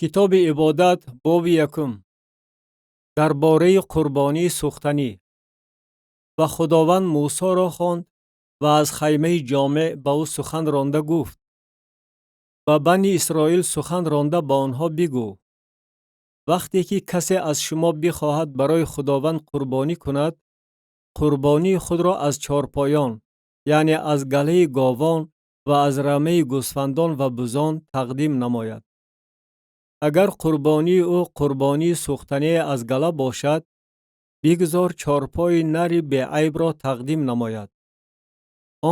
Китоби Ибодат, боби якум. Дар бораи қурбонии сӯхтанӣ. Ва Худованд Мусоро хонд ва аз хаймаи ҷомеъ ба ӯ сухан ронда гуфт: Ба Бани Исроил сухан ронда ба онҳо бигӯ: вақте ки касе аз шумо бихоҳад барои Худованд қурбонӣ кунад, қурбонии худро аз чорпоён, яъне аз галаи говон ва аз рамаи гӯсфандон ва бузон тақдим намояд. Агар қурбонии ӯ қурбонии сӯхтание аз гала бошад, бигзор чорпои нари беайбро тақдим намояд.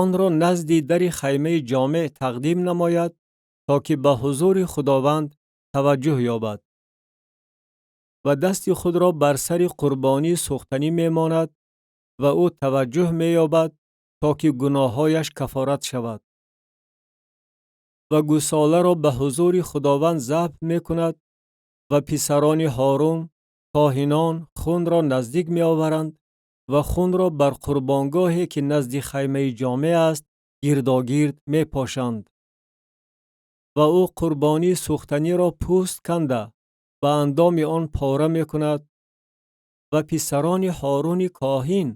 Онро назди дари хаймаи ҷомеъ тақдим намояд, то ки ба ҳузури Худованд таваҷҷӯҳ ёбад. Ва дасти худро бар сари қурбонии сӯхтанӣ мемонад ва ӯ таваҷҷӯҳ меёбад, то ки гуноҳҳояш кафорат шавад. Ва гӯсоларо ба ҳузури Худованд забҳ мекунад ва писарони Ҳорун, коҳинон, хунро наздик меоваранд ва хунро бар қурбонгоҳе, ки назди хаймаи ҷомеъ аст, гирдогирд мепошанд. Ва ӯ қурбонии сӯхтаниро пӯст канда ба андоми он пора мекунад ва писарони Ҳоруни коҳин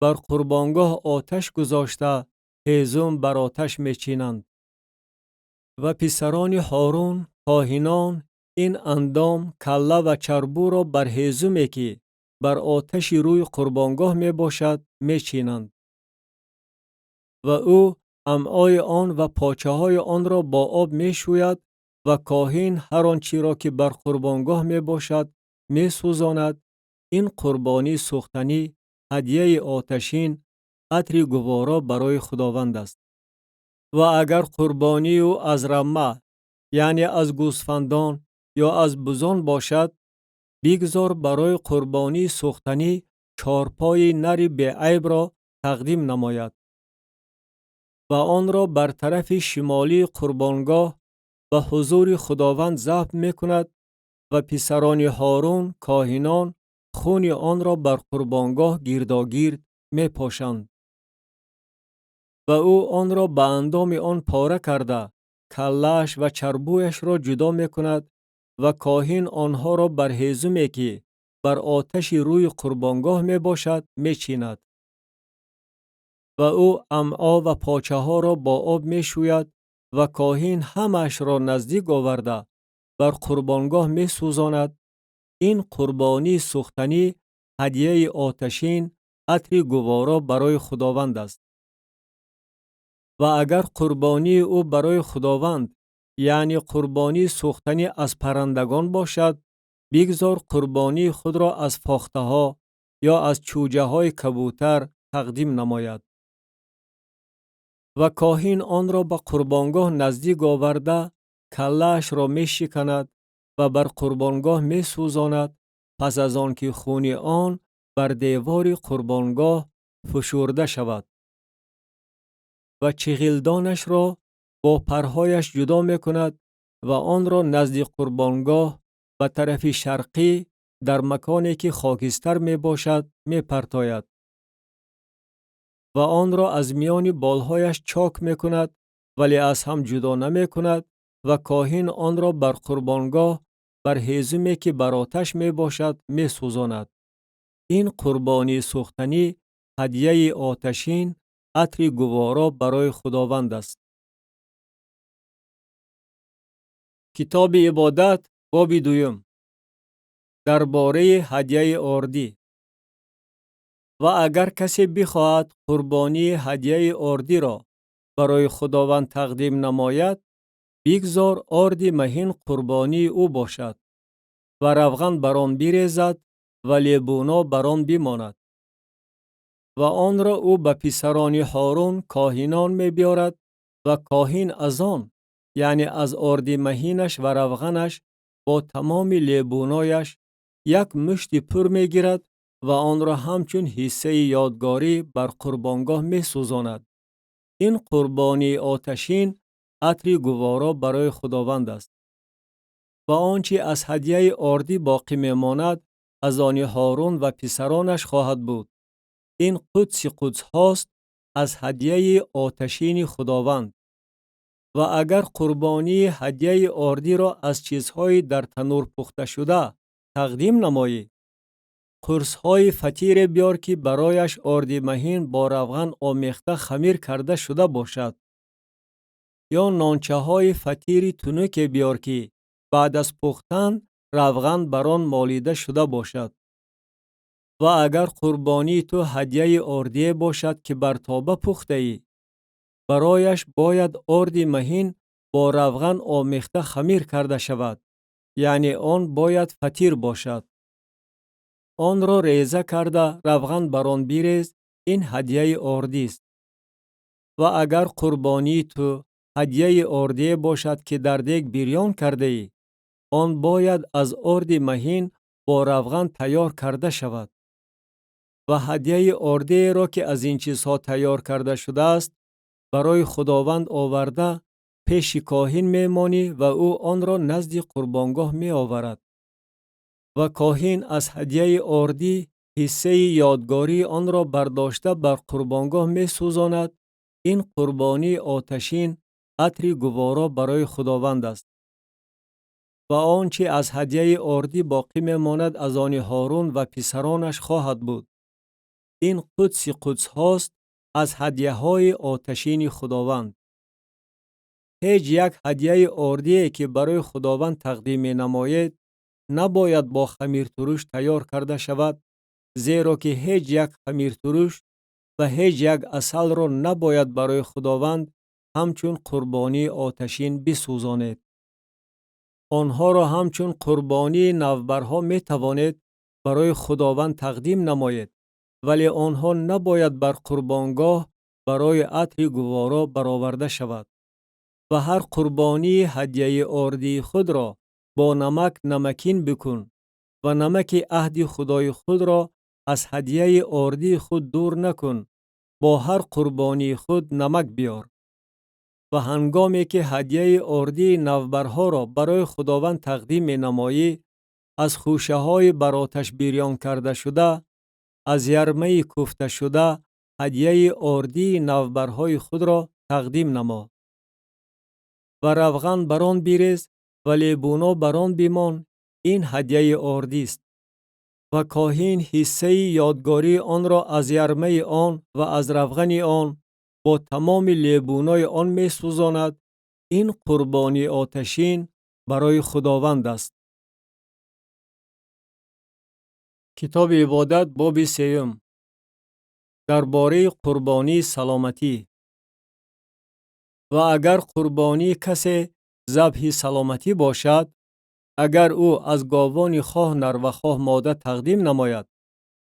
бар қурбонгоҳ оташ гузошта ҳезум бар оташ мечинанд. Ва писарони Ҳорун, коҳинон, ин андом, калла ва чарбуро бар ҳезуме, ки бар оташи рӯи қурбонгоҳ мебошад, мечинанд. Ва ӯ амъои он ва почаҳои онро бо об мешӯяд ва коҳин ҳар он чиро, ки бар қурбонгоҳ мебошад, месӯзонад. Ин қурбонии сӯхтанӣ, ҳадияи оташин, атри гуворо барои Худованд аст. Ва агар қурбонии ӯ аз рама, яъне аз гӯсфандон ё аз бузон бошад, бигзор барои қурбонии сӯхтанӣ чорпои нари беайбро тақдим намояд ва онро бар тарафи шимолии қурбонгоҳ ба ҳузури Худованд забҳ мекунад ва писарони Ҳорун, коҳинон, хуни онро бар қурбонгоҳ гирдогирд мепошанд. Ва ӯ онро ба андоми он пора карда, каллааш ва чарбуяшро ҷудо мекунад ва коҳин онҳоро бар ҳезуме, ки бар оташи рӯи қурбонгоҳ мебошад, мечинад. Ва ӯ амъо ва почаҳоро бо об мешӯяд ва коҳин ҳамаашро наздик оварда бар қурбонгоҳ месӯзонад. Ин қурбонии сӯхтанӣ, ҳадияи оташин, атри гуворо барои Худованд аст. Ва агар қурбонии ӯ барои Худованд, яъне қурбонии сӯхтанӣ аз паррандагон бошад, бигзор қурбонии худро аз фохтаҳо ё аз чӯҷаҳои кабӯтар тақдим намояд. Ва коҳин онро ба қурбонгоҳ наздик оварда, каллаашро мешиканад ва бар қурбонгоҳ месӯзонад, пас аз он ки хуни он бар девори қурбонгоҳ фушурда шавад. Ва чиғилдонашро бо парҳояш ҷудо мекунад ва онро назди қурбонгоҳ ба тарафи шарқӣ дар маконе, ки хокистар мебошад, мепартояд. Ва онро аз миёни болҳояш чок мекунад, вале аз ҳам ҷудо намекунад ва коҳин онро бар қурбонгоҳ бар ҳезуме, ки бар оташ мебошад, месӯзонад. Ин қурбонии сӯхтанӣ, ҳадияи оташин, атри гуворо барои Худованд аст. Китоби Ибодат, боби дуюм. Дар бораи ҳадияи ордӣ. Ва агар касе бихоҳад қурбонии ҳадияи ордиро барои Худованд тақдим намояд, бигзор орди маҳин қурбонии ӯ бошад ва равған бар он бирезад ва лебуно бар он бимонад. Ва онро ӯ ба писарони Ҳорун, коҳинон, мебиёрад ва коҳин аз он, яъне аз орди маҳинаш ва равғанаш бо тамоми лебунояш, як мушти пур мегирад ва онро ҳамчун ҳиссаи ёдгорӣ бар қурбонгоҳ месӯзонад. Ин қурбонии оташин, атри гуворо барои Худованд аст. Ва он чи аз ҳадияи ордӣ боқӣ мемонад, аз они Ҳорун ва писаронаш хоҳад буд. Ин қудси қудсҳост аз ҳадияи оташини Худованд. Ва агар қурбонии ҳадияи ордиро аз чизҳои дар танӯр пухташуда тақдим намоӣ, қурсҳои фатире биёр, ки барояш орди маҳин бо равған омехта хамир карда шуда бошад. Ё нончаҳои фатири тунуке биёр, ки баъд аз пухтан равған бар он молида шуда бошад. Ва агар қурбонии ту ҳадияи ордие бошад, ки бар тоба пухтаӣ, барояш бояд орди маҳин бо равған омехта хамир карда шавад, яъне он бояд фатир бошад. Онро реза карда, равған бар он бирез. Ин ҳадияи ордист. Ва агар қурбонии ту ҳадияи ордие бошад, ки дар дег бирён кардаӣ, он бояд аз орди маҳин бо равған тайёр карда шавад. Ва ҳадияи ордиеро, ки аз ин чизҳо тайёр карда шудааст, барои Худованд оварда, пеши коҳин мемонӣ ва ӯ онро назди қурбонгоҳ меоварад. Ва коҳин аз ҳадияи ордӣ ҳиссаи ёдгории онро бардошта, бар қурбонгоҳ месӯзонад. Ин қурбонии оташин, атри гуворо барои Худованд аст. Ва он чи аз ҳадияи ордӣ боқӣ мемонад, аз они Ҳорун ва писаронаш хоҳад буд. Ин қудси қудсҳост аз ҳадияҳои оташини Худованд. Ҳеҷ як ҳадияи ордие, ки барои Худованд тақдим менамоед, набояд бо хамиртуруш тайёр карда шавад, зеро ки ҳеҷ як хамиртуруш ва ҳеҷ як асалро набояд барои Худованд ҳамчун қурбонии оташин бисӯзонед. Онҳоро ҳамчун қурбонии навбарҳо метавонед барои Худованд тақдим намоед, вале онҳо набояд бар қурбонгоҳ барои атри гуворо бароварда шавад. Ва ҳар қурбонии ҳадияи ордии худро бо намак намакин бикун ва намаки аҳди Худои худро аз ҳадияи ордии худ дур накун. Бо ҳар қурбонии худ намак биёр. Ва ҳангоме ки ҳадияи ордии навбарҳоро барои Худованд тақдим менамоӣ, аз хӯшаҳои бар оташ бирён кардашуда, аз ярмаи кӯфташуда ҳадияи ордии навбарҳои худро тақдим намо. Ва равған бар он бирез ва лебуно бар он бимон. Ин ҳадияи ордист. Ва коҳин ҳиссаи ёдгории онро аз ярмаи он ва аз равғани он бо тамоми лебунои он месӯзонад. Ин қурбонии оташин барои Худованд аст. Китоби Ибодат, боби сеюм. Дар бораи қурбонии саломатӣ. Ва агар қурбонии касе забҳи саломатӣ бошад, агар ӯ аз говони хоҳ нар ва хоҳ мода тақдим намояд,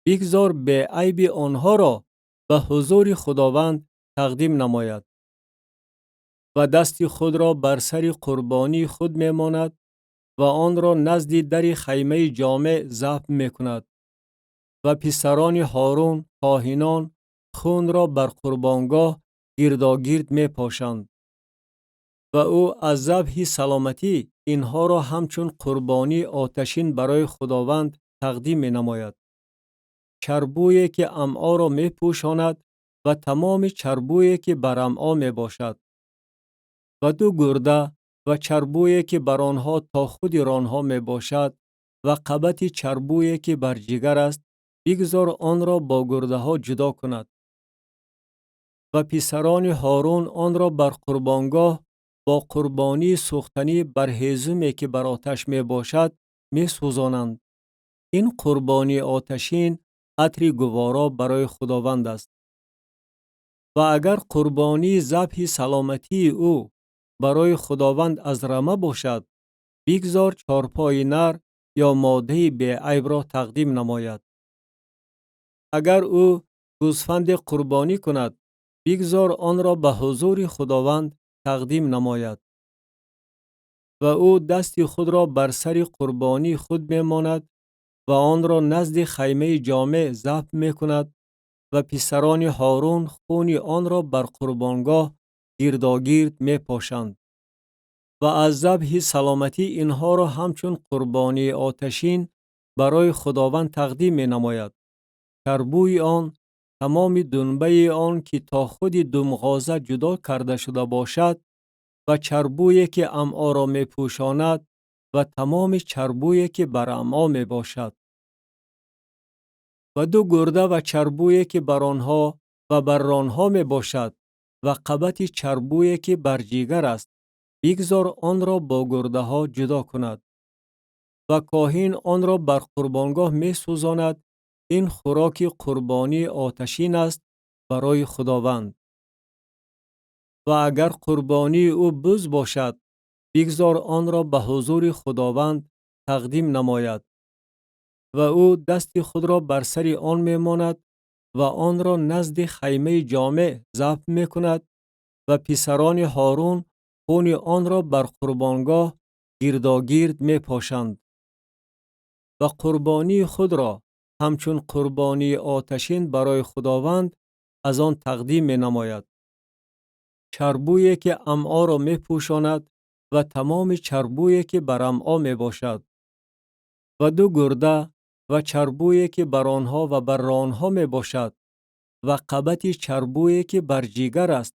бигзор беайби онҳоро ба ҳузури Худованд тақдим намояд. Ва дасти худро бар сари қурбонии худ мемонад ва онро назди дари хаймаи ҷомеъ забҳ мекунад. Ва писарони Ҳорун, коҳинон, хунро бар қурбонгоҳ гирдогирд мепошанд. Ва ӯ аз забҳи саломатӣ инҳоро ҳамчун қурбонии оташин барои Худованд тақдим менамояд: чарбӯе, ки амъоро мепӯшонад, ва тамоми чарбӯе, ки бар амъо мебошад, ва ду гурда ва чарбӯе, ки бар онҳо то худи ронҳо мебошад, ва қабати чарбӯе, ки бар ҷигар аст. Бигзор онро бо гурдаҳо ҷудо кунад. Ва писарони Ҳорун онро бар қурбонгоҳ бо қурбонии сӯхтанӣ бар ҳезуме, ки бар оташ мебошад, месӯзонанд. Ин қурбонии оташин, атри гуворо барои Худованд аст. Ва агар қурбонии забҳи саломатии ӯ барои Худованд аз рама бошад, бигзор чорпои нар ё модаи беайбро тақдим намояд. Агар ӯ гӯсфанде қурбонӣ кунад, бигзор онро ба ҳузури Худованд тақдим намояд. Ва ӯ дасти худро бар сари қурбонии худ мемонад ва онро назди хаймаи ҷомеъ забҳ мекунад ва писарони Ҳорун хуни онро бар қурбонгоҳ гирдогирд мепошанд. Ва аз забҳи саломатӣ инҳоро ҳамчун қурбонии оташин барои Худованд тақдим менамояд: чарбӯи он, тамоми дунбаи он, ки то худи думғоза ҷудо карда шуда бошад. ва чарбӯе ки амъоро мепӯшонад ва тамоми чарбӯе ки бар амъо мебошад. Ва ду гурда ва чарбӯе ки бар онҳо ва бар ронҳо мебошад ва қабати чарбӯе ки бар ҷигар аст, бигзор онро бо гурдаҳо ҷудо кунад. Ва коҳин онро бар қурбонгоҳ месӯзонад. Ин хӯроки қурбонии оташин аст барои Худованд. Ва агар қурбонии ӯ буз бошад, бигзор онро ба ҳузури Худованд тақдим намояд. Ва ӯ дасти худро бар сари он мемонад ва онро назди хаймаи ҷомеъ забҳ мекунад ва писарони Ҳорун хуни онро бар қурбонгоҳ гирдогирд мепошанд. Ва қурбонии худро ҳамчун қурбонии оташин барои Худованд аз он тақдим менамояд. Чарбӯе ки амъоро мепӯшонад ва тамоми чарбӯе ки бар амъо мебошад. Ва ду гурда ва чарбӯе ки бар онҳо ва бар ронҳо мебошад ва қабати чарбӯе ки бар ҷигар аст,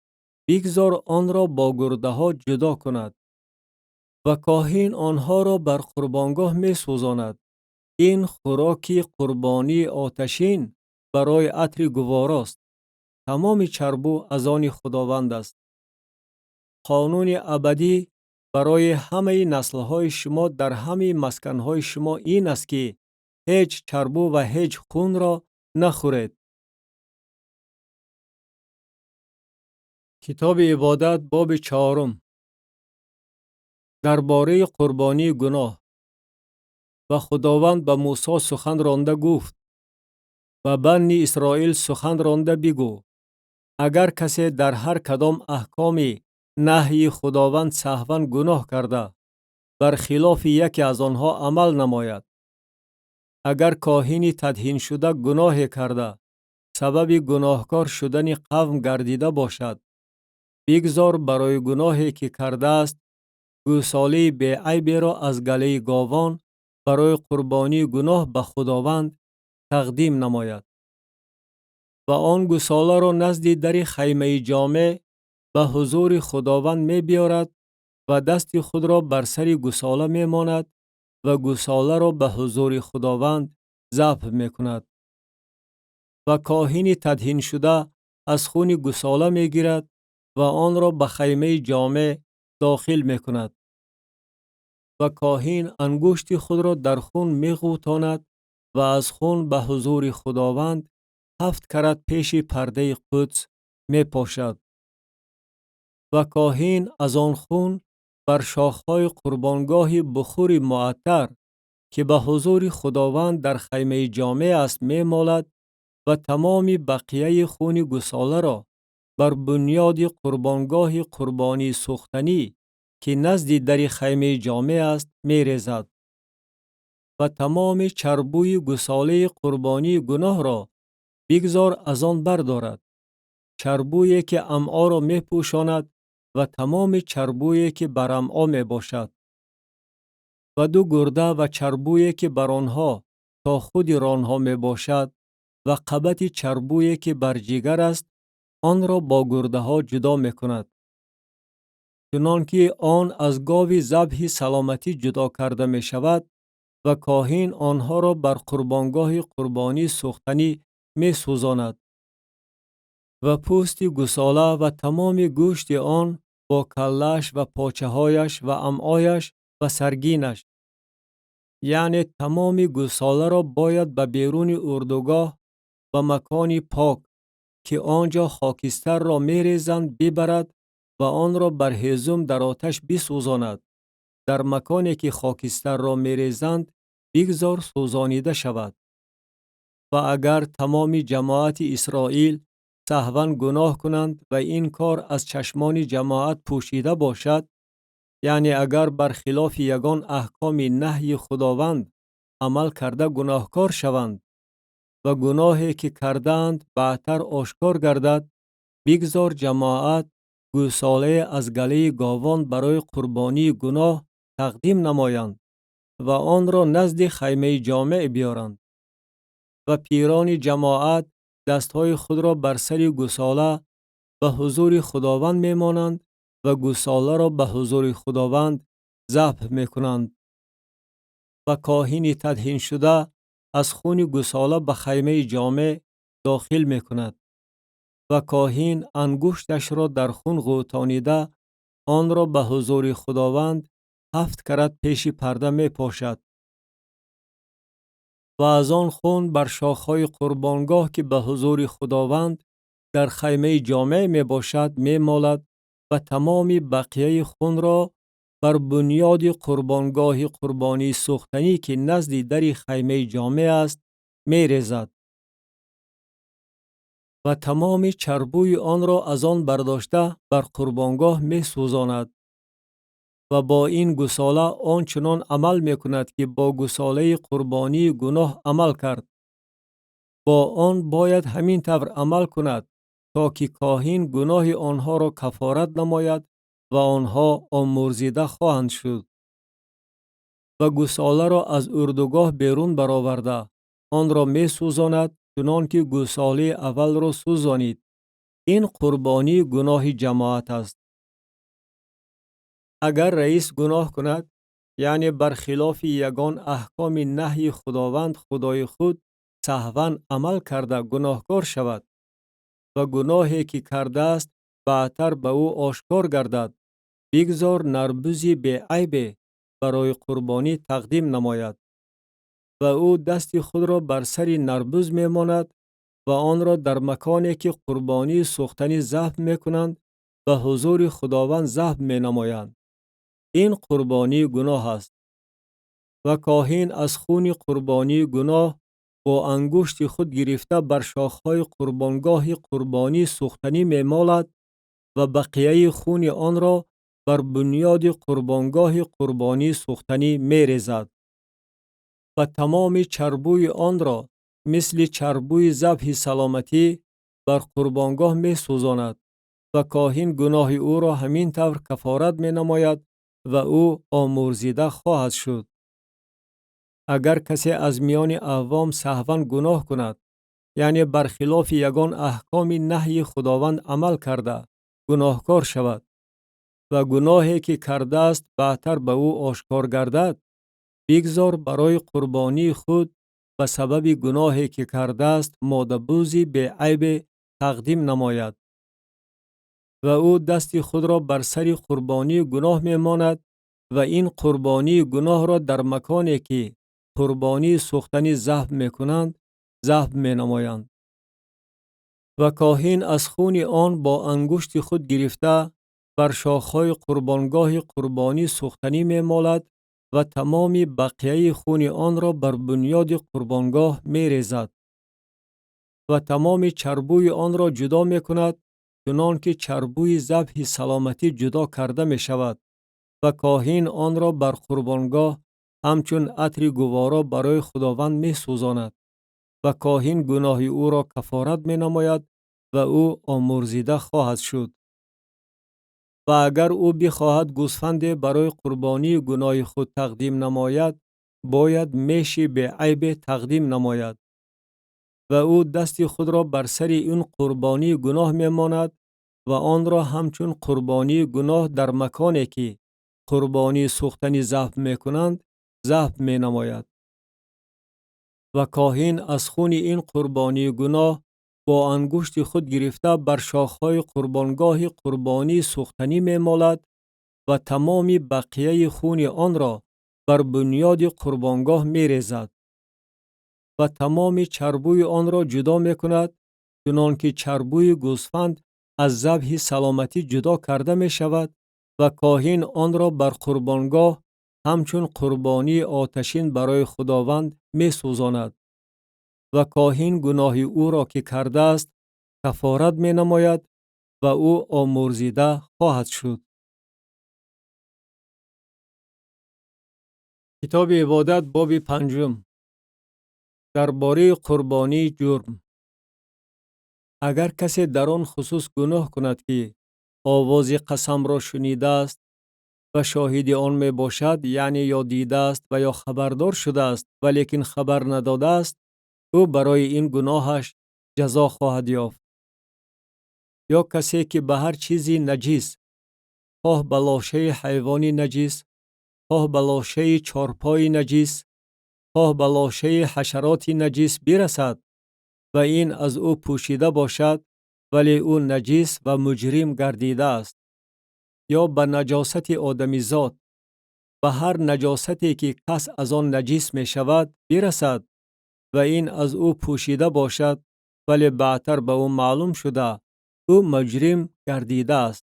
бигзор онро бо гурдаҳо ҷудо кунад. Ва коҳин онҳоро бар қурбонгоҳ месӯзонад. Ин хӯроки қурбонии оташин барои атри гуворост. Тамоми чарбӯ аз они Худованд аст. Қонуни абадӣ барои ҳамаи наслҳои шумо дар ҳамаи масканҳои шумо ин аст ки ҳеҷ чарбӯ ва ҳеҷ хунро нахӯред. Китоби ибодат боби чаҳорум. Дар бораи қурбонии гуноҳ. Ва Худованд ба Мусо сухан ронда гуфт: ба банни Исроил сухан ронда бигӯ: агар касе дар ҳар кадом аҳкоми наҳйи Худованд саҳван гуноҳ карда, бар хилофи яке аз онҳо амал намояд, агар коҳини тадҳиншуда гуноҳе карда, сабаби гуноҳкор шудани қавм гардида бошад, бигзор барои гуноҳе ки кардааст гӯсолаи беайберо аз галаи говон барои қурбонии гуноҳ ба Худованд тақдим намояд. Ва он гӯсоларо назди дари хаймаи ҷомеъ ба ҳузури Худованд мебиёрад ва дасти худро бар сари гӯсола мемонад ва гӯсоларо ба ҳузури Худованд забҳ мекунад. Ва коҳини тадҳиншуда аз хуни гӯсола мегирад ва онро ба хаймаи ҷомеъ дохил мекунад. Ва коҳин ангушти худро дар хун меғӯтонад ва аз хун ба ҳузури Худованд 7 карат пеши пардаи Қудс мепошад. Ва коҳин аз он хун бар шохҳои қурбонгоҳи бухури муаттар, ки ба ҳузури Худованд дар хаймаи ҷомеъ аст, мемолад ва тамоми бақияи хуни гӯсоларо бар бунёди қурбонгоҳи қурбонии сӯхтанӣ, ки назди дари хаймаи ҷомеъ аст, мерезад. Ва тамоми чарбӯи гӯсолаи қурбонии гуноҳро бигзор аз он бардорад, чарбӯе ки амъоро мепӯшонад ва тамоми чарбӯе ки бар амъо мебошад. Ва ду гурда ва чарбӯе ки бар онҳо то худи ронҳо мебошад ва қабати чарбӯе ки бар ҷигар аст, онро бо гурдаҳо ҷудо мекунад. Чунон ки он аз гови забҳи саломатӣ ҷудо карда мешавад ва коҳин онҳоро бар қурбонгоҳи қурбонии сӯхтанӣ месӯзонад. Ва пӯсти гӯсола ва тамоми гӯшти он бо каллааш ва почаҳояш ва амъояш ва саргинаш, яъне тамоми гӯсоларо бояд ба беруни урдугоҳ ба макони пок, ки он ҷо хокистарро мерезанд, бибарад ва онро бар ҳезум дар оташ бисӯзонад. Дар маконе ки хокистарро мерезанд, бигзор сӯзонида шавад. Ва агар тамоми ҷамоати Исроил саҳван гуноҳ кунанд ва ин кор аз чашмони ҷамоат пӯшида бошад, яъне агар бар хилофи ягон аҳкоми наҳйи Худованд амал карда гуноҳкор шаванд ва гуноҳе ки кардаанд баъдтар ошкор гардад, бигзор ҷамоат гӯсолае аз галаи говон барои қурбонии гуноҳ тақдим намоянд ва онро назди хаймаи ҷомеъ биёранд. Ва пирони ҷамоат дастҳои худро бар сари гӯсола ба ҳузури Худованд мемонанд ва гӯсоларо ба ҳузури Худованд забҳ мекунанд. Ва коҳини тадҳиншуда аз хуни гӯсола ба хаймаи ҷомеъ дохил мекунад ва коҳин ангушташро дар хун ғӯтонида онро ба ҳузури Худованд 7 карат пеши парда мепошад ва аз он хун бар шохҳои қурбонгоҳ, ки ба ҳузури Худованд дар хаймаи ҷомеъ мебошад, мемолад ва тамоми бақияи хунро бар бунёди қурбонгоҳи қурбонии сӯхтанӣ, ки назди дари хаймаи ҷомеъ аст, мерезад ва тамоми чарбӯи онро аз он бардошта бар қурбонгоҳ месӯзонад. Ва бо ин гӯсола он чунон амал мекунад, ки бо гӯсолаи қурбонии гуноҳ амал кард. Бо он бояд ҳамин тавр амал кунад, то ки коҳин гуноҳи онҳоро кафорат намояд ва онҳо омӯрзида хоҳанд шуд. Ва гӯсоларо аз урдугоҳ берун бароварда онро месӯзонад, чунон ки гӯсолаи аввалро сӯзонид. Ин қурбонии гуноҳи ҷамоат аст. Агар раис гуноҳ кунад, яъне бар хилофи ягон аҳкоми наҳйи Худованд Худои худ саҳван амал карда гуноҳкор шавад ва гуноҳе ки кардааст баъдтар ба ӯ ошкор гардад, бигзор нарбузи беайбе барои қурбонӣ тақдим намояд ва ӯ дасти худро бар сари нарбуз мемонад ва онро дар маконе ки қурбонии сӯхтанӣ забҳ мекунанд ба ҳузури Худованд забҳ менамоянд. Ин қурбонии гуноҳ аст. Ва коҳин аз хуни қурбонии гуноҳ бо ангушти худ гирифта бар шохҳои қурбонгоҳи қурбонии сӯхтанӣ мемолад ва бақияи хуни онро бар бунёди қурбонгоҳи қурбонии сӯхтанӣ мерезад ва тамоми чарбӯи онро мисли чарбӯи забҳи саломатӣ бар қурбонгоҳ месӯзонад ва коҳин гуноҳи ӯро ҳамин тавр кафорат менамояд ва ӯ омӯрзида хоҳад шуд. Агар касе аз миёни авом саҳван гуноҳ кунад, яъне бар хилофи ягон аҳкоми наҳйи Худованд амал карда гуноҳкор шавад ва гуноҳе ки кардааст баъдтар ба ӯ ошкор гардад, бигзор барои қурбонии худ ба сабаби гуноҳе ки кардааст модабузи беайбе тақдим намояд ва ӯ дасти худро бар сари қурбонии гуноҳ мемонад ва ин қурбонии гуноҳро дар маконе ки қурбонии сӯхтанӣ забҳ мекунанд забҳ менамоянд. Ва коҳин аз хуни он бо ангушти худ гирифта бар шохҳои қурбонгоҳи қурбонии сӯхтанӣ мемолад ва тамоми бақияи хуни онро бар бунёди қурбонгоҳ мерезад ва тамоми чарбӯи онро ҷудо мекунад, чунон ки чарбӯи забҳи саломатӣ ҷудо карда мешавад ва коҳин онро бар қурбонгоҳ ҳамчун атри гуворо барои Худованд месӯзонад ва коҳин гуноҳи ӯро кафорат менамояд ва ӯ омӯрзида хоҳад шуд. Ва агар ӯ бихоҳад гӯсфанде барои қурбонии гуноҳи худ тақдим намояд, бояд меши беайбе тақдим намояд ва ӯ дасти худро бар сари ин қурбонии гуноҳ мемонад ва онро ҳамчун қурбонии гуноҳ дар маконе ки қурбонии сӯхтанӣ забҳ мекунанд забҳ менамояд. Ва коҳин аз хуни ин қурбонии гуноҳ бо ангушти худ гирифта бар шохҳои қурбонгоҳи қурбонии сӯхтанӣ мемолад ва тамоми бақияи хуни онро бар бунёди қурбонгоҳ мерезад ва тамоми чарбӯи онро ҷудо мекунад, чунон ки чарбӯи гӯсфанд аз забҳи саломатӣ ҷудо карда мешавад ва коҳин онро бар қурбонгоҳ ҳамчун қурбонии оташин барои Худованд месӯзонад ва коҳин гуноҳи ӯро ки кардааст кафорат менамояд ва ӯ омӯрзида хоҳад шуд. Китоби ибодат боби панҷум. Дар бораи қурбонии ҷурм. Агар касе дар он хусус гуноҳ кунад, ки овози қасамро шунидааст ва шоҳиди он мебошад, яъне ё дидааст ва ё хабардор шудааст, валекин хабар надодааст, ӯ барои ин гуноҳаш ҷазо хоҳад ёфт. Ё касе ки ба ҳар чизи наҷис Хоҳ ба лошаи ҳайвони наҷис, хоҳ ба лошаи чорпои наҷис, хоҳ ба лошаи ҳашароти наҷис бирасад ва ин аз ӯ пӯшида бошад, вале ӯ наҷис ва муҷрим гардидааст. Ё ба наҷосати одамизод, ба ҳар наҷосате ки кас аз он наҷис мешавад бирасад ва ин аз ӯ пӯшида бошад, вале баъдтар ба ӯ маълум шуда, ӯ муҷрим гардидааст.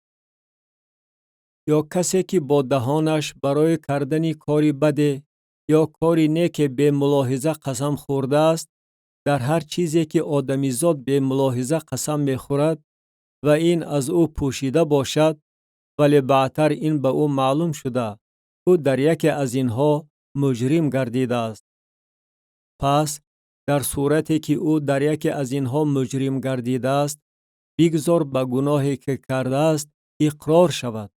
Ё касе ки бо даҳонаш барои кардани кори баде ё кори неке бемулоҳиза қасам хӯрдааст, дар ҳар чизе ки одамизод бемулоҳиза қасам мехӯрад ва ин аз ӯ пӯшида бошад, вале баъдтар ин ба ӯ маълум шуда, ӯ дар яке аз инҳо муҷрим гардидааст. Пас дар сурате ки ӯ дар яке аз инҳо муҷрим гардидааст, бигзор ба гуноҳе ки кардааст иқрор шавад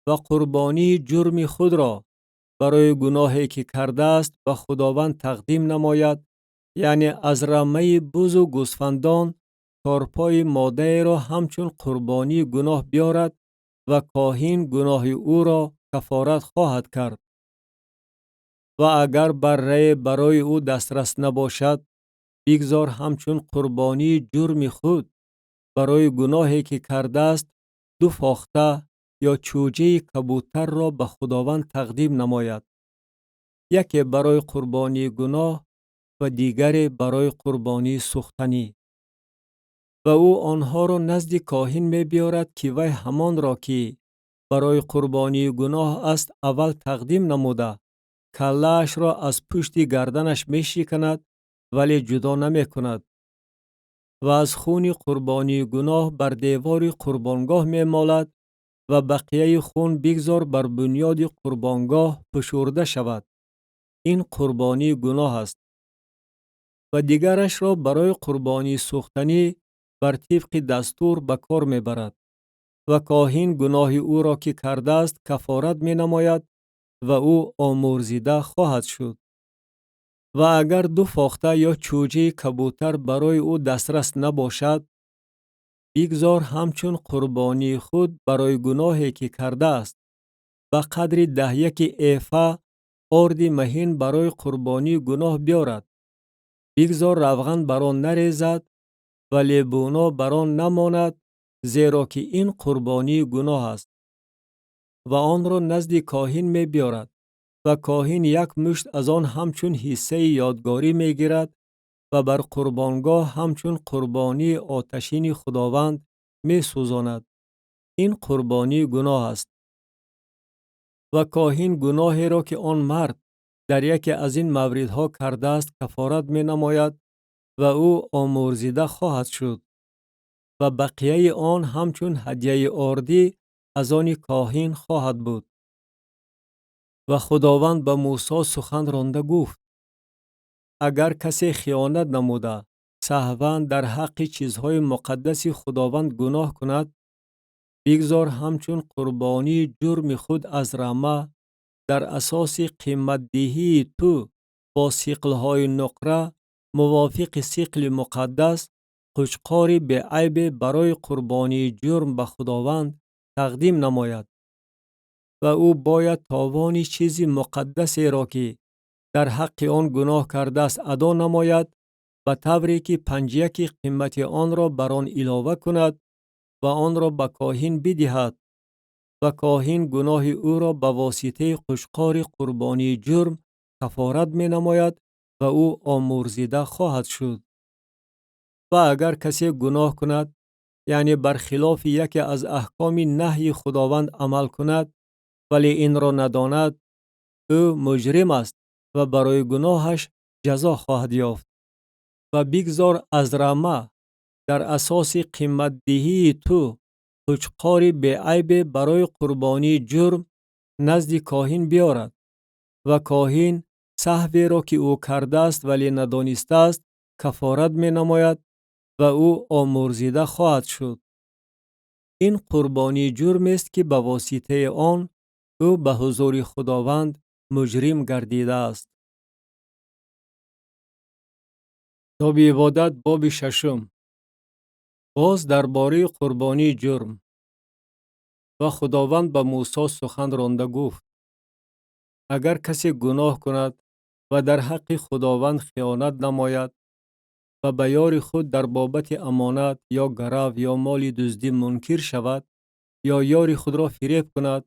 ва қурбонии ҷурми худро барои гуноҳе ки кардааст ба Худованд тақдим намояд, яъне аз рамаи бузу гӯсфандон чорпои модаеро ҳамчун қурбонии гуноҳ биёрад ва коҳин гуноҳи ӯро кафорат хоҳад кард. Ва агар баррае барои ӯ дастрас набошад, бигзор ҳамчун қурбонии ҷурми худ барои гуноҳе ки кардааст ду фохта ё чӯҷаи кабутарро ба Худованд тақдим намояд, яке барои қурбонии гуноҳ ва дигаре барои қурбонии сӯхтанӣ. Ва ӯ онҳоро назди коҳин мебиёрад, ки вай ҳамонро ки барои қурбонии гуноҳ аст аввал тақдим намуда, каллаашро аз пушти гарданаш мешиканад, вале ҷудо намекунад ва аз хуни қурбонии гуноҳ бар девори қурбонгоҳ мемолад ва бақияи хун бигзор бар бунёди қурбонгоҳ пушурда шавад. Ин қурбонии гуноҳ аст. Ва дигарашро барои қурбонии сӯхтанӣ бар тибқи дастур ба кор мебарад ва коҳин гуноҳи ӯро ки кардааст кафорат менамояд ва ӯ омӯрзида хоҳад шуд. Ва агар ду фохта ё чӯҷаи кабутар барои ӯ дастрас набошад, бигзор ҳамчун қурбонии худ барои гуноҳе ки кардааст ба қадри 10 эфа орди маҳин барои қурбонии гуноҳ биёрад. Бигзор равған бар он нарезад ва лебуно бар он намонад, зеро ки ин қурбонии гуноҳ аст. Ва онро назди коҳин мебиёрад ва коҳин як мушт аз он ҳамчун ҳиссаи ёдгорӣ мегирад ва бар қурбонгоҳ ҳамчун қурбонии оташини Худованд месӯзонад. Ин қурбонии гуноҳ аст. Ва коҳин гуноҳеро ки он мард дар яке аз ин мавридҳо кардааст кафорат менамояд ва ӯ омӯрзида хоҳад шуд ва бақияи он ҳамчун ҳадияи ордӣ аз они коҳин хоҳад буд. Ва Худованд ба Мусо сухан ронда гуфт: агар касе хиёнат намуда, саҳван дар ҳаққи чизҳои муқаддаси Худованд гуноҳ кунад, бигзор ҳамчун қурбонии ҷурми худ аз рама дар асоси қиматдиҳии ту бо сиқлҳои нуқра мувофиқи сиқли муқаддас қучқори беайбе барои қурбонии ҷурм ба Худованд тақдим намояд ва ӯ бояд товони чизи муқаддасеро ки дар ҳаққи он гуноҳ кардааст адо намояд, ба тавре ки 5 қимати онро бар он илова кунад ва онро ба коҳин бидиҳад ва коҳин гуноҳи ӯро ба воситаи қучқори қурбонии ҷурм кафорат менамояд ва ӯ омӯрзида хоҳад шуд. Ва агар касе гуноҳ кунад, яъне бар хилофи яке аз аҳкоми наҳйи Худованд амал кунад, вале инро надонад, ӯ муҷрим аст ва барои гуноҳаш ҷазо хоҳад ёфт. Ва бигзор аз рама дар асоси қиматдиҳии ту қучқори беайбе барои қурбонии ҷурм назди коҳин биёрад ва коҳин саҳверо ки ӯ кардааст вале надонистааст кафорат менамояд ва ӯ омӯрзида хоҳад шуд. Ин қурбонии ҷурмест ки ба воситаи он ӯ ба ҳузури Худованд муҷрим гардидааст. Китоби ибодат, боби шашум. Боз дар бораи қурбонии ҷурм. Ва Худованд ба Мусо сухан ронда гуфт: Агар касе гуноҳ кунад ва дар ҳаққи Худованд хиёнат намояд ва ба ёри худ дар бобати амонат ё гарав ё моли дуздӣ мункир шавад ё ёри худро фиреб кунад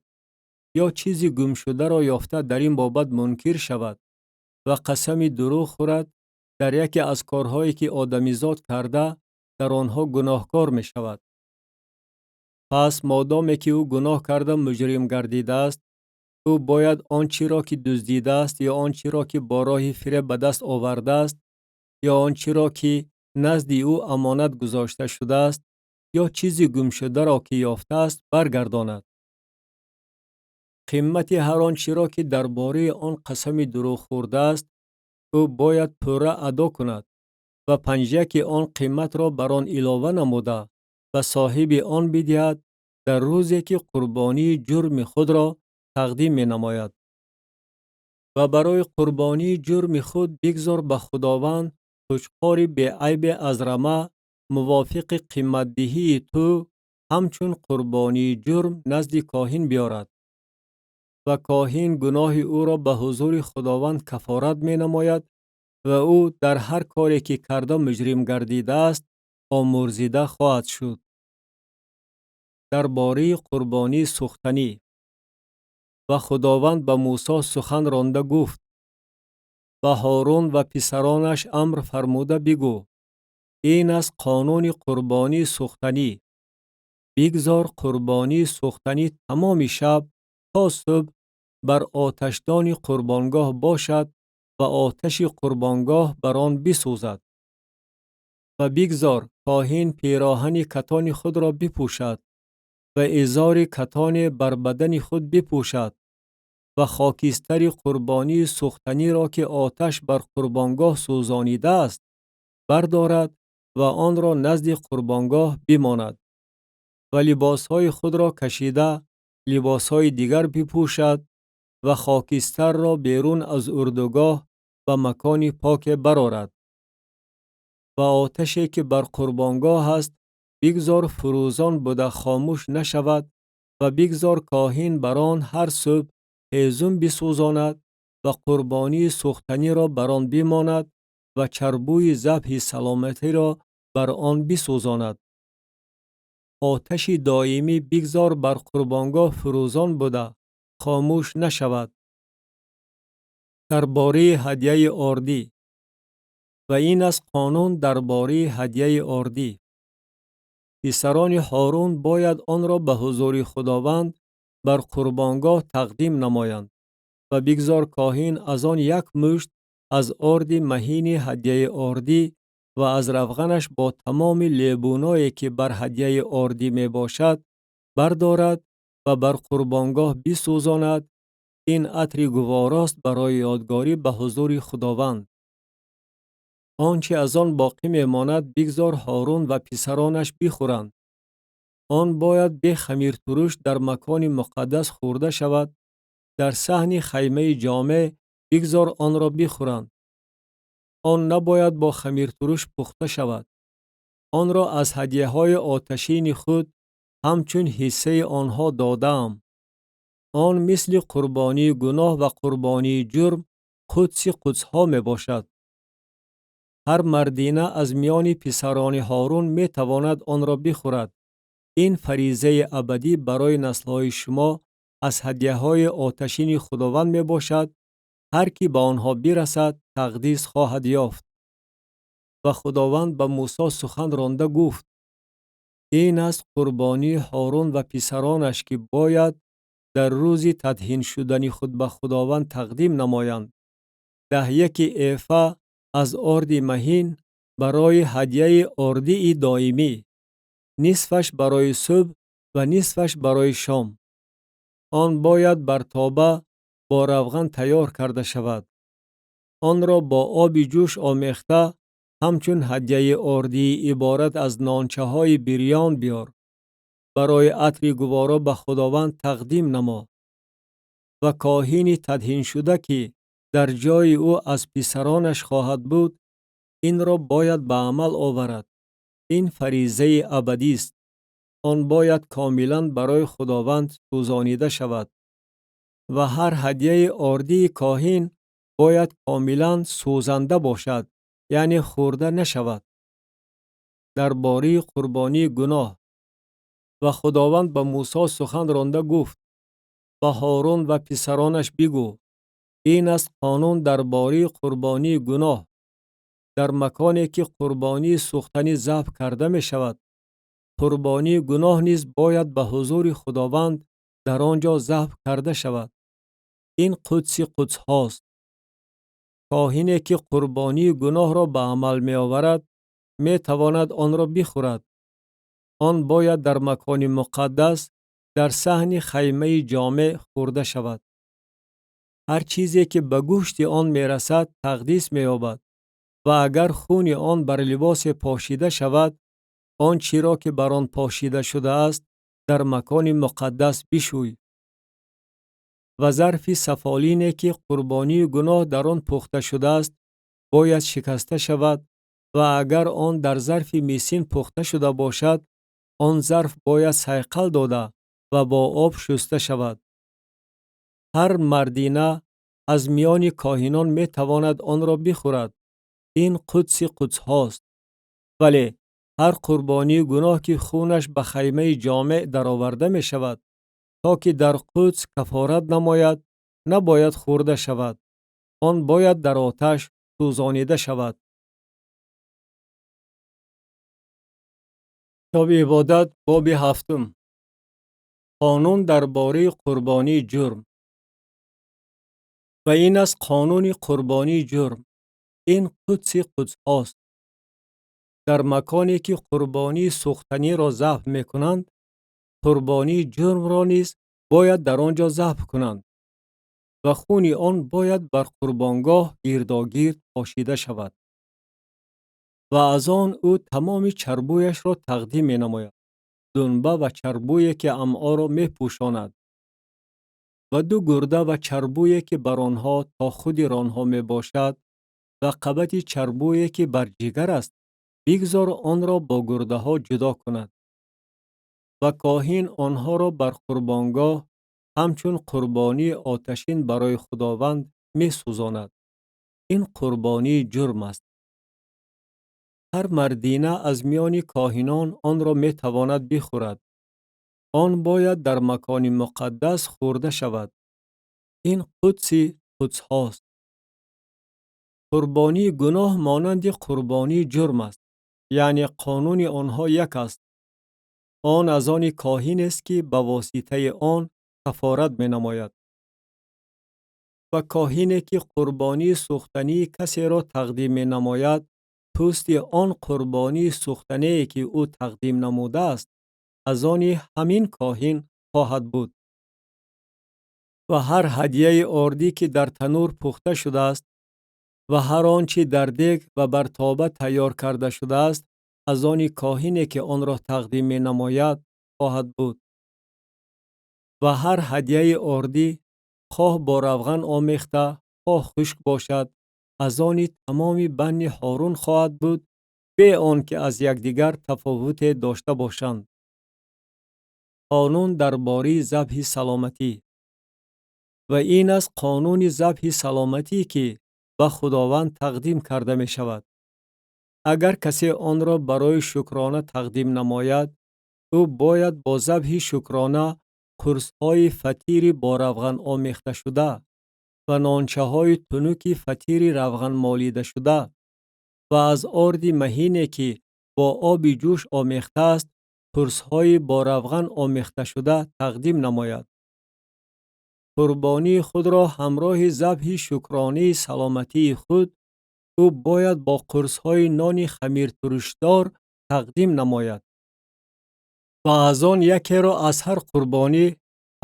ё чизи гумшударо ёфта дар ин бобат мункир шавад ва қасами дурӯғ хӯрад, дар яке аз корҳое ки одамизод карда, дар онҳо гуноҳкор мешавад. Пас модоме ки ӯ гуноҳ карда муҷрим гардидааст, ӯ бояд он чиро ки дуздидааст ё он чиро ки бо роҳи фиреб ба даст овардааст ё он чиро ки назди ӯ амонат гузошта шудааст ё чизи гумшударо ки ёфтааст баргардонад. Қимати ҳар он чиро ки дар бораи он қасами дурӯғ хӯрдааст, ӯ бояд пурра адо кунад ва панҷяки он қиматро бар он илова намуда ба соҳиби он бидиҳад дар рӯзе ки қурбонии ҷурми худро тақдим менамояд. Ва барои қурбонии ҷурми худ бигзор ба Худованд қӯчқори беайбе аз рама мувофиқи қиматдиҳии ту ҳамчун қурбонии ҷурм назди коҳин биёрад. Ва коҳин гуноҳи ӯро ба ҳузури Худованд кафорат менамояд ва ӯ дар ҳар коре ки карда муҷрим гардидааст омӯрзида хоҳад шуд. Дар бораи қурбонии сӯхтанӣ. Ва Худованд ба Мусо сухан ронда гуфт: Ба Ҳорун ва писаронаш амр фармуда бигӯ: Ин аст қонуни қурбонии сӯхтанӣ. Бигзор қурбонии сӯхтанӣ тамоми шаб то субҳ бар оташдони қурбонгоҳ бошад ва оташи қурбонгоҳ бар он бисӯзад. Ва бигзор коҳин пироҳани катони худро бипӯшад ва изори катоне бар бадани худ бипӯшад ва хокистари қурбонии сӯхтаниро ки оташ бар қурбонгоҳ сӯзонидааст бардорад ва онро назди қурбонгоҳ бимонад ва либосҳои худро кашида либосҳои дигар бипӯшад ва хокистарро берун аз урдугоҳ ба макони поке барорад. Ва оташе ки бар қурбонгоҳ аст бигзор фурӯзон буда хомӯш нашавад ва бигзор коҳин бар он ҳар субҳ ҳезум бисӯзонад ва қурбонии сӯхтаниро бар он бимонад ва чарбӯи забҳи саломатиро бар он бисӯзонад. Оташи доимӣ бигзор бар қурбонгоҳ фурӯзон буда хомӯш нашавад. Дар бораи ҳадяи ордӣ. Ва ин аст қонун дар бораи ҳадяи ордӣ. Писарони Ҳорун бояд онро ба ҳузури Худованд бар қурбонгоҳ тақдим намоянд ва бигзор коҳин аз он як мушт аз орди маҳини ҳадяи ордӣ ва аз равғанаш бо тамоми лебуное ки бар ҳадяи ордӣ мебошад бардорад ва бар қурбонгоҳ бисӯзонад. Ин атри гуворост барои ёдгорӣ ба ҳузури Худованд. Он чи аз он боқӣ мемонад бигзор Ҳорун ва писаронаш бихӯранд. Он бояд бе хамиртуруш дар макони муқаддас хӯрда шавад. Дар саҳни хаймаи ҷомеъ бигзор онро бихӯранд. Он набояд бо хамиртуруш пухта шавад. Онро аз ҳадияҳои оташини худ ҳамчун ҳиссаи онҳо додаам. Он мисли қурбонии гуноҳ ва қурбонии ҷурм қудси қудсҳо мебошад. Ҳар мардина аз миёни писарони Ҳорун метавонад онро бихӯрад. Ин фаризаи абадӣ барои наслҳои шумо аз ҳадияҳои оташини Худованд мебошад. Ҳар ки ба онҳо бирасад тақдис хоҳад ёфт. Ва Худованд ба Мусо сухан ронда гуфт: Ин аст қурбонии Ҳорун ва писаронаш ки бояд дар рӯзи тадҳин шудани худ ба Худованд тақдим намоянд. 10 эфа аз орди маҳин барои ҳадяи ордии доимӣ, нисфаш барои субҳ ва нисфаш барои шом. Он бояд бар тоба бо равған тайёр карда шавад. Онро бо оби ҷӯш омехта ҳамчун ҳадяи ордии иборат аз нончаҳои бирён биёр. Барои атри гуворо ба Худованд тақдим намо. Ва коҳини тадҳиншуда ки дар ҷои ӯ аз писаронаш хоҳад буд, инро бояд ба амал оварад. Ин фаризаи абадист. Он бояд комилан барои Худованд сӯзонида шавад. Ва ҳар ҳадияи ордии коҳин бояд комилан сӯзанда бошад, яъне хӯрда нашавад. Дар бораи қурбонии гуноҳ. Ва Худованд ба Мусо сухан ронда гуфт: ба Ҳорун ва писаронаш бигӯ: ин аст қонун дар бораи қурбонии гуноҳ. Дар маконе ки қурбонии сӯхтанӣ забҳ карда мешавад, қурбонии гуноҳ низ бояд ба ҳузури Худованд дар он ҷо забҳ карда шавад. Ин қудси қудсҳост. Коҳине ки қурбонии гуноҳро ба амал меоварад, метавонад онро бихӯрад. Он бояд дар макони муқаддас дар саҳни хаймаи ҷомеъ хӯрда шавад. Ҳар чизе ки ба гӯшти он мерасад тақдис меёбад ва агар хуни он бар либосе пошида шавад, он чиро ки бар он пошида шудааст дар макони муқаддас бишӯй. Ва зарфи сафолине ки қурбонии гуноҳ дар он пухта шудааст бояд шикаста шавад ва агар он дар зарфи мисин пухта шуда бошад, он зарф бояд сайқал дода ва бо об шуста шавад. Ҳар мардина аз миёни коҳинон метавонад онро бихӯрад. Ин қудси қудсҳост. Вале ҳар қурбонии гуноҳ ки хунаш ба хаймаи ҷомеъ дароварда мешавад, то ки дар Қудс кафорат намояд, набояд хӯрда шавад. Он бояд дар оташ сӯзонида шавад. Китоби ибодат, боби ҳафтум. Қонун дар бораи қурбонии ҷурм. Ва ин аст қонуни қурбонии ҷурм. Ин қудси қудсҳост. Дар маконе ки қурбонии сӯхтаниро забҳ мекунанд, қурбонии ҷурмро низ бояд дар он ҷо забҳ кунанд ва хуни он бояд бар қурбонгоҳ гирдогирд пошида шавад. Ва аз он ӯ тамоми чарбӯяшро тақдим менамояд, дунба ва чарбӯе ки амъоро мепӯшонад ва ду гурда ва чарбӯе ки бар онҳо то худи ронҳо мебошад ва қабати чарбӯе ки бар ҷигар аст, бигзор онро бо гурдаҳо ҷудо кунад. Ва коҳин онҳоро бар қурбонгоҳ ҳамчун қурбонии оташин барои Худованд месӯзонад. Ин қурбонии ҷурм аст. Ҳар мардина аз миёни коҳинон онро метавонад бихӯрад. Он бояд дар макони муқаддас хӯрда шавад. Ин қудси қудсҳост. Қурбонии гуноҳ монанди қурбонии ҷурм аст, яъне қонуни онҳо як аст. Он аз они коҳинест ки ба воситаи он кафорат менамояд. Ва коҳине ки қурбонии сӯхтании касеро тақдим менамояд, пӯсти он қурбонии сӯхтание ки ӯ тақдим намудааст, аз они ҳамин коҳин хоҳад буд. Ва ҳар ҳадияи ордӣ ки дар танӯр пухта шудааст ва ҳар он чи дар дег ва бар тоба тайёр карда шудааст, аз они коҳине ки онро тақдим менамояд хоҳад буд. Ва ҳар ҳадияи ордӣ, хоҳ бо равған омехта, хоҳ хушк бошад, аз они тамоми банни Ҳорун хоҳад буд, бе он ки аз якдигар тафовуте дошта бошанд. Қонун дар бораи забҳи саломатӣ. Ва ин аст қонуни забҳи саломатӣ ки ба Худованд тақдим карда мешавад. Агар касе онро барои шукрона тақдим намояд, ӯ бояд бо забҳи шукрона қурсҳои фатири бо равған омехташуда ва нончаҳои тунуки фатири равған молидашуда ва аз орди маҳине ки бо оби ҷӯш омехтааст қурсҳои бо равған омехташуда тақдим намояд. Қурбонии худро ҳамроҳи забҳи шукронии саломатии худ ӯ бояд бо қурсҳои нони хамиртурушдор тақдим намояд ва аз он якеро аз ҳар қурбонӣ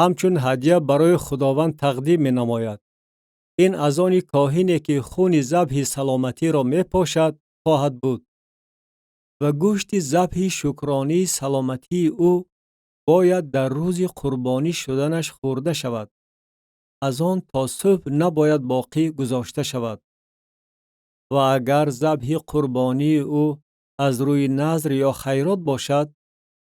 ҳамчун ҳадя барои Худованд тақдим менамояд. Ин аз они коҳине ки хуни забҳи саломатиро мепошад хоҳад буд. Ва гӯшти забҳи шукронии саломатии ӯ бояд дар рӯзи қурбонӣ шуданаш хӯрда шавад. Аз он то субҳ набояд боқӣ гузошта шавад. Ва агар забҳи қурбонии ӯ аз рӯи назр ё хайрот бошад,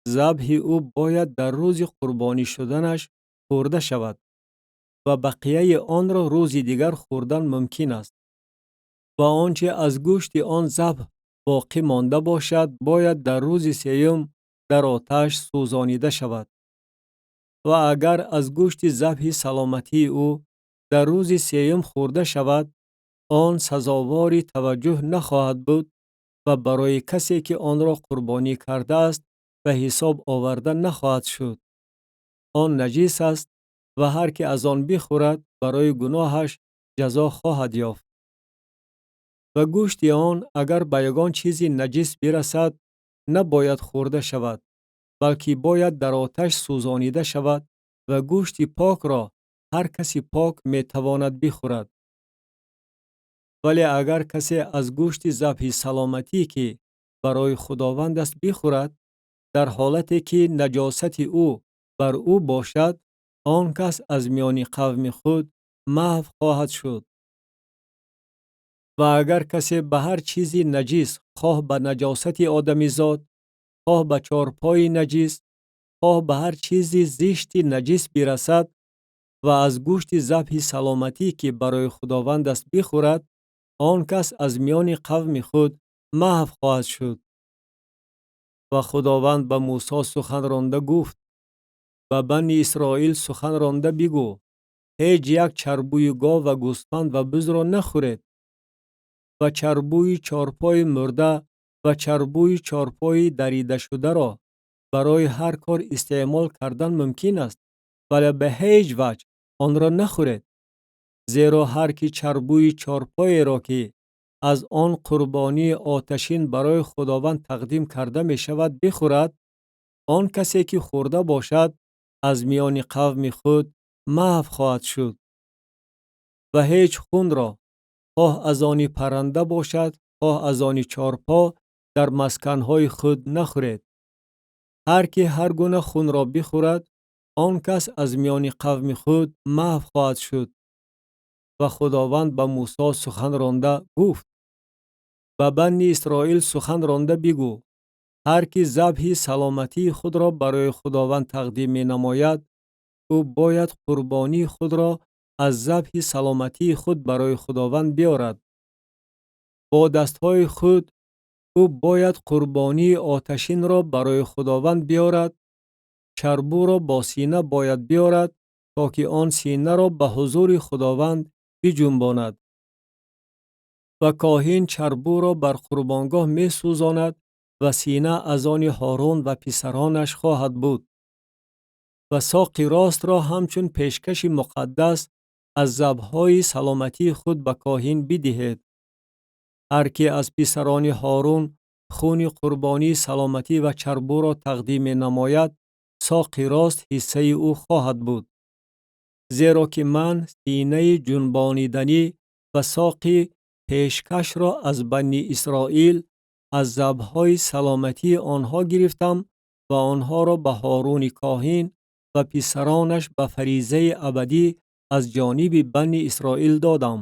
Забҳи ӯ бояд дар рӯзи қурбонӣ шуданаш хӯрда шавад ва бақияи онро рӯзи дигар хӯрдан мумкин аст. Ва он че аз гӯшти он забҳ боқӣ монда бошад, бояд дар рӯзи сеюм дар оташ сӯзонида шавад. Ва агар аз гӯшти забҳи саломатии ӯ дар рӯзи сеюм хӯрда шавад, он сазовори таваҷҷӯҳ нахоҳад буд ва барои касе, ки онро қурбонӣ кардааст, ба ҳисоб оварда нахоҳад шуд. Он наҷис аст ва ҳар ки аз он бихӯрад, барои гуноҳаш ҷазо хоҳад ёфт. Ва гӯшти он агар ба ягон чизи наҷис бирасад, набояд хӯрда шавад, балки бояд дар оташ сӯзонида шавад ва гӯшти покро ҳар каси пок метавонад бихӯрад. Вале агар касе аз гӯшти забҳи саломатӣ, ки барои Худованд аст, бихӯрад, дар ҳолате ки наҷосати ӯ бар ӯ бошад, он кас аз миёни қавми худ маҳв хоҳад шуд. Ва агар касе ба ҳар чизи наҷис, хоҳ ба наҷосати одамизод, хоҳ ба чорпои наҷис, хоҳ ба ҳар чизи зишти наҷис бирасад ва аз гӯшти забҳи саломатӣ, ки барои Худованд аст, бихӯрад, он кас аз миёни қавми худ маҳв хоҳад шуд. Ва Худованд ба Мусо сухан ронда гуфт: Ба Бани Исроил сухан ронда бигӯ: ҳеҷ як чарбуи гов ва гӯсфанд ва бузро нахӯред. Ва чарбуи чорпои мурда ва чарбуи чорпои даридашударо барои ҳар кор истеъмол кардан мумкин аст, вале ба ҳеҷ ваҷҳ онро нахӯред. Зеро ҳар ки чарбуи чорпоеро, ки аз он қурбонии оташин барои Худованд тақдим карда мешавад, бихӯрад, он касе ки хӯрда бошад, аз миёни қавми худ маҳв хоҳад шуд. Ва ҳеҷ хунро, хоҳ аз они парранда бошад, хоҳ аз они чорпо, дар масканҳои худ нахӯред. Ҳар ки ҳар гуна хунро бихӯрад, он кас аз миёни қавми худ маҳв хоҳад шуд. Ва Худованд ба Мусо сухан ронда гуфт: Ба Бани Исроил сухан ронда бигӯ: ҳар ки забҳи саломатии худро барои Худованд тақдим менамояд, ӯ бояд қурбонии худро аз забҳи саломатии худ барои Худованд биёрад. Бо дастҳои худ ӯ бояд қурбонии оташинро барои Худованд биёрад, чарбуро бо сина бояд биёрад, то ки он синаро ба ҳузури Худованд биҷунбонад. Ва коҳин чарбуро бар қурбонгоҳ месӯзонад ва сина аз они Ҳорун ва писаронаш хоҳад буд. Ва соқи ростро ҳамчун пешкаши муқаддас аз забҳҳои саломатии худ ба коҳин бидиҳед. Ҳар ки аз писарони Ҳорун хуни қурбонии саломатӣ ва чарбуро тақдим менамояд, соқи рост ҳиссаи ӯ хоҳад буд. Зеро ки ман синаи ҷунбониданӣ ва соқи пешкашро аз Бани Исроил аз забҳҳои саломатии онҳо гирифтам ва онҳоро ба Ҳоруни коҳин ва писаронаш ба фаризаи абадӣ аз ҷониби Бани Исроил додам.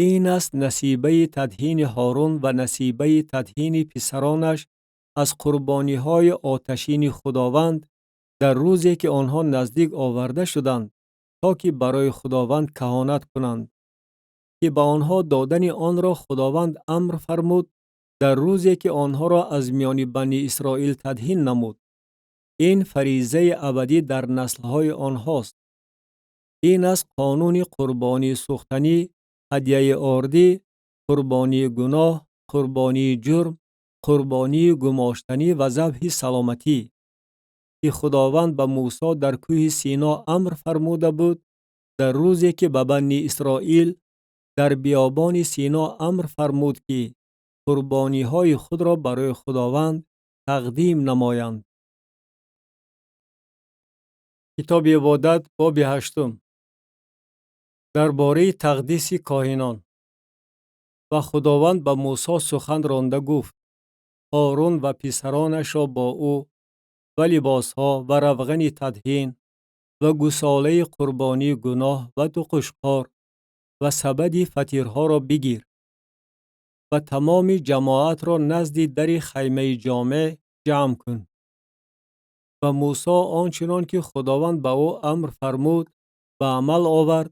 Ин аст насибаи тадҳини Ҳорун ва насибаи тадҳини писаронаш аз қурбониҳои оташини Худованд дар рӯзе ки онҳо наздик оварда шуданд, то ки барои Худованд каҳонат кунанд, ки ба онҳо додани онро Худованд амр фармуд дар рӯзе ки онҳоро аз миёни Бани Исроил тадҳин намуд. Ин фаризаи абадӣ дар наслҳои онҳост. Ин аст қонуни қурбонии сӯхтанӣ, ҳадияи ордӣ, қурбонии гуноҳ, қурбонии ҷурм, қурбонии гумоштанӣ ва забҳи саломатӣ, ки Худованд ба Мусо дар кӯҳи Сино амр фармуда буд дар рӯзе ки ба Бани Исроил дар биёбони Сино амр фармуд, ки қурбониҳои худро барои Худованд тақдим намоянд. Китоби Ибодат, боби ҳаштум. Дар бораи тақдиси коҳинон. Ва Худованд ба Мусо сухан ронда гуфт: Ҳорун ва писаронашро бо ӯ ва либосҳо ва равғани тадҳин ва гусолаи қурбонии гуноҳ ва ду қушқор ва сабади фатирҳоро бигир ва тамоми ҷамоатро назди дари хаймаи ҷомеъ ҷамъ кун. Ва Мусо он чунон ки Худованд ба ӯ амр фармуд ба амал овард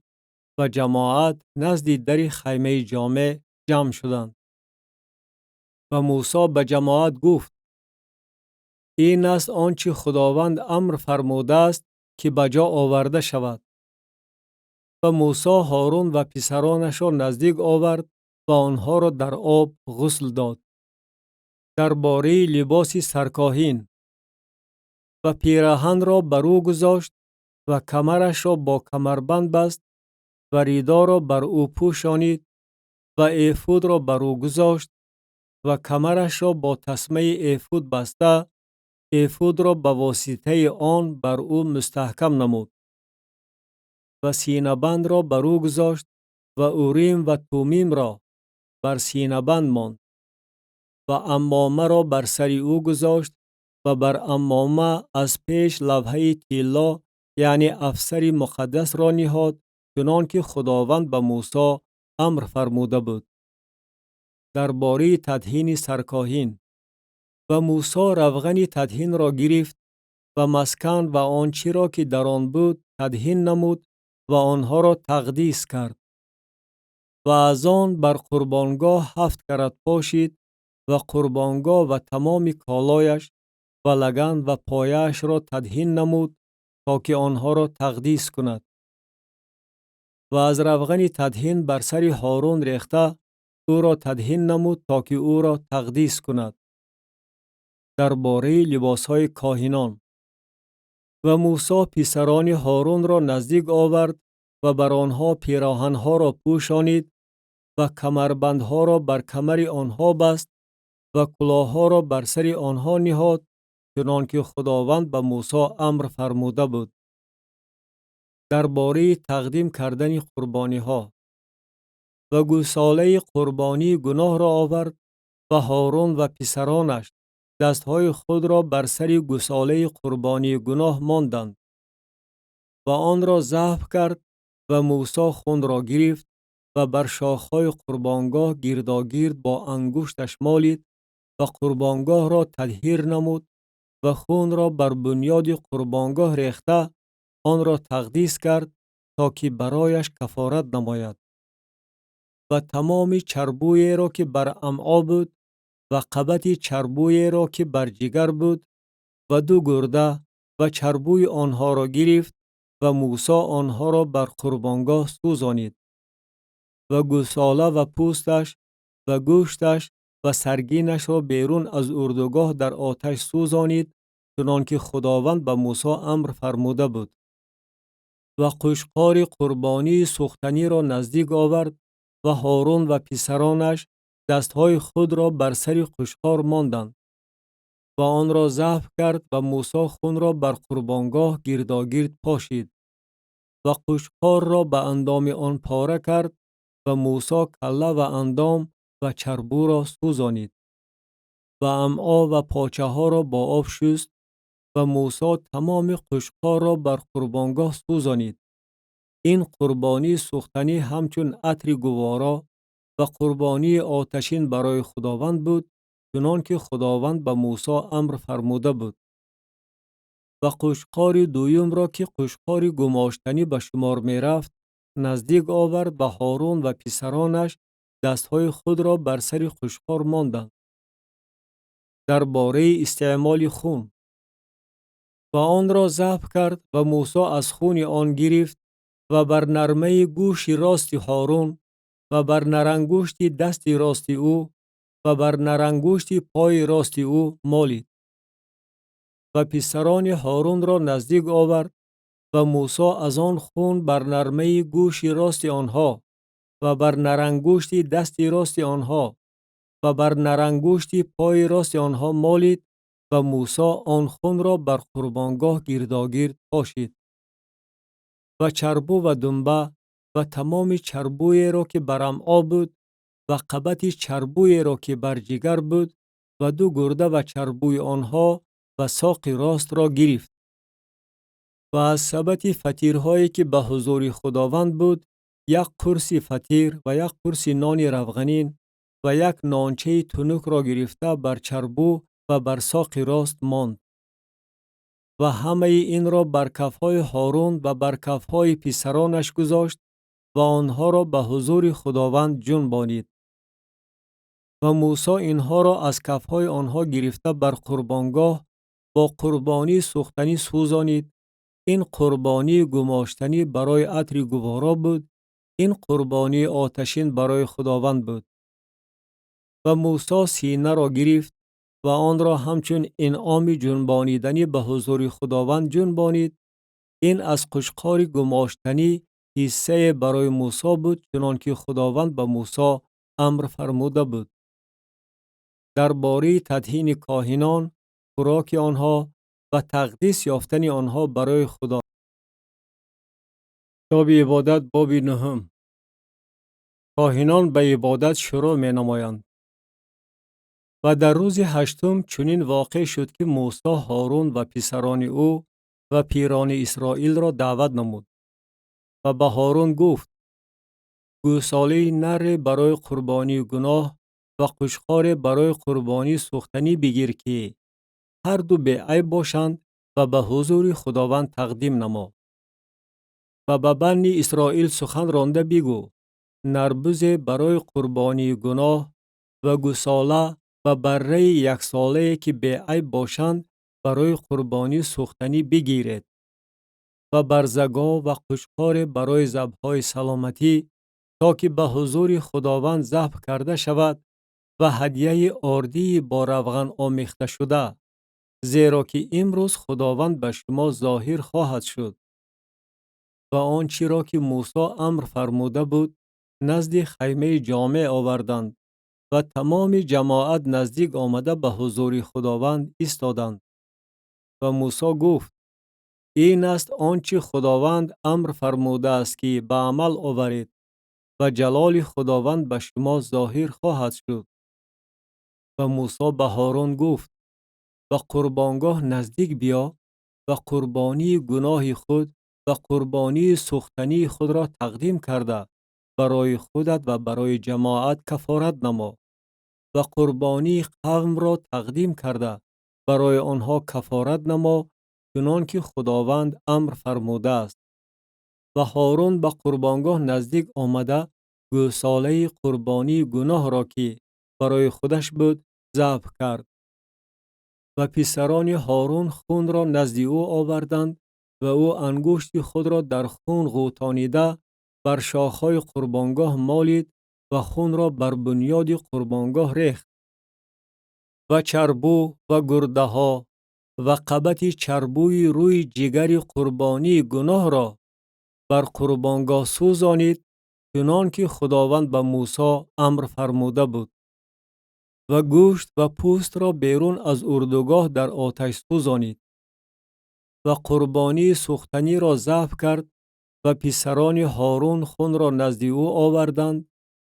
ва ҷамоат назди дари хаймаи ҷомеъ ҷамъ шуданд. Ва Мусо ба ҷамоат гуфт: ин аст он чи Худованд амр фармудааст ки ба ҷо оварда шавад. Ва Мусо Ҳорун ва писаронашро наздик овард ва онҳоро дар об ғусл дод. Дар бораи либоси саркоҳин. Ва пираҳанро бар ӯ гузошт ва камарашро бо камарбанд баст ва ридоро бар ӯ пӯшонид ва эфудро бар ӯ гузошт ва камарашро бо тасмаи эфуд баста, эфудро ба воситаи он бар ӯ мустаҳкам намуд. Ва синабандро бар ӯ гузошт ва Урим ва Тумимро бар синабанд монд ва аммомаро бар сари ӯ гузошт ва бар аммома аз пеш лавҳаи тилло, яъне афсари муқаддасро ниҳод, чунон ки Худованд ба Мусо амр фармуда буд. Дар бораи тадҳини саркоҳин. Ва Мусо равғани тадҳинро гирифт ва маскан ва он чиро ки дар он буд тадҳин намуд ва онҳоро тақдис кард. Ва аз он бар қурбонгоҳ 7 карат пошид ва қурбонгоҳ ва тамоми колояш ва лаган ва пояашро тадҳин намуд то ки онҳоро тақдис кунад. Ва аз равғани тадҳин бар сари Ҳорун рехта ӯро тадҳин намуд то ки ӯро тақдис кунад. Дар бораи либосҳои коҳинон. Ва Мусо писарони Ҳорунро наздик овард ва бар онҳо пироҳанҳоро пӯшонид ва камарбандҳоро бар камари онҳо баст ва кулоҳҳоро бар сари онҳо ниҳод, чунон ки Худованд ба Мусо амр фармуда буд. Дар бораи тақдим кардани қурбониҳо. Ва гӯсолаи қурбонии гуноҳро овард ва Ҳорун ва писаронаш дастҳои худро бар сари гӯсолаи қурбонии гуноҳ монданд ва онро забҳ кард ва Мусо хунро гирифт ва бар шохҳои қурбонгоҳ гирдогирд бо ангушташ молид ва қурбонгоҳро тадҳир намуд ва хунро бар бунёди қурбонгоҳ рехта онро тақдис кард то ки барояш кафорат намояд. Ва тамоми чарбӯеро ки бар амъо буд ва қабати чарбӯеро ки бар ҷигар буд ва 2 гурда ва чарбӯи онҳоро гирифт ва Мусо онҳоро бар қурбонгоҳ сӯзонид. Ва гӯсола ва пӯсташ ва гӯшташ ва саргинашро берун аз урдугоҳ дар оташ сӯзонид, чунон ки Худованд ба Мусо амр фармуда буд. Ва қӯшқори қурбонии сӯхтаниро наздик овард ва Ҳорун ва писаронаш дастҳои худро бар сари қӯшқор монданд ва онро забҳ кард ва Мусо хунро бар қурбонгоҳ гирдогирд пошид ва қӯшқорро ба андоми он пора кард ва Мусо калла ва андом ва чарбӯро сӯзонид ва амъо ва почаҳоро бо об шуст ва Мусо тамоми қӯшқорро бар қурбонгоҳ сӯзонид. Ин қурбонии сӯхтанӣ ҳамчун атри гуворо ва қурбонии оташин барои Худованд буд, чунон ки Худованд ба Мусо амр фармуда буд. Ва қӯшқори дуюмро ки қӯшқори гумоштанӣ ба шумор мерафт наздик овард ва Ҳорун ва писаронаш дастҳои худро бар сари қӯшқор монданд. Дар бораи истеъмоли хун. Ва онро забҳ кард ва Мусо аз хуни он гирифт ва бар нармаи гӯши рости Ҳорун ва бар нарангушти дасти рости ӯ ва бар нарангушти пои рости ӯ молид. Ва писарони Ҳорунро наздик овард ва Мусо аз он хун бар нармаи гӯши рости онҳо ва бар нарангушти дасти рости онҳо ва бар нарангушти пои рости онҳо молид ва Мусо он хунро бар қурбонгоҳ гирдогирд пошид. Ва чарбӯ ва думба ва тамоми чарбӯеро ки бар амъо буд ва қабати чарбӯеро ки бар ҷигар буд ва 2 гурда ва чарбӯи онҳо ва соқи ростро гирифт. Ва аз сабати фатирҳое ки ба ҳузури Худованд буд, 1 қурси фатир ва 1 қурси нони равғанин ва 1 нончаи тунукро гирифта бар чарбӯ ва бар соқи рост монд. Ва ҳамаи инро бар кафҳои Ҳорун ва бар кафҳои писаронаш гузошт ва онҳоро ба ҳузури Худованд ҷунбонид. Ва Мусо инҳоро аз кафҳои онҳо гирифта бар қурбонгоҳ бо қурбонии сӯхтанӣ сӯзонид. Ин қурбонии гумоштанӣ барои атри гуворо буд, ин қурбонии оташин барои Худованд буд. Ва Мусо синаро гирифт ва онро ҳамчун инъоми ҷунбониданӣ ба ҳузури Худованд ҷунбонид. Ин аз қушқори гумоштанӣ ҳиссае барои Мусо буд, чунон ки Худованд ба Мусо амр фармуда буд. Дар бораи тадҳини коҳинон, хӯроки онҳо ва тақдис ёфтани онҳо барои Худо. Китоби ибодат, боби нуҳум. Коҳинон ба ибодат шурӯъ менамоянд. Ва дар рӯзи ҳаштум чунин воқеъ шуд, ки Мусо Ҳорун ва писарони ӯ ва пирони Исроилро даъват намуд. Ва ба Ҳорун гуфт: гӯсолаи наре барои қурбонии гуноҳ ва қушқоре барои қурбонии сӯхтанӣ бигир, ки ҳарду беайб бошанд, ва ба ҳузури Худованд тақдим намо. Ва ба бани Исроил сухан ронда бигӯ: нарбузе барои қурбонии гуноҳ ва гӯсола ва барраи яксолае, ки беайб бошанд, барои қурбонии сӯхтанӣ бигиред ва барзагов ва қушқоре барои забҳҳои саломатӣ, то ки ба ҳузури Худованд забҳ карда шавад, ва ҳадияи ордии бо равған омехташуда, зеро ки имрӯз Худованд ба шумо зоҳир хоҳад шуд. Ва он чиро ки Мусо амр фармуда буд, назди хаймаи ҷомеъ оварданд ва тамоми ҷамоат наздик омада ба ҳузури Худованд истоданд. Ва Мусо гуфт: ин аст он чи Худованд амр фармудааст, ки ба амал оваред, ва ҷалоли Худованд ба шумо зоҳир хоҳад шуд. Ва Мусо ба Ҳорун гуфт: ба қурбонгоҳ наздик биё ва қурбонии гуноҳи худ ва қурбонии сӯхтании худро тақдим карда барои худат ва барои ҷамоат кафорат намо ва қурбонии қавмро тақдим карда барои онҳо кафорат намо, чунон ки Худованд амр фармудааст. Ва Ҳорун ба қурбонгоҳ наздик омада гӯсолаи қурбонии гуноҳро, ки барои худаш буд, забҳ кард. Ва писарони Ҳорун хунро назди ӯ оварданд ва ӯ ангушти худро дар хун ғӯтонида бар шохҳои қурбонгоҳ молид ва хунро бар бунёди қурбонгоҳ рехт. Ва чарбу ва гурдаҳо ва қабати чарбуи рӯи ҷигари қурбонии гуноҳро бар қурбонгоҳ сӯзонид, чунон ки Худованд ба Мусо амр фармуда буд. Ва гӯшт ва пӯстро берун аз урдугоҳ дар оташ сӯзонид. Ва қурбонии сӯхтаниро забҳ кард ва писарони Ҳорун хунро назди ӯ оварданд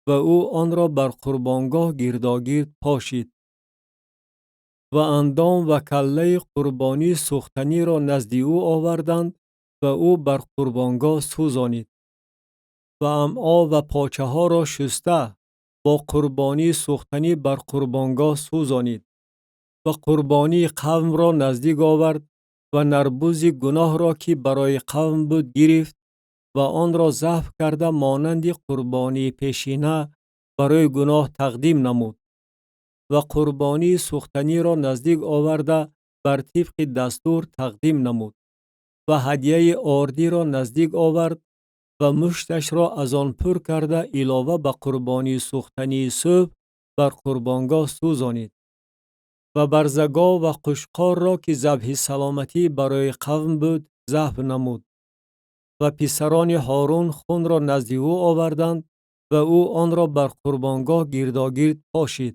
ва ӯ онро бар қурбонгоҳ гирдогирд пошид. Ва андом ва каллаи қурбонии сӯхтаниро назди ӯ оварданд ва ӯ бар қурбонгоҳ сӯзонид. Ва амъо ва почаҳоро шуста бо қурбонии сӯхтанӣ бар қурбонгоҳ сӯзонид. Ва қурбонии қавмро наздик овард ва нарбузи гуноҳро, ки барои қавм буд, гирифт ва онро забҳ карда монанди қурбонии пешина барои гуноҳ тақдим намуд. Ва қурбонии сӯхтаниро наздик оварда бар тибқи дастур тақдим намуд. Ва ҳадияи ордиро наздик овард ва мушташро аз он пур карда илова ба қурбонии сӯхтании субҳ бар қурбонгоҳ сӯзонид. Ва барзагов ва қушқорро, ки забҳи саломатӣ барои қавм буд, забҳ намуд. Ва писарони Ҳорун хунро назди ӯ оварданд ва ӯ онро бар қурбонгоҳ гирдогирд пошид.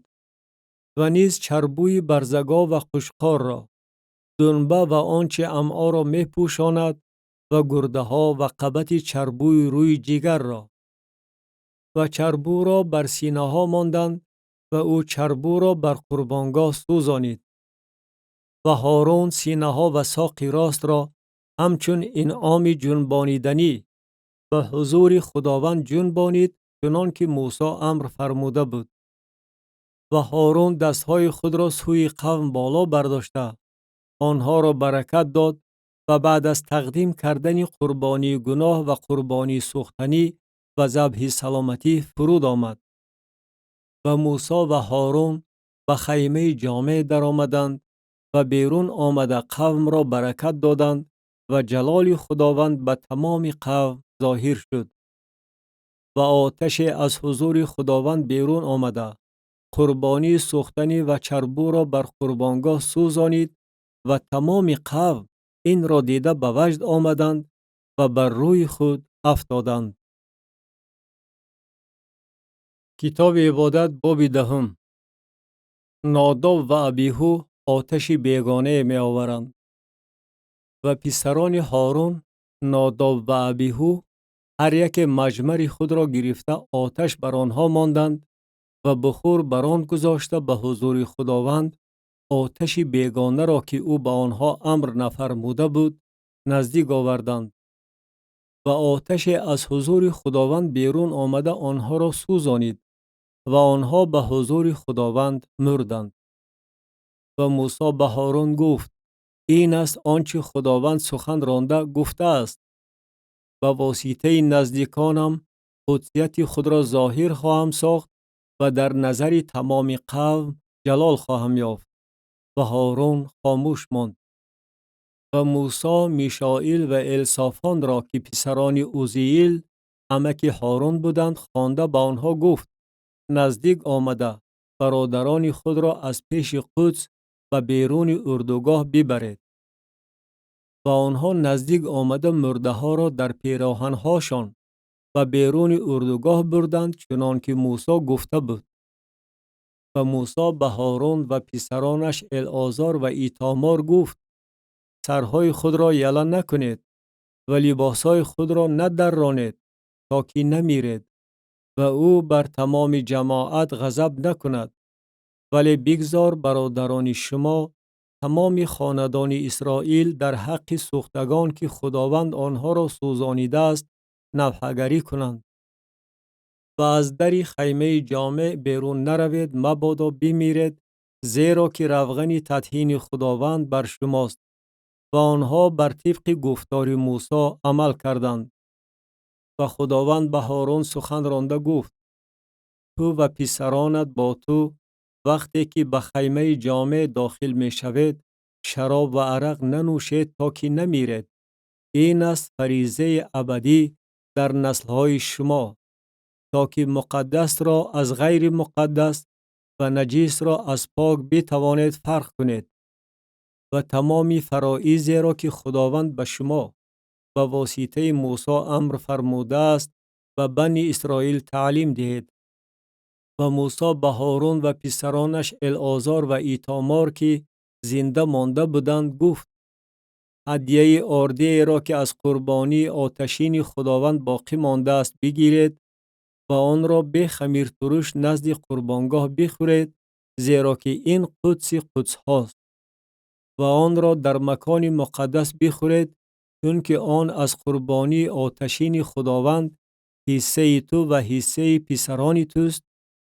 Ва низ чарбуи барзагов ва қушқорро, дунба ва он чи амъоро мепӯшонад ва гурдаҳо ва қабати чарбуи рӯи ҷигарро. Ва чарбуро бар синаҳо монданд ва ӯ чарбуро бар қурбонгоҳ сӯзонид. Ва Ҳорун синаҳо ва соқи ростро ҳамчун инъоми ҷунбониданӣ ба ҳузури Худованд ҷунбонид, чунон ки Мусо амр фармуда буд. Ва Ҳорун дастҳои худро сӯи қавм боло бардошта Онҳоро баракат дод ва баъд аз тақдим кардани қурбонии гуноҳ ва қурбонии сӯхтанӣ ва забҳи саломатӣ фуруд омад. Ва Мусо ва Ҳорун ба хаймаи ҷомеъ даромаданд ва берун омада қавмро баракат доданд ва ҷалоли Худованд ба тамоми қавм зоҳир шуд. Ва оташе аз ҳузури Худованд берун омада, қурбонии сӯхтанӣ ва чарбуро бар қурбонгоҳ сӯзонид ва тамоми қавм инро дида ба ваҷд омаданд ва бар рӯи худ афтоданд. Китоби ибодат, боби 10. Нодоб ва Абиҳу оташи бегонае меоваранд. Ва писарони Ҳорун, Нодоб ва Абиҳу, ҳар яке маҷмари худро гирифта оташ бар онҳо монданд ва бухур бар он гузошта ба ҳузури Худованд оташи бегонаро, ки ӯ ба онҳо амр нафармуда буд, наздик оварданд. Ва оташе аз ҳузури Худованд берун омада онҳоро сӯзонид ва онҳо ба ҳузури Худованд мурданд. Ва Мусо ба Ҳорун гуфт: ин аст он чи Худованд сухан ронда гуфтааст: ба воситаи наздиконам қудсияти худро зоҳир хоҳам сохт ва дар назари тамоми қавм ҷалол хоҳам ёфт. Ва Ҳорун хомӯш монд. Ва Мусо Мишоил ва Элсофонро, ки писарони Узиил амаки Ҳорун буданд, хонда ба онҳо гуфт: наздик омада бародарони худро аз пеши Қудс ба беруни урдугоҳ бибаред. Ва онҳо наздик омада мурдаҳоро дар пероҳанҳошон ба беруни урдугоҳ бурданд, чунон ки Мусо гуфта буд. Ва Мусо ба Ҳорун ва писаронаш Элозор ва Итомор гуфт: сарҳои худро яла накунед ва либосҳои худро надарронед, то ки намиред ва ӯ бар тамоми ҷамоат ғазаб накунад, вале бигзор бародарони шумо, тамоми хонадони Исроил, дар ҳаққи сӯхтагон, ки Худованд онҳоро сӯзонидааст, навҳагарӣ кунанд. Ва аз дари хаймаи ҷомеъ берун наравед, мабодо бимиред, зеро ки равғани тадҳини Худованд бар шумост. Ва онҳо бар тибқи гуфтори Мусо амал карданд. Ва Худованд ба Ҳорун сухан ронда гуфт: ту ва писаронат бо ту вақте ки ба хаймаи ҷомеъ дохил мешавед, шароб ва арақ нанӯшед, то ки намиред. Ин аст фаризаи абадӣ дар наслҳои шумо, то ки муқаддасро аз ғайри муқаддас ва наҷисро аз пок битавонед фарқ кунед. Ва тамоми фароизеро, ки Худованд ба шумо ба воситаи Мусо амр фармудааст, ба бани Исроил таълим диҳед. Ва Мусо ба Ҳорун ва писаронаш Элозор ва Итомор, ки зинда монда буданд, гуфт: ҳадияи ордиеро, ки аз қурбонии оташини Худованд боқӣ мондааст, бигиред ва онро бе хамиртуруш назди қурбонгоҳ бихӯред, зеро ки ин қудси қудсҳост. Ва онро дар макони муқаддас бихӯред, чунки он аз қурбонии оташини Худованд ҳиссаи ту ва ҳиссаи писарони туст,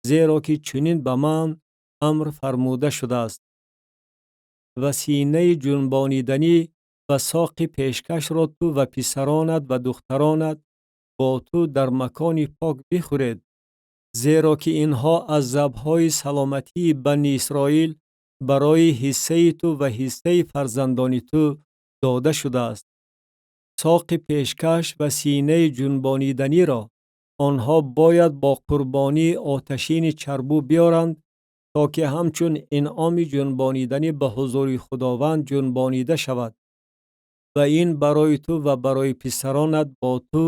зеро ки чунин ба ман амр фармуда шудааст. Ва синаи ҷунбониданӣ ва соқи пешкашро ту ва писаронат ва духтаронат бо ту дар макони пок бихӯред, зеро ки инҳо аз забҳҳои саломатии бани Исроил барои ҳиссаи ту ва ҳиссаи фарзандони ту дода шудааст. Соқи пешкаш ва синаи ҷунбониданиро онҳо бояд бо қурбонии оташини чарбу биёранд, то ки ҳамчун инъоми ҷунбониданӣ ба ҳузури Худованд ҷунбонида шавад. Ва ин барои ту ва барои писаронат бо ту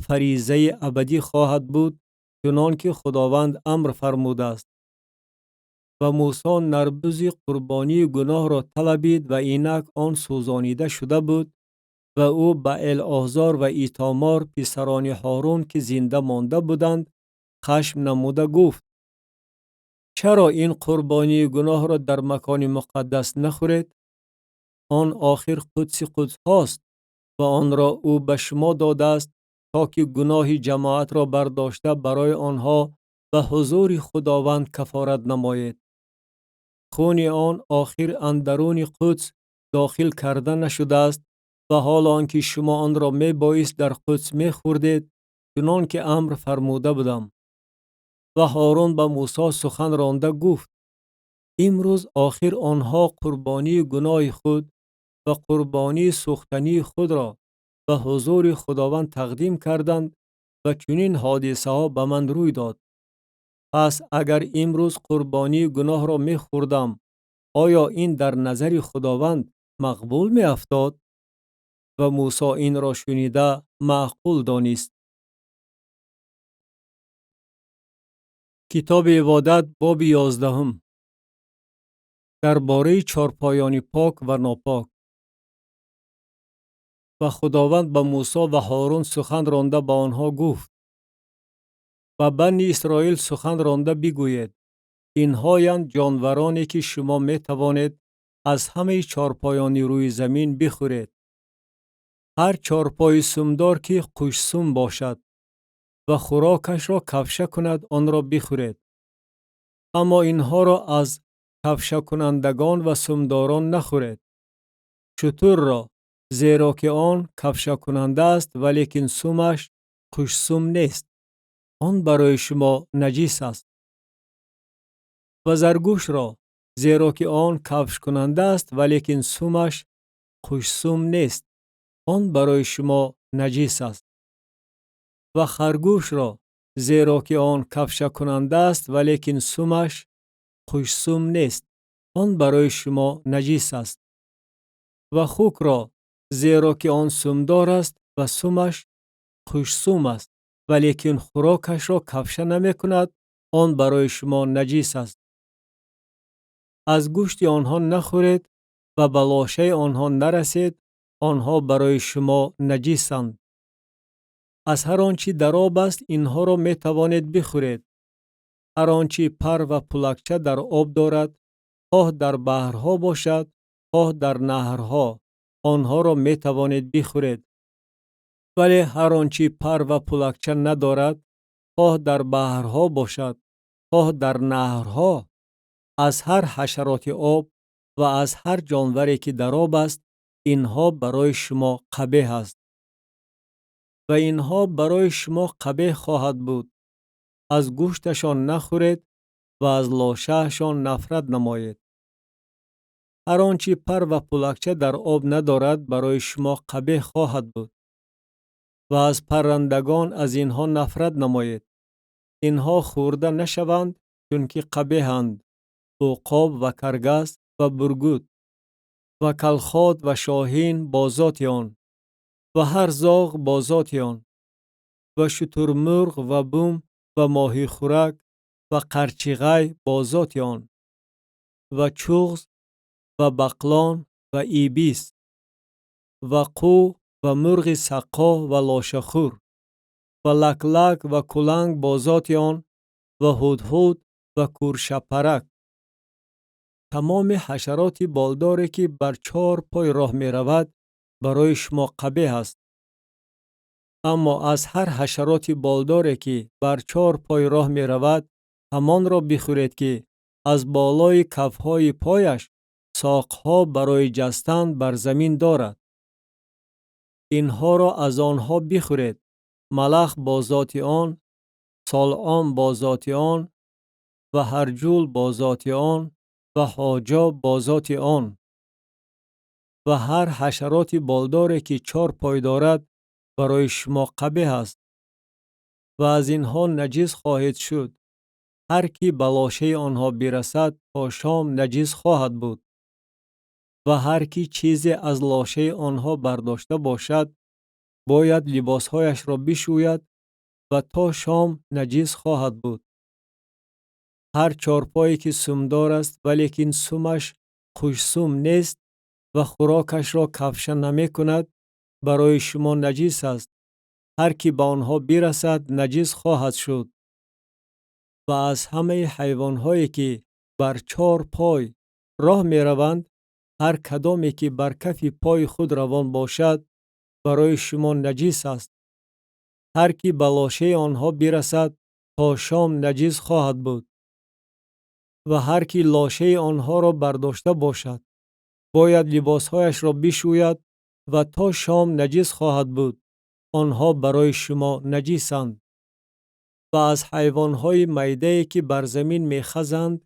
фаризаи абадӣ хоҳад буд, чунон ки Худованд амр фармудааст. Ва Мусо нарбузи қурбонии гуноҳро талабид ва инак он сӯзонида шуда буд ва ӯ ба Элозор ва Итомор, писарони Ҳорун, ки зинда монда буданд, хашм намуда гуфт: чаро ин қурбонии гуноҳро дар макони муқаддас нахӯред? Он охир қудси қудсҳост ва онро ӯ ба шумо додааст, то ки гуноҳи ҷамоатро бардошта барои онҳо ба ҳузури Худованд кафорат намоед. Хуни он охир андаруни Қудс дохил карда нашудааст ва ҳол он ки шумо онро мебоист дар Қудс мехӯрдед, чунон ки амр фармуда будам. Ва Ҳорун ба Мусо сухан ронда гуфт: Имрӯз охир онҳо қурбонии гуноҳи худ ва қурбонии сӯхтании худро ба ҳузури Худованд тақдим карданд ва чунин ҳодисаҳо ба ман рӯй дод. Пас агар имрӯз қурбонии гуноҳро мехӯрдам, оё ин дар назари Худованд мақбул меафтод? Ва Мусо инро шунида маъқул донист. Китоби Ибодат, боби 11. Дар бораи чорпоёни пок ва нопок. Ва Худованд ба Мусо ва Ҳорун сухан ронда ба онҳо гуфт: Ба Бани Исроил сухан ронда бигӯед: Инҳоянд ҷонвароне ки шумо метавонед аз ҳамаи чорпоёни рӯи замин бихӯред. Ҳар чорпои сумдор ки хушсум бошад ва хӯрокашро кавша кунад, онро бихӯред. Аммо инҳоро аз кавшакунандагон ва сумдорон нахӯред. Шутурро, зеро ки он кавшакунанда аст, валекин сумаш хушсум нест. Он барои шумо наҷис аст. Ва заргӯшро, зеро ки он кавшкунанда аст, валекин сумаш хушсум нест. Он барои шумо наҷис аст. Ва харгӯшро, зеро ки он кавшакунанда аст, валекин сумаш хушсум нест. Он барои шумо наҷис аст. Ва хукро, зеро ки он сумдор аст ва сумаш хушсум аст, валекин хӯрокашро кавша намекунад, он барои шумо наҷис аст. Аз гӯшти онҳо нахӯред ва ба лошаи онҳо нарасед, онҳо барои шумо наҷисанд. Аз ҳар он чӣ дар об аст, инҳоро метавонед бихӯред. Ҳар он чӣ пар ва пулакча дар об дорад, хоҳ дар баҳрҳо бошад, хоҳ дар наҳрҳо, онҳоро метавонед бихӯред. Вале ҳар он чӣ пар ва пулакча надорад, хоҳ дар баҳрҳо бошад, хоҳ дар наҳрҳо, аз ҳар ҳашароти об ва аз ҳар ҷонваре ки дар об аст, инҳо барои шумо қабеҳ аст. Ва инҳо барои шумо қабеҳ хоҳад буд. Аз гӯшташон нахӯред ва аз лошаашон нафрат намоед. Ҳар он чӣ пар ва пулакча дар об надорад, барои шумо қабеҳ хоҳад буд. Ва аз паррандагон аз инҳо нафрат намоед. Инҳо хӯрда нашаванд, чунки қабеҳанд: уқоб ва каргас ва бургут ва калхот ва шоҳин бо зоти он ва ҳар зоғ бо зоти он ва шутурмурғ ва бум ва моҳихӯрак ва қарчиғай бо зоти он ва чуғз ва бақлон ва ибис ва қӯ ва мурғи саққо ва лошахӯр ва лаклак ва куланг бо зоти он ва ҳудҳуд ва кӯршабпарак. Тамоми ҳашароти болдоре ки бар чор пой роҳ меравад, барои шумо қабеҳ аст. Аммо аз ҳар ҳашароти болдоре ки бар чор пой роҳ меравад, ҳамонро бихӯред ки аз болои кафҳои пояш соқҳо барои ҷастан бар замин дорад. Инҳоро аз онҳо бихӯред: малах бо зоти он, солъом бо зоти он ва ҳарҷул бо зоти он ва ҳоҷоб бо зоти он. Ва ҳар ҳашароти болдоре ки чор пой дорад, барои шумо қабеҳ аст ва аз инҳо наҷис хоҳед шуд. Ҳар ки ба лошаи онҳо бирасад, то шом наҷис хоҳад буд. Ва ҳар ки чизе аз лошаи онҳо бардошта бошад, бояд либосҳояшро бишӯяд ва то шом наҷис хоҳад буд. Ҳар чорпое ки сумдор аст, валекин сумаш хушсум нест ва хӯрокашро кавша намекунад, барои шумо наҷис аст. Ҳар ки ба онҳо бирасад, наҷис хоҳад шуд. Ва аз ҳамаи ҳайвонҳое ки бар чор пой роҳ мераванд, ҳар кадоме ки бар кафи пои худ равон бошад, барои шумо наҷис аст. Ҳар ки ба лошаи онҳо бирасад, то шом наҷис хоҳад буд. Ва ҳар ки лошаи онҳоро бардошта бошад, Бояд либосҳояшро бишӯяд ва то шом наҷис хоҳад буд. Онҳо барои шумо наҷисанд. Ва аз ҳайвонҳои майдае, ки бар замин мехазанд,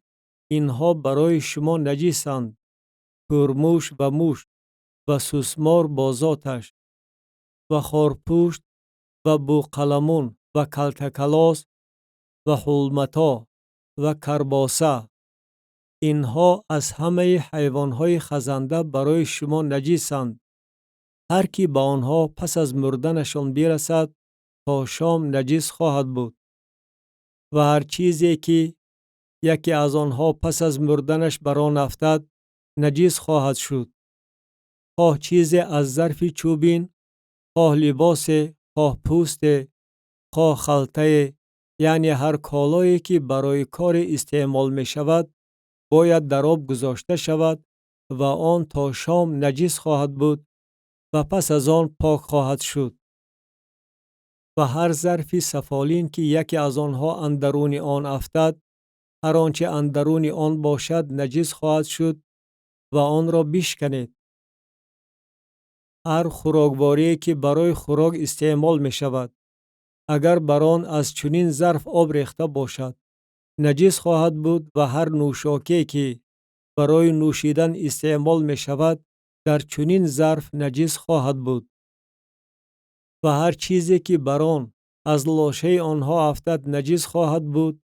инҳо барои шумо наҷисанд: кӯрмӯш ва муш ва сусмор бо зоташ ва хорпушт ва бӯқаламун ва калтакалос ва ҳулмато ва карбоса. Инҳо аз ҳамаи ҳайвонҳои хазанда барои шумо наҷисанд. Ҳар кӣ ба онҳо пас аз мурданашон бирасад, то шом наҷис хоҳад буд. Ва ҳар чизе ки яке аз онҳо пас аз мурданаш бар он афтад, наҷис хоҳад шуд. Хоҳ чизе аз зарфи чӯбин, хоҳ либосе, хоҳ пӯсте, хоҳ халтае, яъне ҳар колое ки барои коре истеъмол мешавад, бояд дар об гузошта шавад ва он то шом наҷис хоҳад буд ва пас аз он пок хоҳад шуд. Ва ҳар зарфи сафолин ки яке аз онҳо андаруни он афтад, ҳар он чи андаруни он бошад наҷис хоҳад шуд ва онро бишканед. Ҳар хӯрокворие ки барои хӯрок истеъмол мешавад, агар бар он аз чунин зарф об рехта бошад, наҷис хоҳад буд ва ҳар нӯшокие ки барои нӯшидан истеъмол мешавад, дар чунин зарф наҷис хоҳад буд. Ва ҳар чизе ки бар он аз лошаи онҳо афтад наҷис хоҳад буд.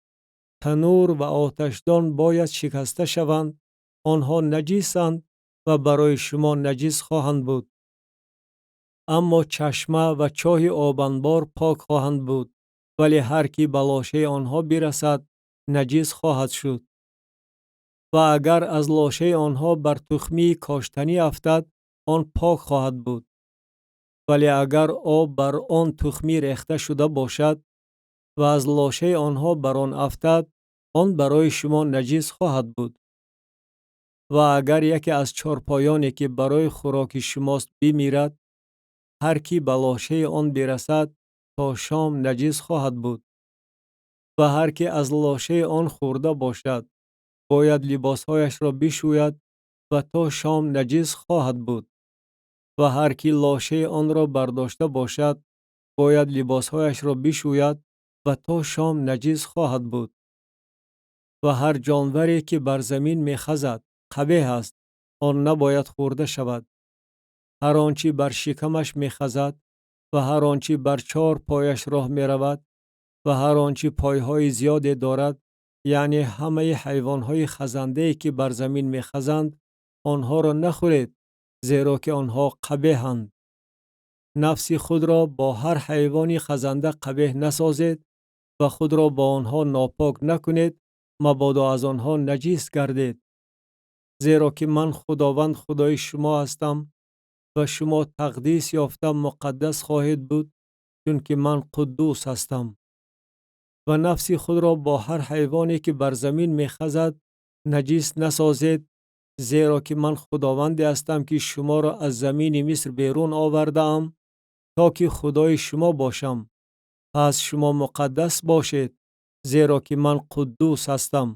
Танӯр ва оташдон бояд шикаста шаванд, онҳо наҷисанд ва барои шумо наҷис хоҳанд буд. Аммо чашма ва чоҳи обанбор пок хоҳанд буд, вале ҳар кӣ ба лошаи онҳо бирасад, наҷис хоҳад шуд. Ва агар аз лошаи онҳо бар тухмии коштанӣ афтад, он пок хоҳад буд. Вале агар об бар он тухмӣ рехта шуда бошад ва аз лошаи онҳо бар он афтад, он барои шумо наҷис хоҳад буд. Ва агар яке аз чорпоёне ки барои хӯроки шумост бимирад, ҳар кӣ ба лошаи он бирасад, то шом наҷис хоҳад буд. Ва ҳар кӣ аз лошаи он хӯрда бошад, бояд либосҳояшро бишӯяд ва то шом наҷис хоҳад буд. Ва ҳар кӣ лошаи онро бардошта бошад, бояд либосҳояшро бишӯяд ва то шом наҷис хоҳад буд. Ва ҳар ҷонваре ки бар замин мехазад, қабеҳ аст, он набояд хӯрда шавад. Ҳар он чӣ бар шикамаш мехазад ва ҳар он чӣ бар чор пояш роҳ меравад ва ҳар он чӣ пойҳои зиёде дорад, яъне ҳамаи ҳайвонҳои хазандае ки бар замин мехазанд, онҳоро нахӯред, зеро ки онҳо қабеҳанд. Нафси худро бо ҳар ҳайвони хазанда қабеҳ насозед ва худро бо онҳо нопок накунед, мабодо аз онҳо наҷис гардед. Зеро ки ман Худованд Худои шумо ҳастам ва шумо тақдис ёфта муқаддас хоҳед буд, чунки ман қуддус ҳастам. Ва нафси худро бо ҳар ҳайвоне ки бар замин мехазад наҷис насозед, зеро ки ман Худованде ҳастам ки шуморо аз замини Миср берун овардаам, то ки Худои шумо бошам. Пас шумо муқаддас бошед, зеро ки ман қуддус ҳастам.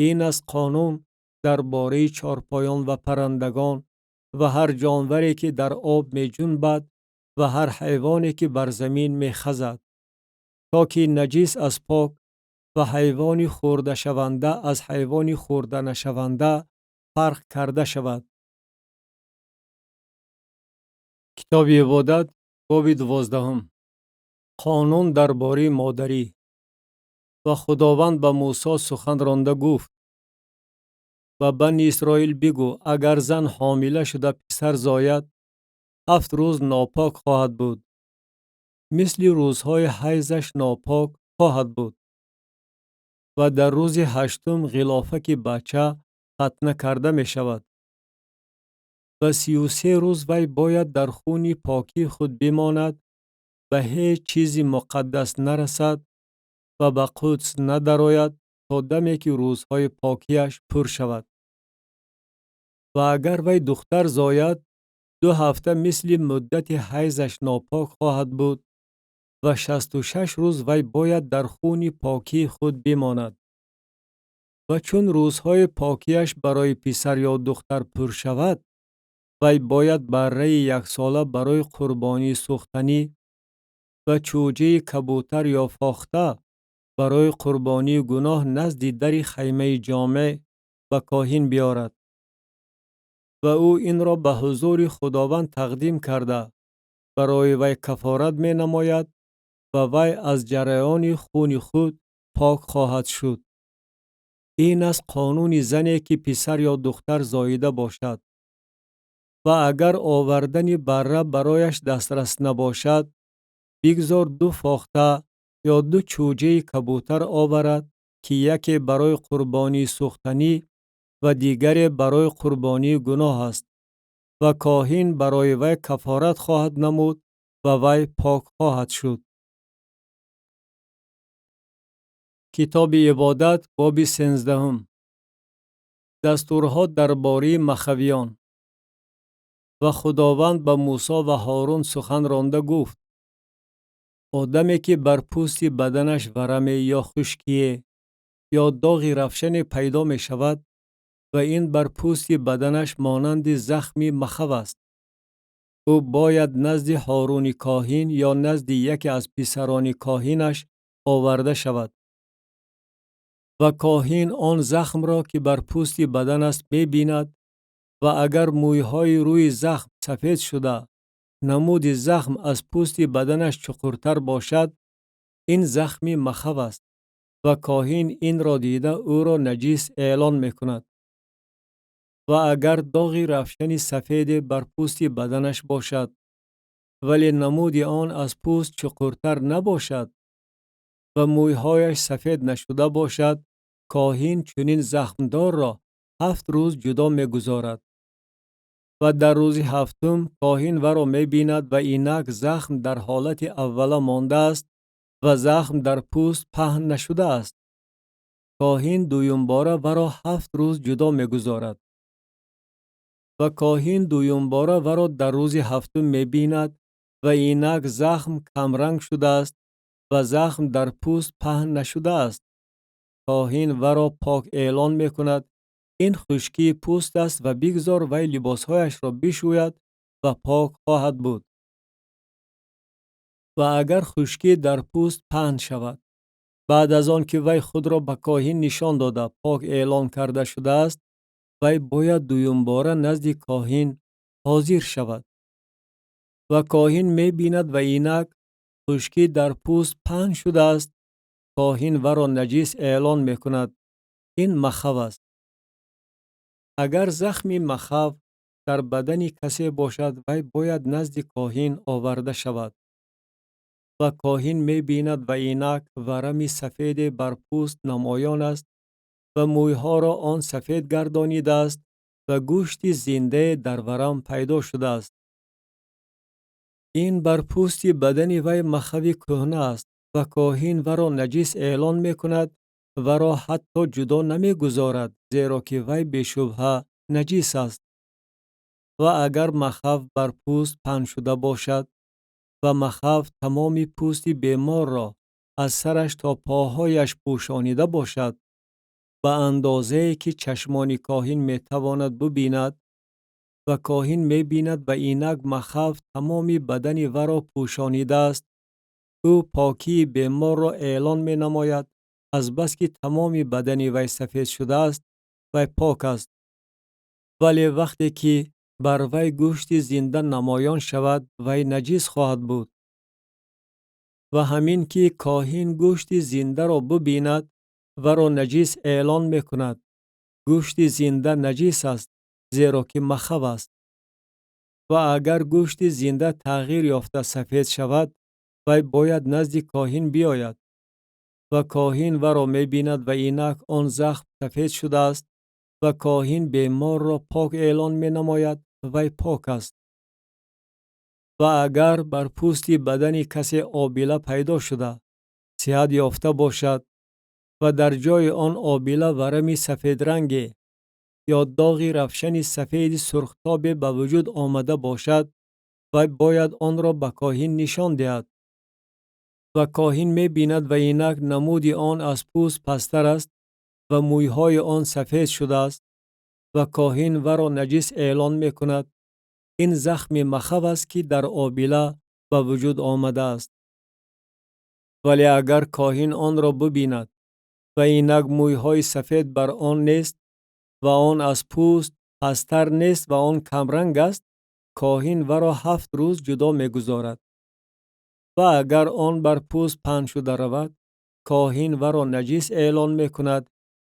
Ин аст қонун дар бораи чорпоён ва паррандагон ва ҳар ҷонваре ки дар об меҷунбад ва ҳар ҳайвоне ки бар замин мехазад, то ки наҷис аз пок ва ҳайвони хӯрдашаванда аз ҳайвони хӯрданашаванда фарқ карда шавад. Китоби Ибодат, боби 12. Қонун дар бораи модарӣ. Ва Худованд ба Мусо сухан ронда гуфт: Ба Бани Исроил бигӯ, агар зан ҳомила шуда писар зояд, 7 рӯз нопок хоҳад буд. Мисли рӯзҳои ҳайзаш нопок хоҳад буд. Ва дар рӯзи 8 ғилофаки бача хатна карда мешавад. Ва 33 рӯз вай бояд дар хуни покии худ бимонад, ба ҳеҷ чизи муқаддас нарасад ва ба Қудс надарояд то даме ки рӯзҳои покияш пур шавад. Ва агар вай духтар зояд, 2 ҳафта мисли муддати ҳайзаш нопок хоҳад буд ва 66 рӯз вай бояд дар хуни покии худ бимонад. Ва чун рӯзҳои покияш барои писар ё духтар пур шавад, вай бояд барраи яксола барои қурбонии сӯхтанӣ ва чӯҷаи кабутар ё фохта барои қурбонии гуноҳ назди дари хаймаи ҷомеъ ба коҳин биёрад. Ва ӯ инро ба ҳузури Худованд тақдим карда, барои вай кафорат менамояд ва вай аз ҷараёни хуни худ пок хоҳад шуд. Ин аст қонуни зане, ки писар ё духтар зоида бошад. Ва агар овардани барра барояш дастрас набошад, бигзор ду фохта ё ду чӯҷаи кабутар оварад, ки яке барои қурбонии сӯхтанӣ ва дигаре барои қурбонии гуноҳ аст. Ва коҳин барои вай кафорат хоҳад намуд ва вай пок хоҳад шуд. Китоби Ибодат, боби 13. Дастурҳо дар бораи махавиён. Ва Худованд ба Мусо ва Ҳорун сухан ронда гуфт: одаме ки бар пӯсти баданаш вараме ё хушкие ё доғи равшане пайдо мешавад ва ин бар пӯсти баданаш монанди захми махав аст, ӯ бояд назди Ҳоруни коҳин ё назди яке аз писарони коҳинаш оварда шавад. Ва коҳин он захмро, ки бар пӯсти бадан аст, мебинад ва агар мӯйҳои рӯи захм сафед шуда, намуди захм аз пӯсти баданаш чуқуртар бошад, ин захми махав аст ва коҳин инро дида ӯро наҷис эълон мекунад. Ва агар доғи равшани сафеде бар пӯсти баданаш бошад, вале намуди он аз пӯст чуқуртар набошад ва мӯйҳояш сафед нашуда бошад, коҳин чунин захмдорро 7 рӯз ҷудо мегузорад. Ва дар рӯзи ҳафтум коҳин варо мебинад ва инак захм дар ҳолати аввала мондааст ва захм дар пӯст паҳн нашудааст. Коҳин дуюмбора варо 7 рӯз ҷудо мегузорад. Ва коҳин дуюмбора варо дар рӯзи ҳафтум мебинад ва инак захм камранг шудааст ва захм дар пӯст паҳн нашудааст. Коҳин варо пок эълон мекунад. Ин хушкии пӯст аст ва бигзор вай либосҳояшро бишӯяд ва пок хоҳад буд. Ва агар хушкӣ дар пӯст паҳн шавад, баъд аз он ки вай худро ба коҳин нишон дода пок эълон карда шудааст, вай бояд дуюмбора назди коҳин ҳозир шавад. Ва коҳин мебинад ва инак хушкӣ дар пӯст паҳн шудааст. Коҳин варо наҷис эълон мекунад. Ин махав аст. Агар захми махав дар бадани касе бошад, вай бояд назди коҳин оварда шавад. Ва коҳин мебинад ва инак варами сафеде бар пӯст намоён аст ва мӯйҳоро он сафед гардонидааст ва гӯшти зиндае дар варам пайдо шудааст. Ин бар пӯсти бадани вай махави кӯҳна аст ва коҳин варо наҷис эълон мекунад, варо ҳатто ҷудо намегузорад, зеро ки вай бешубҳа наҷис аст. Ва агар махав бар пӯст паҳн шуда бошад ва махав тамоми пӯсти беморро аз сараш то поҳояш пӯшонида бошад, ба андозае ки чашмони коҳин метавонад бубинад, ва коҳин мебинад ва инак махав тамоми бадани варо пӯшонидааст, ӯ покии беморро эълон менамояд. Азбаски тамоми бадани вай сафед шудааст, вай пок аст. Вале вақте ки бар вай гӯшти зинда намоён шавад, вай наҷис хоҳад буд. Ва ҳамин ки коҳин гӯшти зиндаро бубинад, варо наҷис эълон мекунад. Гӯшти зинда наҷис аст, зеро ки махав аст. Ва агар гӯшти зинда тағйир ёфта сафед шавад, вай бояд назди коҳин биёяд. Ва коҳин варо мебинад ва инак он захм сафед шудааст ва коҳин беморро пок эълон менамояд, вай пок аст. Ва агар бар пӯсти бадани касе обила пайдо шуда, сиҳат ёфта бошад ва дар ҷои он обила варами сафедранге ё доғи равшани сафеди сурхтобе ба вуҷуд омада бошад, вай бояд онро ба коҳин нишон диҳад. Ва коҳин мебинад ва инак намуди он аз пӯст пасттар аст ва мӯйҳои он сафед шудааст ва коҳин варо наҷис эълон мекунад. Ин захми махав аст, ки дар обила ба вуҷуд омадааст. Вале агар коҳин онро бибинад ва инак мӯйҳои сафед бар он нест ва он аз пӯст пасттар нест ва он камранг аст, коҳин варо 7 рӯз ҷудо мегузорад. Ва агар он бар пӯст паҳн шуда равад, коҳин варо наҷис эълон мекунад.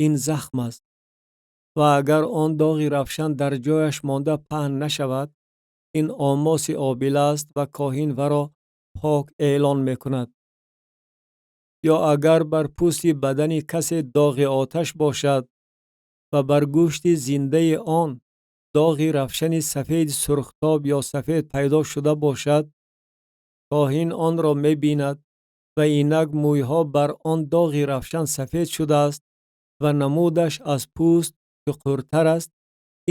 Ин захм аст. Ва агар он доғи равшан дар ҷояш монда паҳн нашавад, ин омоси обила аст ва коҳин варо пок эълон мекунад. Ё агар бар пӯсти бадани касе доғи оташ бошад ва бар гӯшти зиндаи он доғи равшани сафеди сурхтоб ё сафед пайдо шуда бошад, коҳин онро мебинад ва инак мӯйҳо бар он доғи равшан сафед шудааст ва намудаш аз пӯст чуқуртар аст.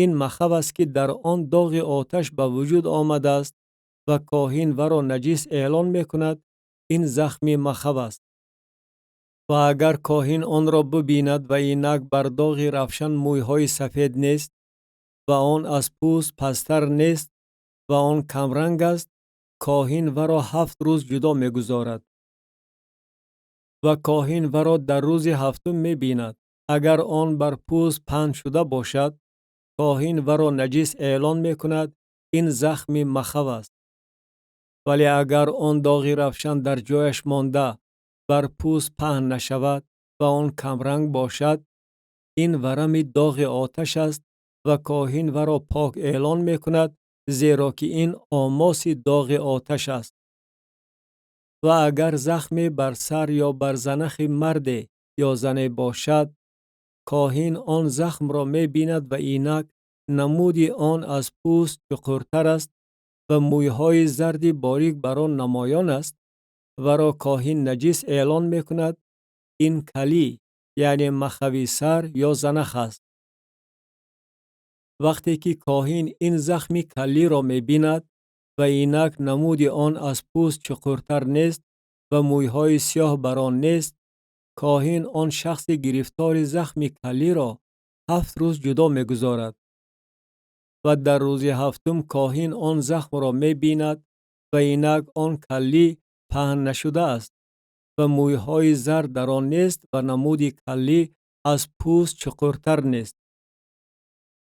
Ин махав аст, ки дар он доғи оташ ба вуҷуд омадааст ва коҳин варо наҷис эълон мекунад. Ин захми махав аст. Ва агар коҳин онро бибинад ва инак бар доғи равшан мӯйҳои сафед нест ва он аз пӯст пасттар нест ва он камранг аст, коҳин варо 7 рӯз ҷудо мегузорад. Ва коҳин варо дар рӯзи ҳафтум мебинад. Агар он бар пӯст паҳн шуда бошад, коҳин варо наҷис эълон мекунад. Ин захми махав аст. Вале агар он доғи равшан дар ҷояш монда бар пӯст паҳн нашавад ва он камранг бошад, ин варами доғи оташ аст ва коҳин варо пок эълон мекунад, зеро ки ин омоси доғи оташ аст. Ва агар захме бар сар ё бар занахи марде ё зане бошад, коҳин он захмро мебинад ва инак намуди он аз пӯст чуқуртар аст ва мӯйҳои зарди борик бар он намоён аст, варо коҳин наҷис эълон мекунад. Ин калӣ, яъне махави сар ё занах аст. Вақте ки коҳин ин захми калиро мебинад ва инак намуди он аз пӯст чуқуртар нест ва мӯйҳои сиёҳ бар он нест, коҳин он шахси гирифтори захми калиро 7 рӯз ҷудо мегузорад. Ва дар рӯзи ҳафтум коҳин он захмро мебинад ва инак он калӣ паҳн нашудааст ва мӯйҳои зард дар он нест ва намуди калӣ аз пӯст чуқуртар нест.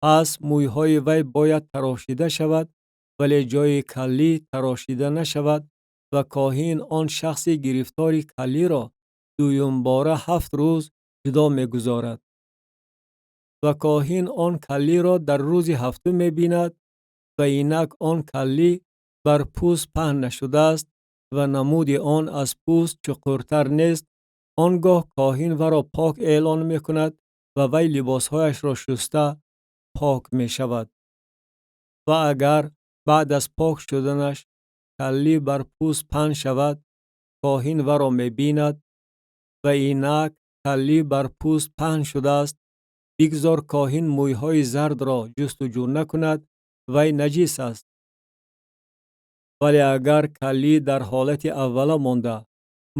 Пас мӯйҳои вай бояд тарошида шавад, вале ҷои калӣ тарошида нашавад ва коҳин он шахси гирифтори калиро дуюмбора 7 рӯз ҷудо мегузорад. Ва коҳин он калиро дар рӯзи ҳафтум мебинад ва инак он калӣ бар пӯст паҳн нашудааст ва намуди он аз пӯст чуқуртар нест. Он гоҳ коҳин варо пок эълон мекунад ва вай либосҳояшро шуста пок мешавад. Ва агар баъд аз пок шуданаш калӣ бар пӯст паҳн шавад, коҳин варо мебинад ва инак калӣ бар пӯст паҳн шудааст. Бигзор коҳин мӯйҳои зардро ҷустуҷӯ накунад, вай наҷис аст. Вале агар калӣ дар ҳолати аввала монда,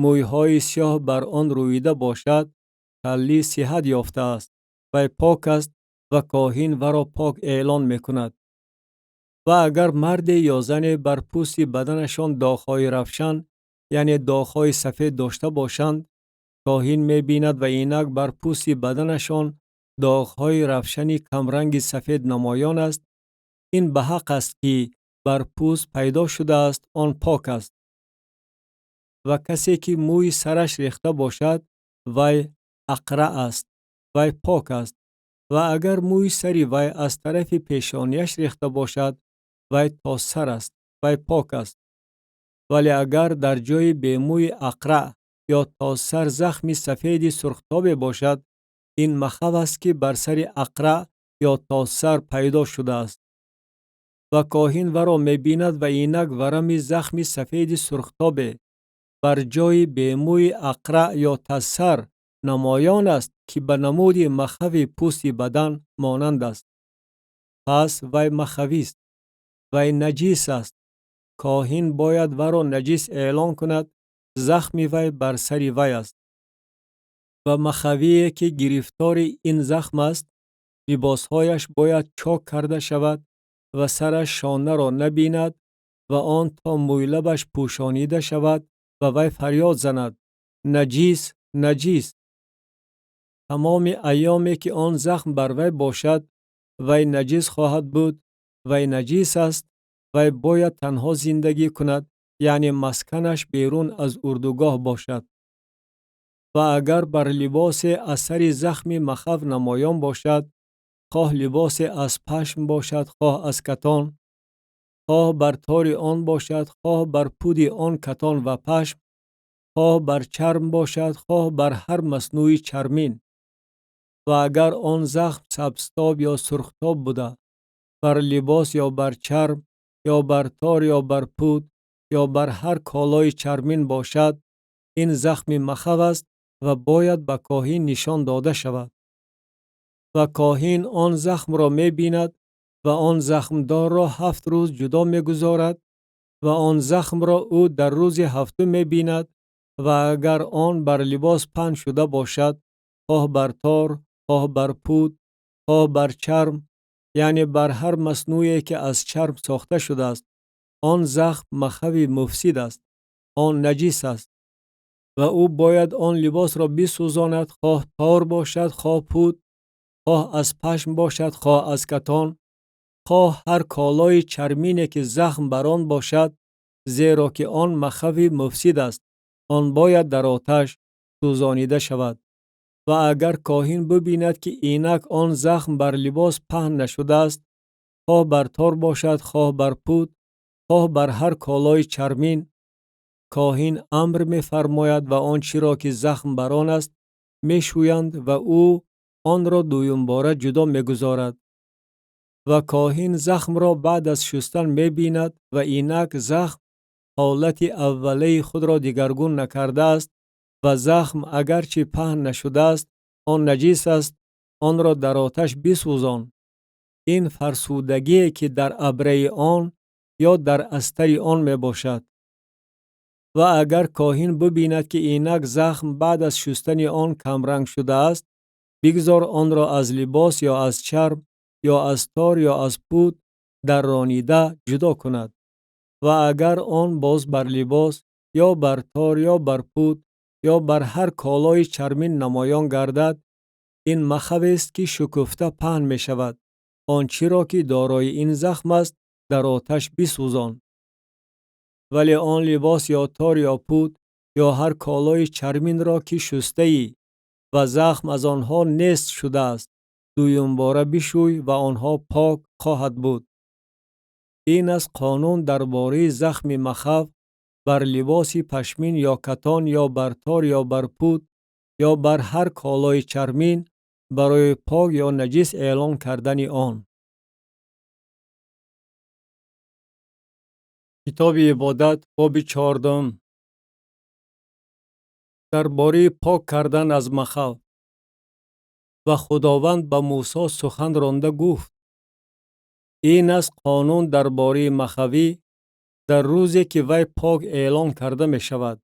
мӯйҳои сиёҳ бар он рӯида бошад, калӣ сиҳат ёфтааст, вай пок аст ва коҳин варо пок эълон мекунад. Ва агар марде ё зане бар пӯсти баданашон доғҳои равшан, яъне доғҳои сафед дошта бошанд, коҳин мебинад ва инак бар пӯсти баданашон доғҳои равшани камранги сафед намоён аст. Ин ба ҳақ аст, ки бар пӯст пайдо шудааст, он пок аст. Ва касе ки мӯи сараш рехта бошад, вай ақраъ аст, вай пок аст. Ва агар мӯи сари вай аз тарафи пешонияш рехта бошад, вай тозсар аст, вай пок аст. Вале агар дар ҷои бемӯи ақраъ ё тозсар захми сафеди сурхтобе бошад, ин махав аст, ки бар сари ақраъ ё тозсар пайдо шудааст. Ва коҳин варо мебинад ва инак варами захми сафеди сурхтобе бар ҷои бемӯи ақраъ ё тазсар намоён аст, ки ба намуди махави пӯсти бадан монанд аст. Пас вай махавист, вай наҷис аст. Коҳин бояд варо наҷис эълон кунад. Захми вай бар сари вай аст. Ва махавие ки гирифтори ин захм аст, либосҳояш бояд чок карда шавад ва сараш шонаро набинад ва он то мӯйлабаш пӯшонида шавад ва вай фарёд занад: наҷис, наҷис. Тамоми айёме ки он захм бар вай бошад, вай наҷис хоҳад буд, вай наҷис аст, вай бояд танҳо зиндагӣ кунад, яъне масканаш берун аз урдугоҳ бошад. Ва агар бар либосе асари захми махав намоён бошад, хоҳ либосе аз пашм бошад, хоҳ аз катон, хоҳ бар тори он бошад, хоҳ бар пуди он катон ва пашм, хоҳ бар чарм бошад, хоҳ бар ҳар маснӯи чармин. Ва агар он захм сабзтоб ё сурхтоб буда, бар либос ё бар чарм, ё бар тор ё бар пуд, ё бар ҳар колои чармин бошад, ин захми махав аст ва бояд ба коҳин нишон дода шавад. Ва коҳин он захмро мебинад ва он захмдорро 7 рӯз ҷудо мегузорад ва он захмро ӯ дар рӯзи ҳафтум мебинад ва агар он бар либос паҳн шуда бошад, хоҳ бар тор, хоҳ бар пуд, хоҳ бар чарм, яъне бар ҳар маснӯе ки аз чарм сохта шудааст, он захм махави муфсид аст, он наҷис аст. Ва ӯ бояд он либосро бисӯзонад, хоҳ тор бошад, хоҳ пуд, хоҳ аз пашм бошад, хоҳ аз катон, хоҳ ҳар колои чармине ки захм бар он бошад, зеро ки он махави муфсид аст, он бояд дар оташ сӯзонида шавад. Ва агар коҳин бибинад ки инак он захм бар либос паҳн нашудааст, хоҳ бар тор бошад, хоҳ бар пуд, хоҳ бар ҳар колои чармин, коҳин амр мефармояд ва он чиро ки захм бар он аст мешӯянд ва ӯ онро дуюмбора ҷудо мегузорад. Ва коҳин захмро баъд аз шустан мебинад ва инак захм ҳолати аввалаи худро дигаргун накардааст ва захм агарчи паҳн нашудааст, он наҷис аст, онро дар оташ бисӯзон. Ин фарсудагие ки дар абраи он ё дар астари он мебошад. Ва агар коҳин бибинад ки инак захм баъд аз шустани он камранг шудааст, бигзор онро аз либос ё аз чарм ё аз тор ё аз пуд дарронида ҷудо кунад. Ва агар он боз бар либос ё бар тор ё бар пуд ё бар ҳар колои чармин намоён гардад, ин махавест ки шукуфта паҳн мешавад. Он чиро ки дорои ин захм аст, дар оташ бисӯзон. Вале он либос ё тор ё пуд ё ҳар колои чарминро ки шустаӣ ва захм аз онҳо нест шудааст, дуюмбора бишӯй ва онҳо пок хоҳад буд. Ин аст қонун дар бораи захми махав бар либоси пашмин ё катон ё бар тор ё бар пуд ё бар ҳар колои чармин барои пок ё наҷис эълон кардани он. Китоби ибодат, боби 14. Дар бораи пок кардан аз махав. Ва Худованд ба Мусо сухан ронда гуфт: ин аст қонун дар бораи махавӣ дар рӯзе ки вай пок эълон карда мешавад,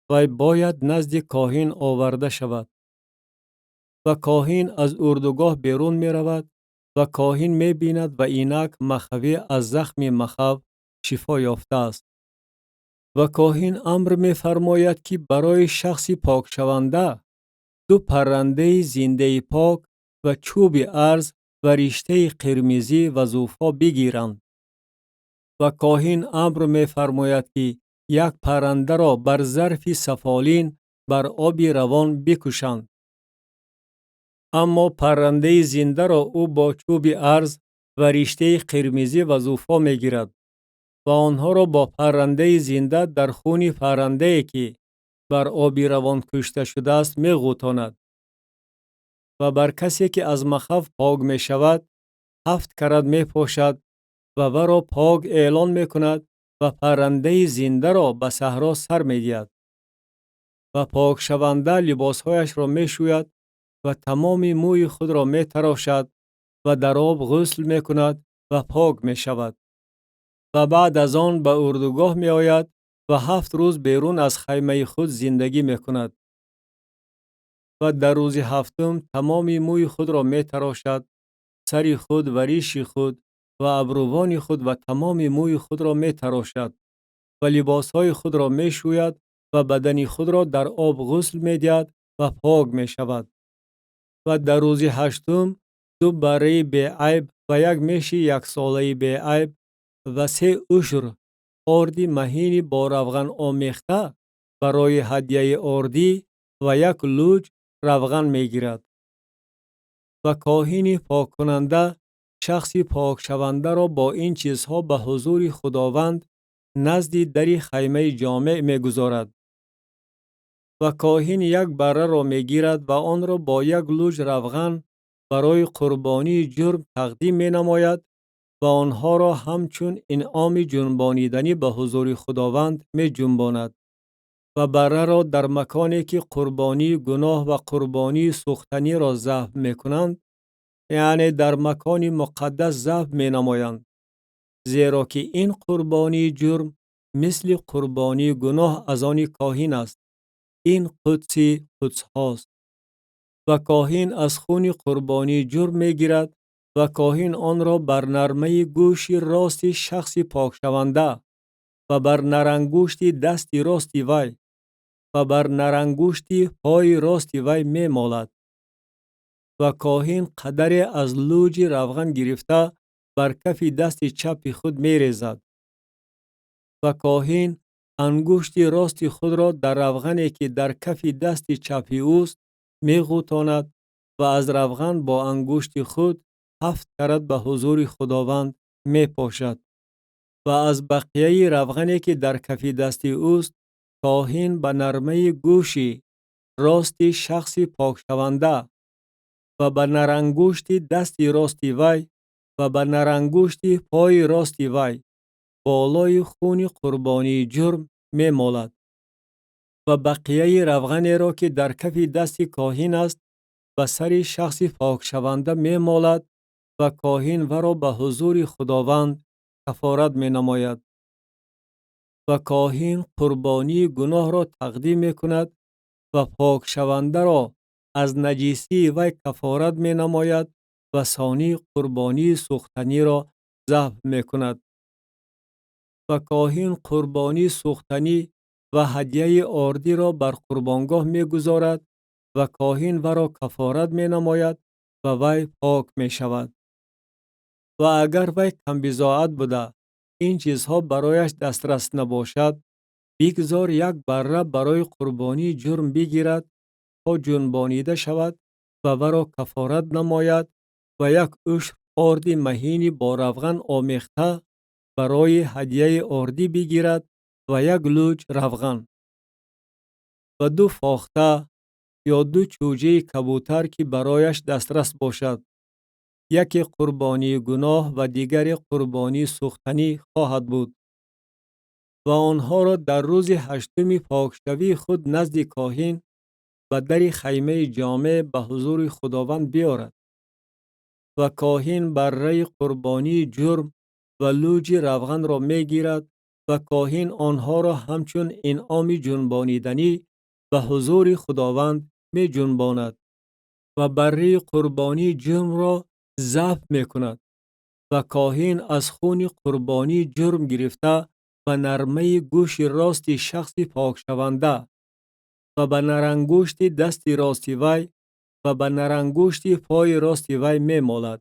вай бояд назди коҳин оварда шавад. Ва коҳин аз урдугоҳ берун меравад ва коҳин мебинад ва инак махавӣ аз захми махав шифо ёфтааст. Ва коҳин амр мефармояд ки барои шахси покшаванда 2 паррандаи зиндаи пок ва чӯби арз ва риштаи қирмизӣ ва зуфо бигиранд. Ва коҳин амр мефармояд ки як паррандаро бар зарфи сафолин бар оби равон бикушанд. Аммо паррандаи зиндаро ӯ бо чӯби арз ва риштаи қирмизӣ ва зуфо мегирад ва онҳоро бо паррандаи зинда дар хуни паррандае ки бар оби равон кушта шудааст меғӯтонад. Ва бар касе ки аз махав пок мешавад 7 карат мепошад ва варо пок эълон мекунад ва паррандаи зиндаро ба саҳро сар медиҳад. Ва покшаванда либосҳояшро мешӯяд ва тамоми мӯи худро метарошад ва дар об ғусл мекунад ва пок мешавад. Ва баъд аз он ба урдугоҳ меояд ва 7 рӯз берун аз хаймаи худ зиндагӣ мекунад. Ва дар рӯзи ҳафтум тамоми мӯи худро метарошад, сари худ ва риши худ ва абрувони худ ва тамоми мӯи худро метарошад ва либосҳои худро мешӯяд ва бадани худро дар об ғусл медиҳад ва пок мешавад. Ва дар рӯзи ҳаштум 2 барраи беайб ва 1 меши яксолаи беайб ва 3 ушр орди маҳини бо равған омехта барои ҳадияи ордӣ ва 1 луҷ равған мегирад. Ва коҳини поккунанда шахси покшавандаро бо ин чизҳо ба ҳузури Худованд назди дари хаймаи ҷомеъ мегузорад. Ва коҳин 1 барраро мегирад ва онро бо 1 луҷ равған барои қурбонии ҷурм тақдим менамояд ва онҳоро ҳамчун инъоми ҷунбониданӣ ба ҳузури Худованд меҷунбонад ва барраро дар маконе ки қурбонии гуноҳ ва қурбонии сӯхтаниро забҳ мекунанд, яъне дар макони муқаддас забҳ менамоянд, зеро ки ин қурбонии ҷурм мисли қурбонии гуноҳ аз они коҳин аст. Ин қудси қудсҳост. Ва коҳин аз хуни қурбонии ҷурм мегирад ва коҳин онро бар нармаи гӯши рости шахси покшаванда ва бар нарангушти дасти рости вай ва бар нарангушти пои рости вай мемолад. Ва коҳин қадаре аз луҷи равған гирифта бар кафи дасти чапи худ мерезад. Ва коҳин ангушти рости худро дар равғане ки дар кафи дасти чапи ӯст меғӯтонад ва аз равған бо ангушти худ 7 карат ба ҳузури Худованд мепошад. Ва аз бақияи равғане ки дар кафи дасти ӯст коҳин ба нармаи гӯши рости шахси покшаванда ва ба нарангушти дасти рости вай ва ба нарангушти пои рости вай болои хуни қурбонии ҷурм мемолад. Ва бақияи равғанеро ки дар кафи дасти коҳин аст ба сари шахси покшаванда мемолад ва коҳин варо ба ҳузури Худованд кафорат менамояд. Ва коҳин қурбонии гуноҳро тақдим мекунад ва покшавандаро аз наҷисии вай кафорат менамояд ва сонии қурбонии сӯхтаниро забҳ мекунад. Ва коҳин қурбонии сӯхтанӣ ва ҳадияи ордиро бар қурбонгоҳ мегузорад ва коҳин варо кафорат менамояд ва вай пок мешавад. Ва агар вай камбизоат буда, ин чизҳо барояш дастрас набошад, бигзор 1 барра барои қурбонии ҷурм бигирад то ҷунбонида шавад ва варо кафорат намояд ва 1 ушр орди маҳини бо равған омехта барои ҳадияи ордӣ бигирад ва 1 луҷ равған ва 2 фохта ё 2 чӯҷаи кабутар ки барояш дастрас бошад, яке қурбонии гуноҳ ва дигаре қурбонии сӯхтанӣ хоҳад буд. Ва онҳоро дар рӯзи ҳаштуми покшавии худ назди коҳин ба дари хаймаи ҷомеъ ба ҳузури Худованд биёрад. Ва коҳин барраи қурбонии ҷурм ва луҷи равғанро мегирад ва коҳин онҳоро ҳамчун инъоми ҷунбониданӣ ба ҳузури Худованд меҷунбонад ва барраи қурбонии ҷурмро забҳ мекунад ва коҳин аз хуни қурбонии ҷурм гирифта ба нармаи гӯши рости шахси покшаванда ва ба нарангушти дасти рости вай ва ба нарангушти пои рости вай мемолад.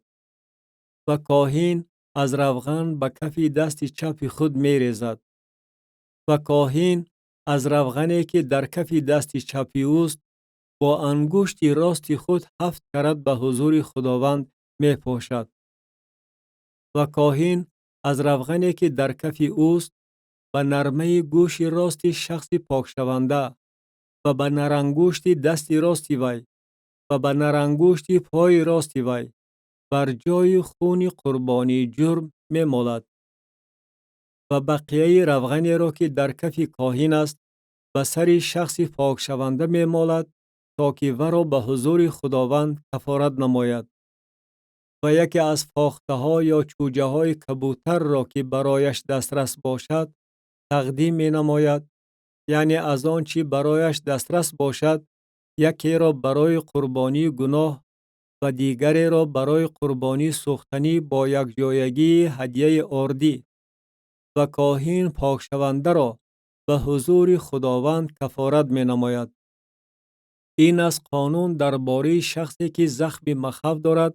Ва коҳин аз равған ба кафи дасти чапи худ мерезад. Ва коҳин аз равғане ки дар кафи дасти чапи ӯст бо ангушти рости худ 7 карат ба ҳузури Худованд мепошад. Ва коҳин аз равғане ки дар кафи ӯст ба нармаи гӯши рости шахси покшаванда ва ба нарангушти дасти рости вай ва ба нарангушти пои рости вай бар ҷои хуни қурбонии ҷурм мемолад. Ва бақияи равғанеро ки дар кафи коҳин аст ба сари шахси покшаванда мемолад то ки варо ба ҳузури Худованд кафорат намояд. Ва яке аз фохтаҳо ё чӯҷаҳои кабутарро ки барояш дастрас бошад тақдим менамояд, яъне аз он чӣ барояш дастрас бошад Якеро барои қурбонии гуноҳ ва дигареро барои қурбонии сӯхтанӣ бо якҷоягии ҳадияи ордӣ. Ва коҳин покшавандаро ба ҳузури Худованд кафорат менамояд. Ин аст қонун дар бораи шахсе, ки захми махав дорад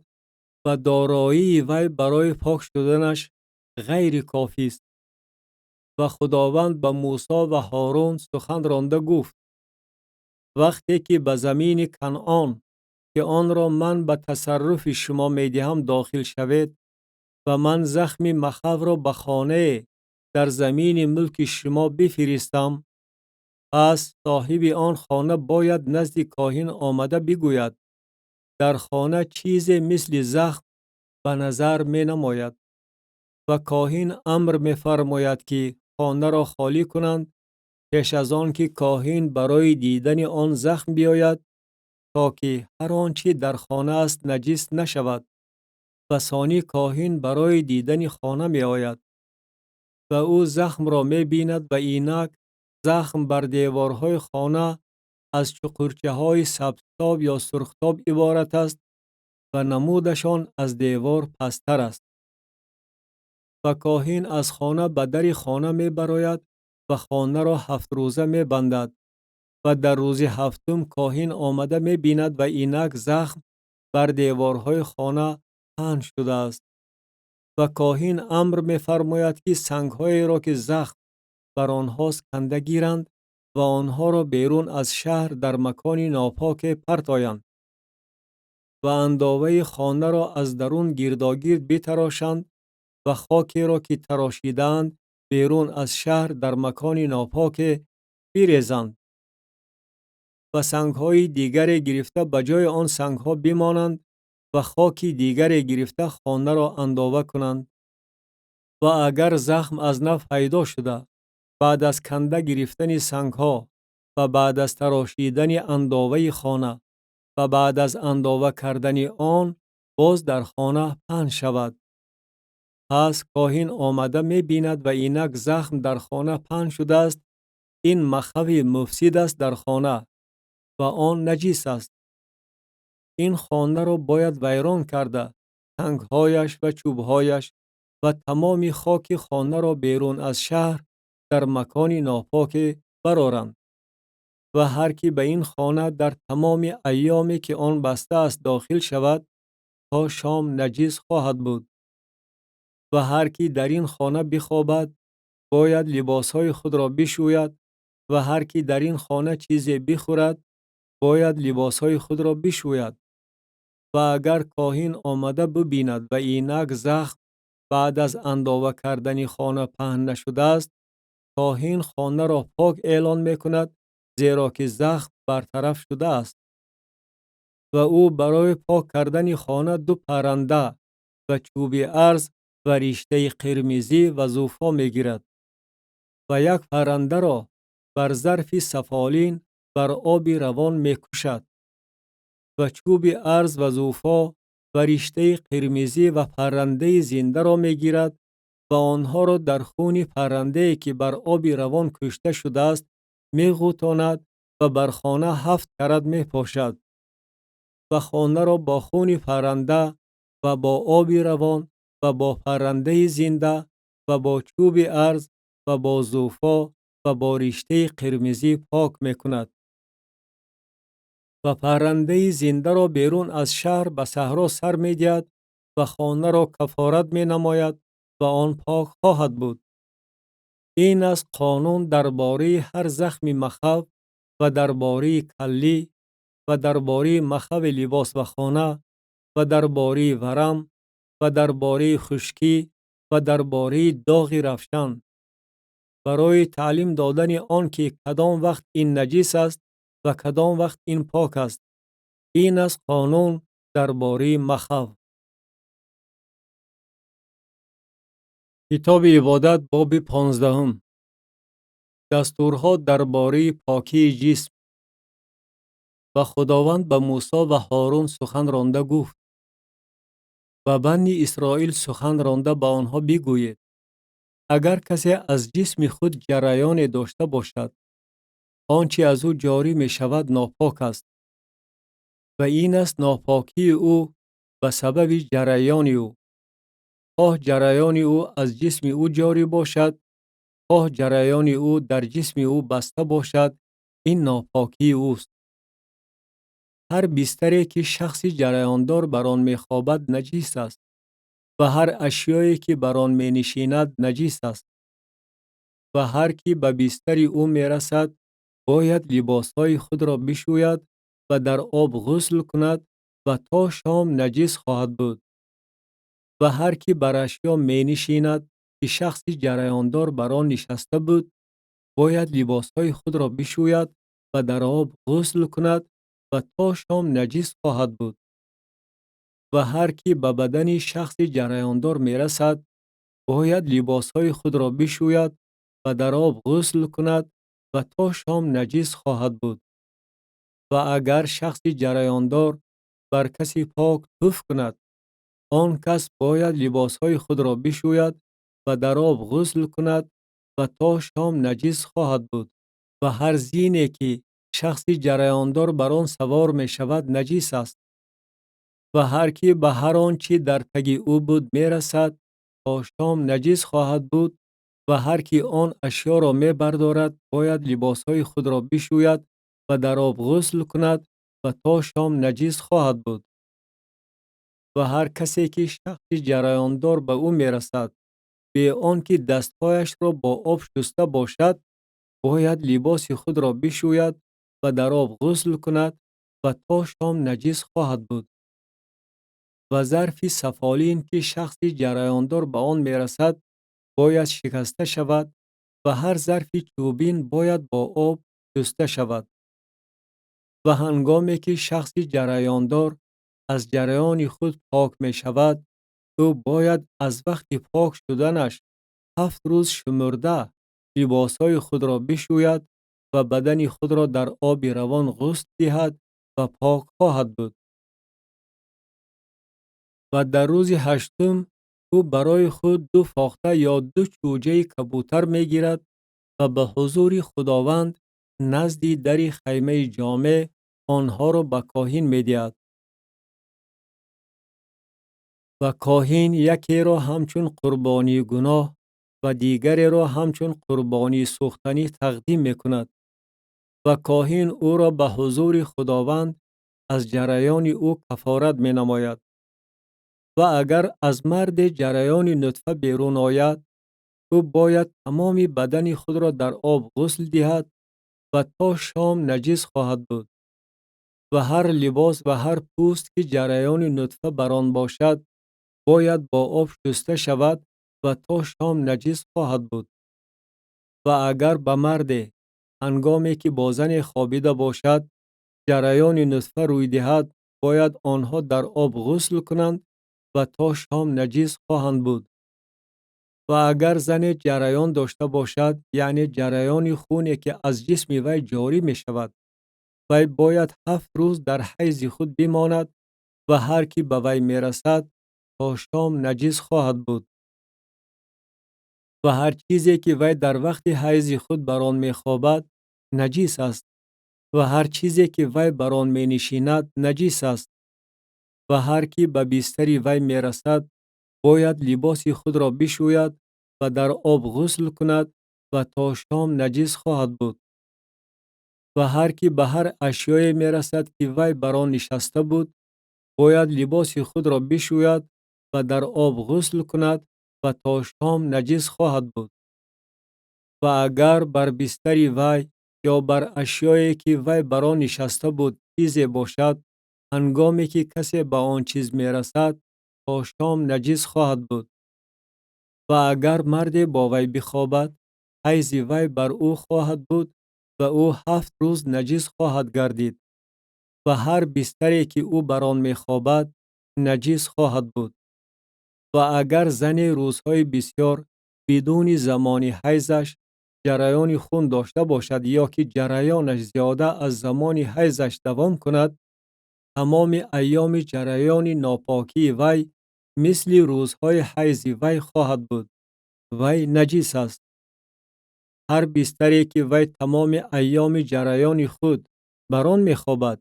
ва дороии вай барои пок шуданаш ғайри кофист. Ва Худованд ба Мусо ва Ҳорун сухан ронда гуфт: вақте ки ба замини Канъон, ки онро ман ба тасарруфи шумо медиҳам, дохил шавед ва ман захми махавро ба хонае дар замини мулки шумо бифиристам, пас соҳиби он хона бояд назди коҳин омада бигӯяд: дар хона чизе мисли захм ба назар менамояд. Ва коҳин амр мефармояд, ки хонаро холӣ кунанд пеш аз он ки коҳин барои дидани он захм биёяд, то ки ҳар он чӣ дар хона аст наҷис нашавад. Ва сонӣ коҳин барои дидани хона меояд. Ва ӯ захмро мебинад ва инак захм бар деворҳои хона аз чуқурчаҳои сабзтоб ё сурхтоб иборат аст ва намудашон аз девор пасттар аст. Ва коҳин аз хона ба дари хона мебарояд ва хонаро 7 рӯза мебандад. Ва дар рӯзи ҳафтум коҳин омада мебинад ва инак захм бар деворҳои хона паҳн шудааст. Ва коҳин амр мефармояд, ки сангҳоеро, ки захм бар онҳост, канда гиранд ва онҳоро берун аз шаҳр дар макони нопоке партоянд ва андоваи хонаро аз дарун гирдогирд битарошанд ва хокеро, ки тарошидаанд, берун аз шаҳр дар макони нопоке бирезанд ва сангҳои дигаре гирифта ба ҷои он сангҳо бимонанд ва хоки дигаре гирифта хонаро андова кунанд. Ва агар захм аз нав пайдо шуда, баъд аз канда гирифтани сангҳо ва баъд аз тарошидани андоваи хона ва баъд аз андова кардани он боз дар хона паҳн шавад, пас коҳин омада мебинад ва инак захм дар хона паҳн шудааст. Ин махави муфсид аст дар хона ва он наҷис аст. Ин хонаро бояд вайрон карда, сангҳояш ва чӯбҳояш ва тамоми хоки хонаро берун аз шаҳр дар макони нопоке бароранд. Ва ҳар ки ба ин хона дар тамоми айёме, ки он баста аст, дохил шавад, то шом наҷис хоҳад буд. Ва ҳар ки дар ин хона бихобад, бояд либосҳои худро бишӯяд ва ҳар ки дар ин хона чизе бихӯрад, бояд либосҳои худро бишӯяд. Ва агар коҳин омада бибинад ва инак захм баъд аз андова кардани хона паҳн нашудааст, коҳин хонаро пок эълон мекунад, зеро ки захм бартараф шудааст. Ва ӯ барои пок кардани хона 2 парранда ва чӯби арз ва риштаи қирмизӣ ва зуфо мегирад ва як паррандаро бар зарфи сафолин бар оби равон мекушад ва чӯби арз ва зуфо ва риштаи қирмизӣ ва паррандаи зиндаро мегирад ва онҳоро дар хуни паррандае, ки бар оби равон кушта шудааст, меғӯтонад ва бар хона 7 карат мепошад ва хонаро бо хуни парранда ва бо оби равон ва бо паррандаи зинда ва бо чӯби арз ва бо зуфо ва бо риштаи қирмизӣ пок мекунад. Ва паррандаи зиндаро берун аз шаҳр ба саҳро сар медиҳад ва хонаро кафорат менамояд ва он пок хоҳад буд. Ин аст қонун дар бораи ҳар захми махав ва дар бораи каллӣ ва дар бораи махави либос ва хона ва дар бораи варам ва дар бораи хушкӣ ва дар бораи доғи равшан, барои таълим додани он ки кадом вақт ин наҷис аст ва кадом вақт ин пок аст. Ин аст қонун дар бораи махав. Китоби ибодат, боби 15. Дастурҳо дар бораи покии ҷисм. Ва Худованд ба Мусо ва Ҳорун сухан ронда гуфт: ба бани Исроил сухан ронда ба онҳо бигӯед: агар касе аз ҷисми худ ҷараёне дошта бошад, он чи аз ӯ ҷорӣ мешавад нопок аст. Ва ин аст нопокии ӯ ба сабаби ҷараёни ӯ. Хоҳ ҷараёни ӯ аз ҷисми ӯ ҷорӣ бошад, хоҳ ҷараёни ӯ дар ҷисми ӯ баста бошад, ин нопокии ӯст. Ҳар бистаре ки шахси ҷараёндор бар он мехобад наҷис аст ва ҳар ашёе ки бар он менишинад наҷис аст. Ва ҳар ки ба бистари ӯ мерасад, бояд либосҳои худро бишӯяд ва дар об ғусл кунад ва то шом наҷис хоҳад буд. Ва ҳар ки бар ашё менишинад ки шахси ҷараёндор бар он нишаста буд, бояд либосҳои худро бишӯяд ва дар об ғусл кунад ва то шом наҷис хоҳад буд. Ва ҳар ки ба бадани шахси ҷараёндор мерасад, бояд либосҳои худро бишӯяд ва дар об ғусл кунад ва то шом наҷис хоҳад буд. Ва агар шахси ҷараёндор бар каси пок туф кунад, он кас бояд либосҳои худро бишӯяд ва дар об ғусл кунад ва то шом наҷис хоҳад буд. Ва ҳар зине ки шахси ҷараёндор бар он савор мешавад наҷис аст. Ва ҳар ки ба ҳар он чӣ дар таги ӯ буд мерасад, то шом наҷис хоҳад буд ва ҳар ки он ашёро мебардорад, бояд либосҳои худро бишӯяд ва дар об ғусл кунад ва то шом наҷис хоҳад буд. Ва ҳар касе ки шахси ҷараёндор ба ӯ мерасад, бе он ки дастҳояшро бо об шуста бошад, бояд либоси худро бишӯяд ва дар об ғусл кунад ва то шом наҷис хоҳад буд. Ва зарфи сафолин ки шахси ҷараёндор ба он мерасад, бояд шикаста шавад ва ҳар зарфи чӯбин бояд бо об шуста шавад. Ва ҳангоме ки шахси ҷараёндор аз ҷараёни худ пок мешавад, ӯ бояд аз вақти пок шуданаш 7 рӯз шумурда либосҳои худро бишӯяд ва бадани худро дар оби равон ғусл диҳад ва пок хоҳад буд. Ва дар рӯзи 8 ӯ барои худ 2 фохта ё 2 чӯҷаи кабутар мегирад ва ба ҳузури Худованд назди дари хаймаи ҷомеъ онҳоро ба коҳин медиҳад. Ва коҳин якеро ҳамчун қурбонии гуноҳ ва дигареро ҳамчун қурбонии сӯхтанӣ тақдим мекунад. Ва коҳин ӯро ба ҳузури Худованд аз ҷараёни ӯ кафорат менамояд. Ва агар аз марде ҷараёни нутфа берун ояд, ӯ бояд тамоми бадани худро дар об ғусл диҳад ва то шом наҷис хоҳад буд. Ва ҳар либос ва ҳар пӯст ки ҷараёни нутфа бар он бошад, бояд бо об шуста шавад ва то шом наҷис хоҳад буд. Ва агар ба марде, ҳангоме ки бо зане хобида бошад, ҷараёни нутфа рӯй диҳад, бояд онҳо дар об ғусл кунанд ва то шом наҷис хоҳанд буд. Ва агар зане ҷараён дошта бошад, яъне ҷараёни хуне ки аз ҷисми вай ҷорӣ мешавад, вай бояд 7 рӯз дар ҳайзи худ бимонад ва ҳар ки ба вай мерасад, то шом наҷис хоҳад буд. Ва ҳар чизе ки вай дар вақти ҳайзи худ бар он мехобад, наҷис аст ва ҳар чизе ки вай бар он менишинад, наҷис аст. Ва ҳар ки ба бистари вай мерасад, бояд либоси худро бишӯяд ва дар об ғусл кунад ва то шом наҷис хоҳад буд. Ва ҳар ки ба ҳар ашёе мерасад ки вай бар он нишаста буд, бояд либоси худро бишӯяд ва дар об ғусл кунад ва то шом наҷис хоҳад буд. Ва агар бар бистари вай ё бар ашёе ки вай бар он нишаста буд чизе бошад, ҳангоме ки касе ба он чиз мерасад, то шом наҷис хоҳад буд. Ва агар марде бо вай бихобад, ҳайзи вай бар ӯ хоҳад буд ва ӯ 7 рӯз наҷис хоҳад гардид. Ва ҳар бистаре ки ӯ бар он мехобад, наҷис хоҳад буд. Ва агар зане рӯзҳои бисёр бидуни замони ҳайзаш ҷараёни хун дошта бошад ё ки ҷараёнаш зиёда аз замони ҳайзаш давом кунад, тамоми айёми ҷараёни нопокии вай мисли рӯзҳои ҳайзи вай хоҳад буд. Вай наҷис аст. Ҳар бистаре ки вай тамоми айёми ҷараёни худ бар он мехобад,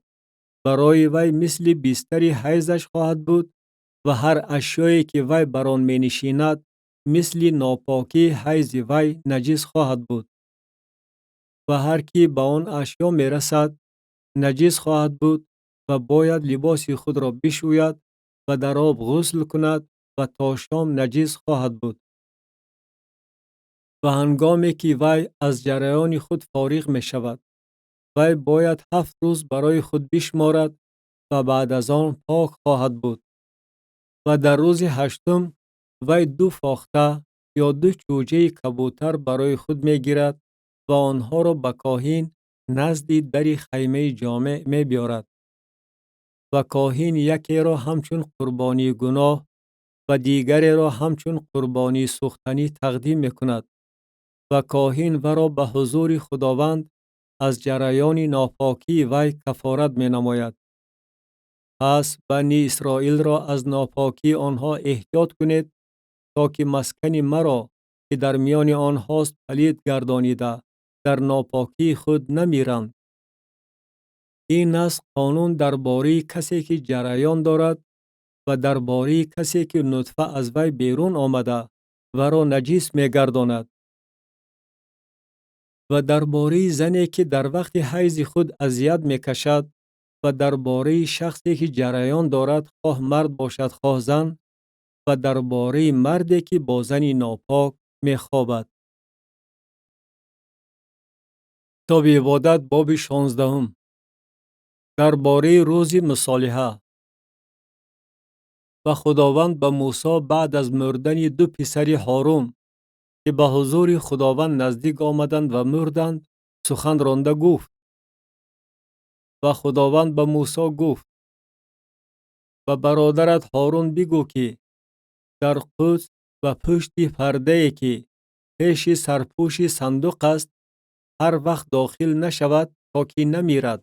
Барои вай мисли бистари ҳайзаш хоҳад буд ва ҳар ашёе ки вай бар он менишинад, мисли нопокии ҳайзи вай наҷис хоҳад буд. Ва ҳар ки ба он ашё мерасад, наҷис хоҳад буд ва бояд либоси худро бишӯяд ва дар об ғусл кунад ва то шом наҷис хоҳад буд. Ва ҳангоме ки вай аз ҷараёни худ фориғ мешавад, вай бояд 7 рӯз барои худ бишморад ва баъд аз он пок хоҳад буд. Ва дар рӯзи 8 вай 2 фохта ё 2 чӯҷаи кабутар барои худ мегирад ва онҳоро ба коҳин назди дари хаймаи ҷомеъ мебиёрад. Ва коҳин якеро ҳамчун қурбонии гуноҳ ва дигареро ҳамчун қурбонии сӯхтанӣ тақдим мекунад ва коҳин варо ба ҳузури Худованд аз ҷараёни нопокии вай кафорат менамояд. Пас Бани Исроилро аз нопокии онҳо эҳтиёт кунед, то ки маскани маро, ки дар миёни онҳост, палид гардонида, дар нопокии худ намиранд. Ин аст қонун дар бораи касе ки ҷараён дорад ва дар бораи касе ки нутфа аз вай берун омада варо наҷис мегардонад. Ва дар бораи зане ки дар вақти ҳайзи худ азият мекашад ва дар бораи шахсе ки ҷараён дорад, хоҳ мард бошад хоҳ зан, ва дар бораи марде ки бо зани нопок мехобад. Китоби ибодат, боби 16. Дар бораи рӯзи мусолиҳа. Ва Худованд ба Мусо баъд аз мурдани 2 писари Ҳорун, ки ба ҳузури Худованд наздик омаданд ва мурданд, сухан ронда гуфт. Ва Худованд ба Мусо гуфт: ба бародарат Ҳорун бигӯ ки дар Қудс ва пушти пардае ки пеши сарпӯши сандуқ аст, ҳар вақт дохил нашавад то ки намирад,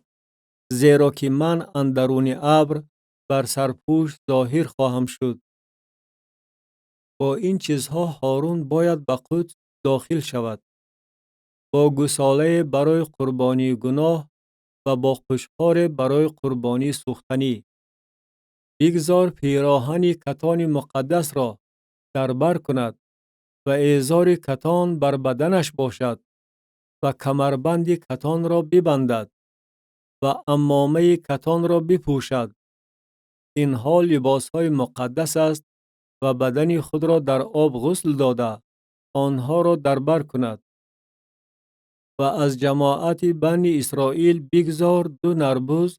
зеро ки ман андаруни абр бар сарпӯш зоҳир хоҳам шуд. Бо ин чизҳо Ҳорун бояд ба Қудс дохил шавад, бо гусолае барои қурбонии гуноҳ ва бо қушқоре барои қурбонии сӯхтанӣ. Бигзор пироҳани катони муқаддасро дар бар кунад ва эзори катон бар баданаш бошад ва камарбанди катонро бибандад ва аммомаи катонро бипӯшад. Инҳо либосҳои муқаддас аст ва бадани худро дар об ғусл дода, онҳоро дар бар кунад. Ва аз ҷамоати Бани Исроил бигзор 2 нарбуз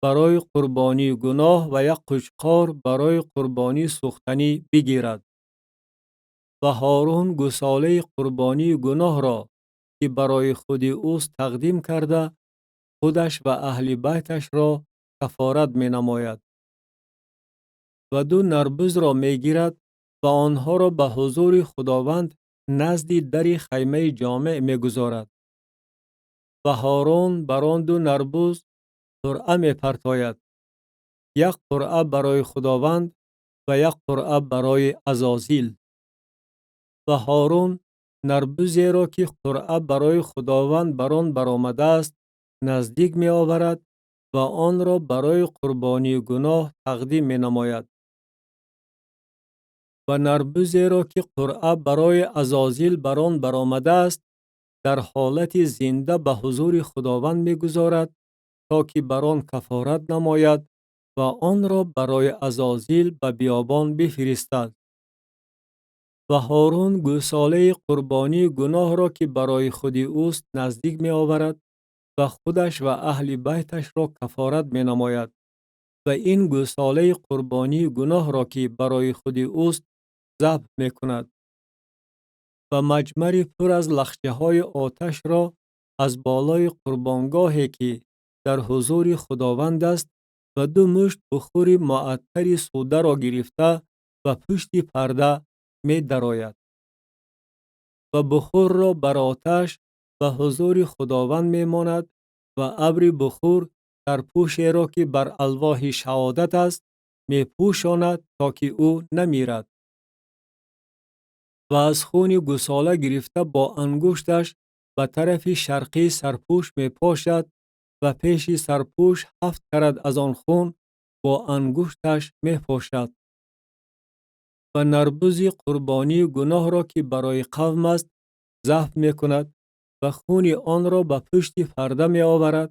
барои қурбонии гуноҳ ва 1 қучқор барои қурбонии сӯхтанӣ бигирад. Ва Ҳорун гусолаи қурбонии гуноҳро, ки барои худи ӯст тақдим карда, худаш ва аҳли байташро кафорат менамояд. Ва 2 нарбузро мегирад ва онҳоро ба ҳузури Худованд назди дари хаймаи ҷомеъ мегузорад. Ва Ҳорун бар он 2 нарбуз қуръа мепартояд, 1 қуръа барои Худованд ва 1 қуръа барои Азозил. Ва Ҳорун нарбузеро ки қуръа барои Худованд бар он баромадааст наздик меоварад ва онро барои қурбонии гуноҳ тақдим менамояд. Ва нарбузеро ки қуръа барои Азозил бар он баромадааст дар ҳолати зинда ба ҳузури Худованд мегузорад, то ки бар он кафорат намояд ва онро барои Азозил ба биёбон бифиристад. Ва Ҳорун гӯсолаи қурбонии гуноҳро ки барои худи ӯст наздик меоварад ва худаш ва аҳли байташро кафорат менамояд ва ин гӯсолаи қурбонии гуноҳро ки барои худи ӯст забҳ мекунад. Ва маҷмари пур аз лахчаҳои оташро аз болои қурбонгоҳе ки дар ҳузури Худованд аст ва 2 мушт бухури муаттари сударо гирифта ба пушти парда медарояд. Ва бухурро бар оташ ба ҳузури Худованд мемонад ва абри бухур сарпӯшеро ки бар алвоҳи шаҳодат аст мепӯшонад то ки ӯ намирад. Ва аз хуни гусола гирифта бо ангушташ ба тарафи шарқии сарпӯш мепошад Ва пеши сарпӯш 7 карат аз он хун бо ангушташ мепошад. Ва нарбузи қурбонии гуноҳро, ки барои қавм аст, забҳ мекунад ва хуни онро ба пушти парда меоварад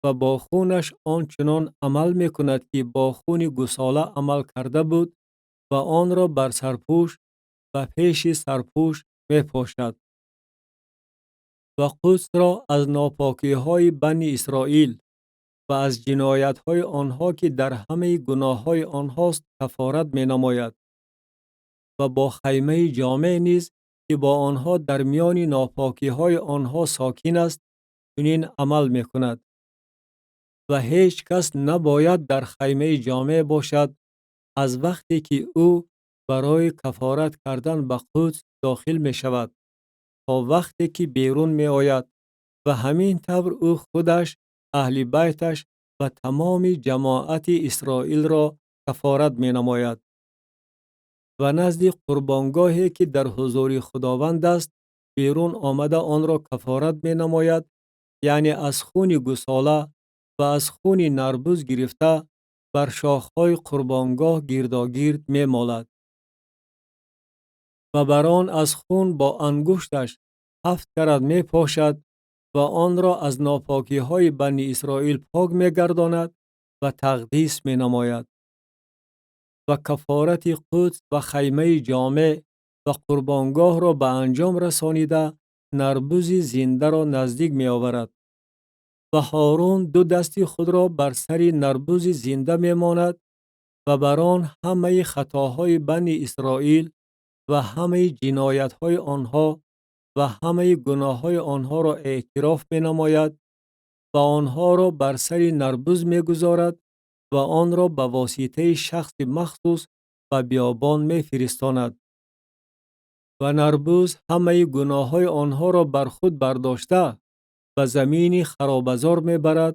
ва бо хунаш он чунон амал мекунад, ки бо хуни гусола амал карда буд, ва онро бар сарпӯш ва пеши сарпӯш мепошад. Ва Қудсро аз нопокиҳои Бани Исроил ва аз ҷиноятҳои онҳо, ки дар ҳамаи гуноҳҳои онҳост, кафорат менамояд. Ва бо хаймаи ҷомеъ низ, ки бо онҳо дар миёни нопокиҳои онҳо сокин аст, чунин амал мекунад. Ва ҳеҷ кас набояд дар хаймаи ҷомеъ бошад аз вақте ки ӯ барои кафорат кардан ба Қудс дохил мешавад то вақте ки берун меояд, ва ҳамин тавр ӯ худаш, аҳли байташ ва тамоми ҷамоати Исроилро кафорат менамояд. Ва назди қурбонгоҳе, ки дар ҳузури Худованд аст, берун омада онро кафорат менамояд, яъне аз хуни гусола ва аз хуни нарбуз гирифта бар шохҳои қурбонгоҳ гирдогирд мемолад. Ва бар он аз хун бо ангушташ 7 карат мепошад ва онро аз нопокиҳои Бани Исроил пок мегардонад ва тақдис менамояд. Ва кафорати Қудс ва хаймаи ҷомеъ ва қурбонгоҳро ба анҷом расонида нарбузи зиндаро наздик меоварад. Ва Ҳорун 2 дасти худро бар сари нарбузи зинда мемонад ва бар он ҳамаи хатоҳои Бани Исроил ва ҳамаи ҷиноятҳои онҳо ва ҳамаи гуноҳҳои онҳоро эътироф менамояд ва онҳоро бар сари нарбуз мегузорад ва онро ба воситаи шахси махсус ба биёбон мефиристонад. Ва нарбуз ҳамаи гуноҳҳои онҳоро бар худ бардошта ба замини харобазор мебарад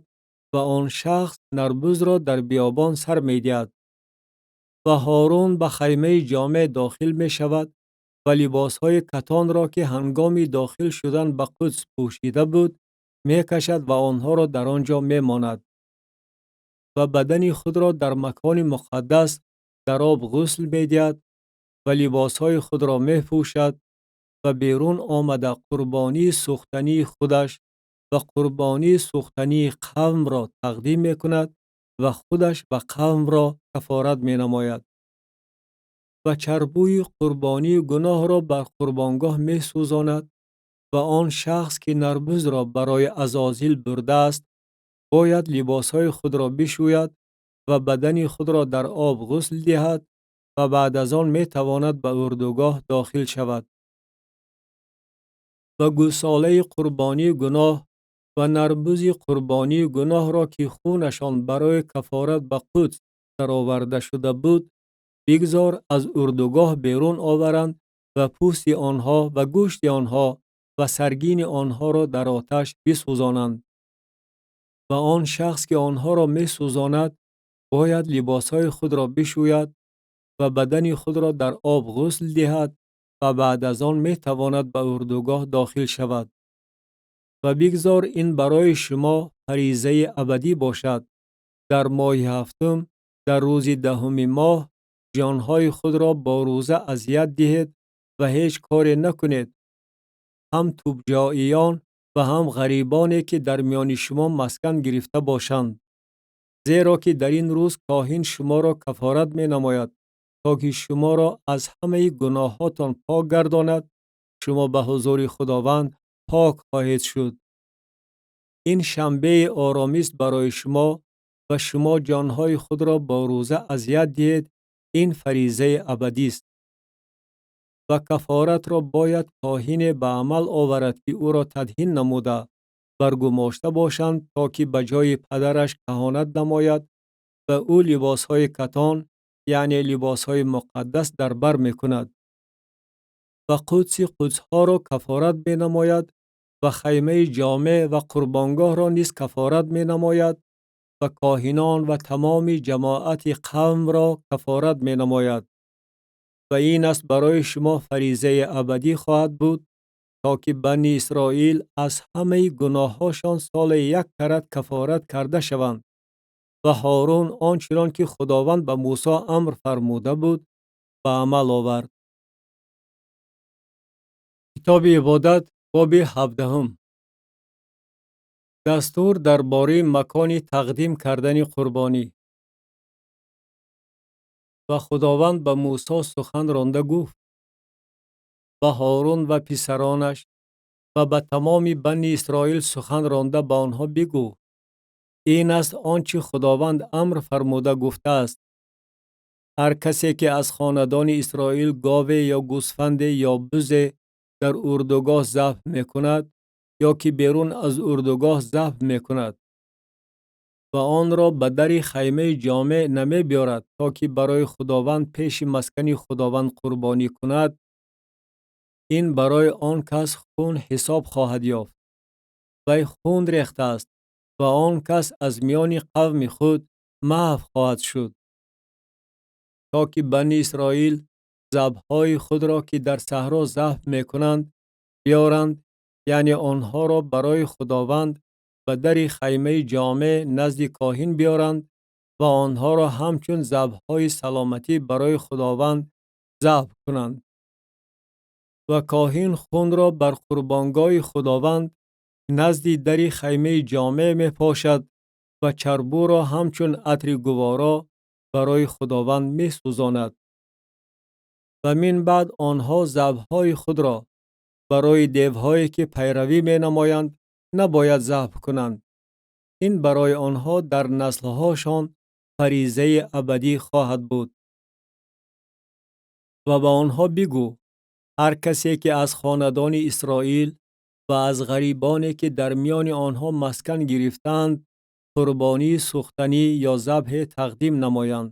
ва он шахс нарбузро дар биёбон сар медиҳад. Ва Ҳорун ба хаймаи ҷомеъ дохил мешавад ва либосҳои катонро, ки ҳангоми дохил шудан ба Қудс пӯшида буд, мекашад ва онҳоро дар он ҷо мемонад. Ва бадани худро дар макони муқаддас дар об ғусл медиҳад ва либосҳои худро мепӯшад ва берун омада қурбонии сӯхтании худаш ва қурбонии сӯхтании қавмро тақдим мекунад ва худаш ва қавмро кафорат менамояд. Ва чарбӯи қурбонии гуноҳро бар қурбонгоҳ месӯзонад ва он шахс, ки нарбузро барои азозил бурдааст, бояд либосҳои худро бишӯяд ва бадани худро дар об ғусл диҳад ва баъд аз он метавонад ба урдугоҳ дохил шавад. Ва гусолаи қурбонии гуноҳ ва нарбузи қурбонии гуноҳро, ки хунашон барои кафорат ба Қудс дароварда шуда буд, бигзор аз урдугоҳ берун оваранд ва пӯсти онҳо ва гӯшти онҳо ва саргини онҳоро дар оташ бисӯзонанд. Ва он шахс, ки онҳоро месӯзонад, бояд либосҳои худро бишӯяд ва бадани худро дар об ғусл диҳад ва баъд аз он метавонад ба урдугоҳ дохил шавад. Ва бигзор ин барои шумо фаризаи абадӣ бошад. Дар моҳи ҳафтум, дар рӯзи 10 моҳ, ҷонҳои худро бо рӯза азият диҳед ва ҳеҷ коре накунед. Ҳам тубҷоиён ва ҳам ғарибоне, ки дар миёни шумо маскан гирифта бошанд. Зеро ки дар ин рӯз коҳин шуморо кафорат менамояд, то ки шуморо аз ҳамаи гуноҳҳотон пок гардонад. Шумо ба ҳузури Худованд пок хоҳед шуд. Ин шанбеи оромист барои шумо ва шумо ҷонҳои худро бо рӯза азият диҳед. Ин фаризаи абадист. Ва кафоратро бояд коҳине ба амал оварад, ки ӯро тадҳин намуда баргумошта бошанд, то ки ба ҷои падараш каҳонат намояд ва ӯ либосҳои катон, яъне либосҳои муқаддас дар бар мекунад. Ва Қудси қудсҳоро кафорат менамояд ва хаймаи ҷомеъ ва қурбонгоҳро низ кафорат менамояд ва коҳинон ва тамоми ҷамоати қавмро кафорат менамояд. Ва ин аст барои шумо фаризаи абадӣ хоҳад буд, То ки Бани Исроил аз ҳамаи гуноҳҳошон соле як карат кафорат карда шаванд. Ва Ҳорун он чунон ки Худованд ба Мусо амр фармуда буд, ба амал овард. Китоби Ибодат, боби 17. Дастур дар бораи макони тақдим кардани қурбонӣ. Ва Худованд ба Мусо сухан ронда гуфт: ба Ҳорун ва писаронаш ва ба тамоми Бани Исроил сухан ронда ба онҳо бигӯ: ин аст он чӣ Худованд амр фармуда гуфтааст. Ҳар касе ки аз хонадони Исроил гове ё гӯсфанде ё бузе дар урдугоҳ забҳ мекунад ё ки берун аз урдугоҳ забҳ мекунад ва онро ба дари хаймаи ҷомеъ намебиёрад, то ки барои Худованд пеши маскани Худованд қурбонӣ кунад, ин барои он кас хун ҳисоб хоҳад ёфт. Вай хун рехтааст ва он кас аз миёни қавми худ маҳв хоҳад шуд. То ки Бани Исроил забҳҳои худро, ки дар саҳро забҳ мекунанд, биёранд, яъне онҳоро барои Худованд ба дари хаймаи ҷомеъ назди коҳин биёранд ва онҳоро ҳамчун забҳҳои саломатӣ барои Худованд забҳ кунанд. Ва коҳин хунро бар қурбонгоҳи Худованд назди дари хаймаи ҷомеъ мепошад ва чарбуро ҳамчун атри гуворо барои Худованд месӯзонад. Ва мин баъд онҳо забҳҳои худро барои девҳое ки пайравӣ менамоянд набояд забҳ кунанд. Ин барои онҳо дар наслҳошон фаризаи абадӣ хоҳад буд. Ва ба онҳо бигӯ: ҳар касе ки аз хонадони Исроил ва аз ғарибоне ки дар миёни онҳо маскан гирифтаанд қурбонии сӯхтанӣ ё забҳе тақдим намоянд,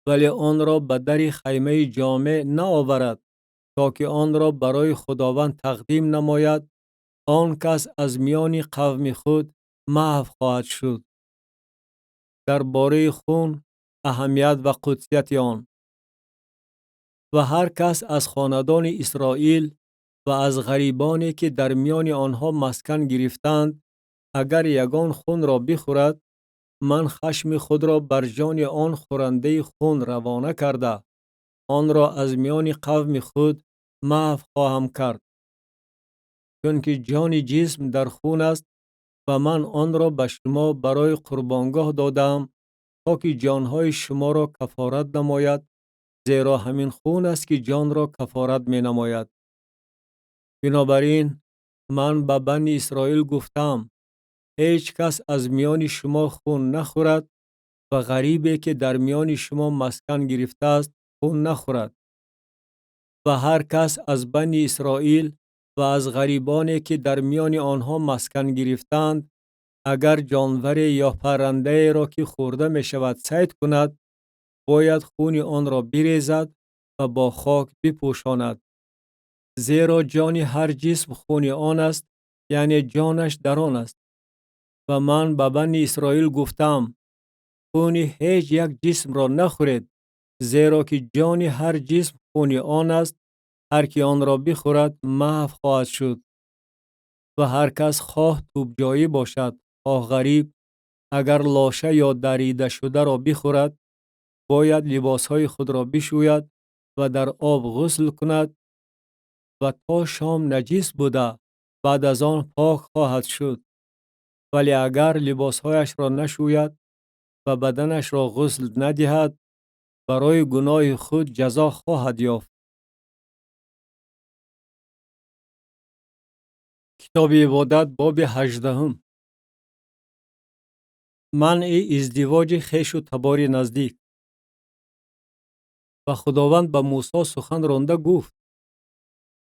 вале онро ба дари хаймаи ҷомеъ наоварад, то ки онро барои Худованд тақдим намояд, он кас аз миёни қавми худ маҳв хоҳад шуд. Дар бораи хун, аҳамият ва қудсияти он. Ва ҳар кас аз хонадони Исроил ва аз ғарибоне ки дар миёни онҳо маскан гирифтаанд, агар ягон хунро бихӯрад, ман хашми худро бар ҷони он хӯрандаи хун равона карда, онро аз миёни қавми худ маҳв хоҳам кард. Чунки ҷони ҷисм дар хун аст ва ман онро ба шумо барои қурбонгоҳ додаам, то ки ҷонҳои шуморо кафорат намояд, зеро ҳамин хун аст ки ҷонро кафорат менамояд. Бинобар ин ман ба Бани Исроил гуфтаам: ҳеҷ кас аз миёни шумо хун нахӯрад ва ғарибе ки дар миёни шумо маскан гирифтааст хун нахӯрад. Ва ҳар кас аз Бани Исроил ва аз ғарибоне ки дар миёни онҳо маскан гирифтаанд, агар ҷонваре ё паррандаеро ки хӯрда мешавад сайд кунад, бояд хуни онро бирезад ва бо хок бипӯшонад. Зеро ҷони ҳар ҷисм хуни он аст, яъне ҷонаш дар он аст. Ва ман ба Бани Исроил гуфтаам: хуни ҳеҷ як ҷисмро нахӯред, зеро ки ҷони ҳар ҷисм хуни он аст, ҳар ки онро бихӯрад маҳв хоҳад шуд. Ва ҳар кас хоҳ тӯбҷоӣ бошад, хоҳ ғариб, агар лоша ё даридашударо бихӯрад, бояд либосҳои худро бишӯяд ва дар об ғусл кунад ва то шом наҷис буда, баъд аз он пок хоҳад шуд. Вале агар либосҳояшро нашӯяд ва баданашро ғусл надиҳад, барои гуноҳи худ ҷазо хоҳад ёфт. Китоби Ибодат, боби 18. Манъи издивоҷи хешу табори наздик. Ва Худованд ба Мусо сухан ронда гуфт: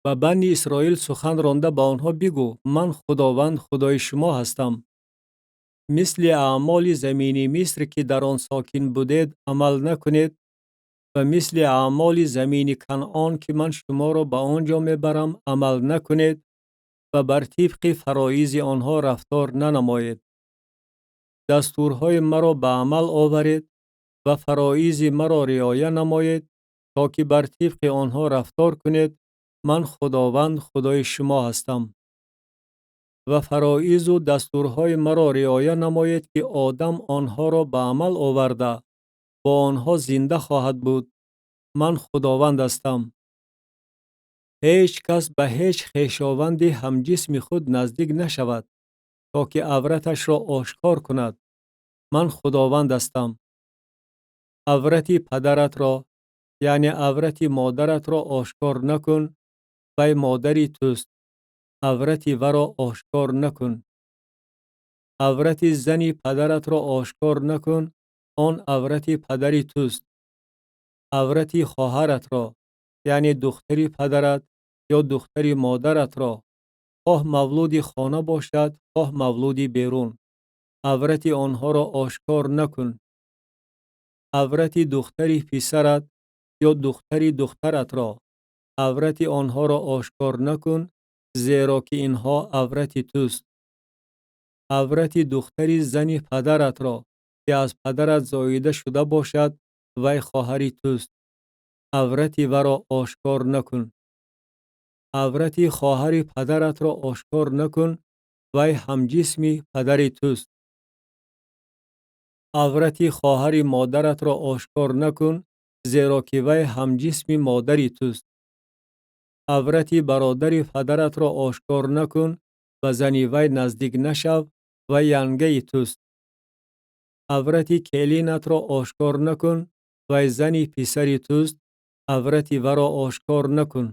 ба Бани Исроил сухан ронда ба онҳо бигӯ: ман Худованд Худои шумо ҳастам. Мисли аъмоли замини Миср ки дар он сокин будед амал накунед ва мисли аъмоли замини Канъон ки ман шуморо ба он ҷо мебарам амал накунед ва бар тибқи фароизи онҳо рафтор нанамоед. Дастурҳои маро ба амал оваред ва фароизи маро риоя намоед, то ки бар тибқи онҳо рафтор кунед. Ман Худованд Худои шумо ҳастам. Ва фароизу дастурҳои маро риоя намоед, ки одам онҳоро ба амал оварда, бо онҳо зинда хоҳад буд. Ман Худованд ҳастам. Ҳеҷ кас ба ҳеҷ хешованди ҳамҷисми худ наздик нашавад, то ки авраташро ошкор кунад. Ман Худованд ҳастам. Аврати падаратро, яъне аврати модаратро ошкор накун, вай модари туст. Аврати варо ошкор накун. Аврати зани падаратро ошкор накун, он аврати падари туст. Аврати хоҳаратро, яъне духтари падарат ё духтари модаратро, хоҳ мавлуди хона бошад, хоҳ мавлуди берун, аврати онҳоро ошкор накун. Аврати духтари писарат ё духтари духтаратро, аврати онҳоро ошкор накун, зеро ки инҳо аврати туст. Аврати духтари зани падаратро, ки аз падарат зоида шуда бошад, вай хоҳари туст. Аврати варо ошкор накун. Аврати хоҳари падаратро ошкор накун, вай ҳамҷисми падари туст. Аврати хоҳари модаратро ошкор накун, зеро ки вай ҳамҷисми модари туст. Аврати бародари падаратро ошкор накун, ба зани вай наздик нашав, вай янгаи туст. Аврати келинатро ошкор накун, вай зани писари туст, аврати варо ошкор накун.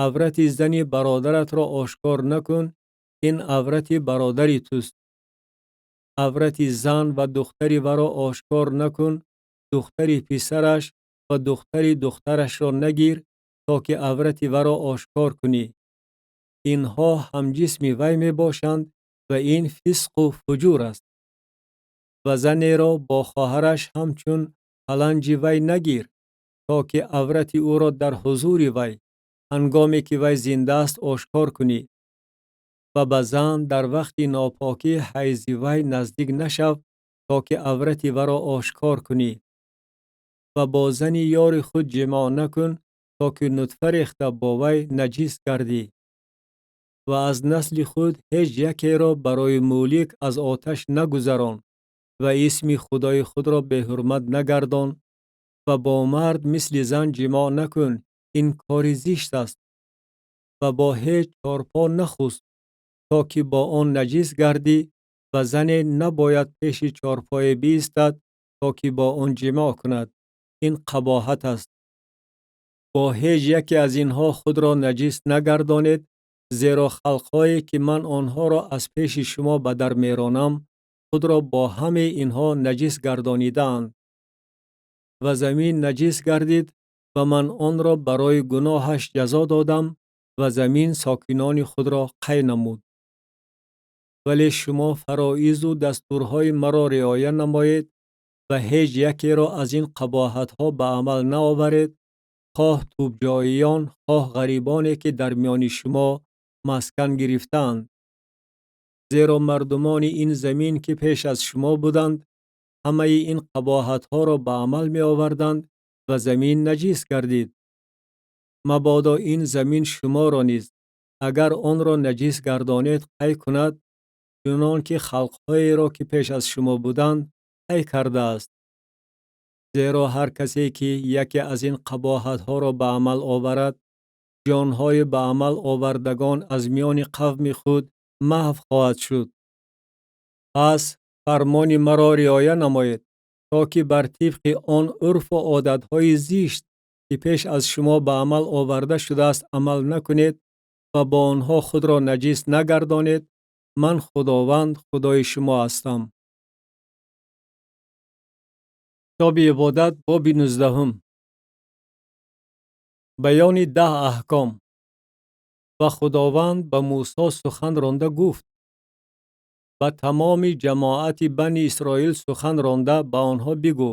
Аврати зани бародаратро ошкор накун, ин аврати бародари туст. Аврати зан ва духтари варо ошкор накун, духтари писараш ва духтари духтарашро нагир, то ки аврати варо ошкор кунӣ. Инҳо ҳамҷисми вай мебошанд ва ин фисқу фуҷур аст. Ва занеро бо хоҳараш ҳамчун паланҷи вай нагир, то ки аврати ӯро дар ҳузури вай, ҳангоме ки вай зинда аст, ошкор кунӣ. Ва ба зан дар вақти нопокии ҳайзи вай наздик нашав, то ки аврати варо ошкор кунӣ. Ва бо зани ёри худ ҷимоъ накун, то ки нутфа рехта бо вай наҷис гардӣ. Ва аз насли худ ҳеҷ якеро барои Молик аз оташ нагузарон ва исми Худои худро беҳурмат нагардон. Ва бо мард мисли зан ҷимоъ накун, ин кори зишт аст. Ва бо ҳеҷ чорпо нахусб, то ки бо он наҷис гардӣ, ва зане набояд пеши чорпое биистад, то ки бо он ҷимоъ кунад. Ин қабоҳат аст. Бо ҳеҷ яке аз инҳо худро наҷис нагардонед, зеро халқҳое ки ман онҳоро аз пеши шумо ба дар меронам, худро бо ҳамаи инҳо наҷис гардонидаанд. Ва замин наҷис гардид ва ман онро барои гуноҳаш ҷазо додам ва замин сокинони худро қай намуд. Вале шумо фароизу дастурҳои маро риоя намоед ва ҳеҷ якеро аз ин қабоҳатҳо ба амал наоваред, хоҳ тӯбҷоиён, хоҳ ғарибоне ки дар миёни шумо маскан гирифтаанд. Зеро мардумони ин замин ки пеш аз шумо буданд, ҳамаи ин қабоҳатҳоро ба амал меоварданд ва замин наҷис гардид. Мабодо ин замин шуморо низ, агар онро наҷис гардонед, қай кунад, чунон ки халқҳоеро ки пеш аз шумо буданд, қай кардааст. Зеро ҳар касе ки яке аз ин қабоҳатҳоро ба амал оварад, ҷонҳои ба амал овардагон аз миёни қавми худ маҳв хоҳад шуд. Пас фармони маро риоя намоед, то ки бар тибқи он урфу одатҳои зишт, ки пеш аз шумо ба амал оварда шудааст, амал накунед ва бо онҳо худро наҷис нагардонед. Ман Худованд Худои шумо ҳастам. Китоби ибодат, боби 19. Баёни 10 аҳком. Ва Худованд ба Мусо сухан ронда гуфт: ба тамоми ҷамоати бани Исроил сухан ронда ба онҳо бигӯ: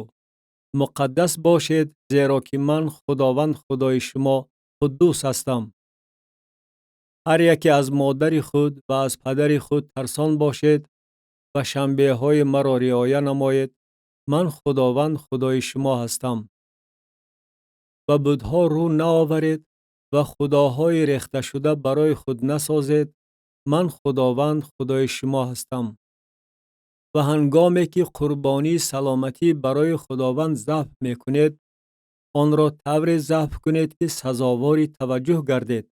муқаддас бошед, зеро ки ман Худованд Худои шумо қуддус ҳастам. Ҳар яке аз модари худ ва аз падари худ тарсон бошед ва шанбеҳои маро риоя намоед. Ман Худованд Худои шумо ҳастам. Ба будҳо рӯ наоваред Ва худоҳои рехташуда барои худ насозед. Ман Худованд Худои шумо ҳастам. Ва ҳангоме ки қурбонии саломатӣ барои Худованд забҳ мекунед, онро тавре забҳ кунед, ки сазовори таваҷҷӯҳ гардед.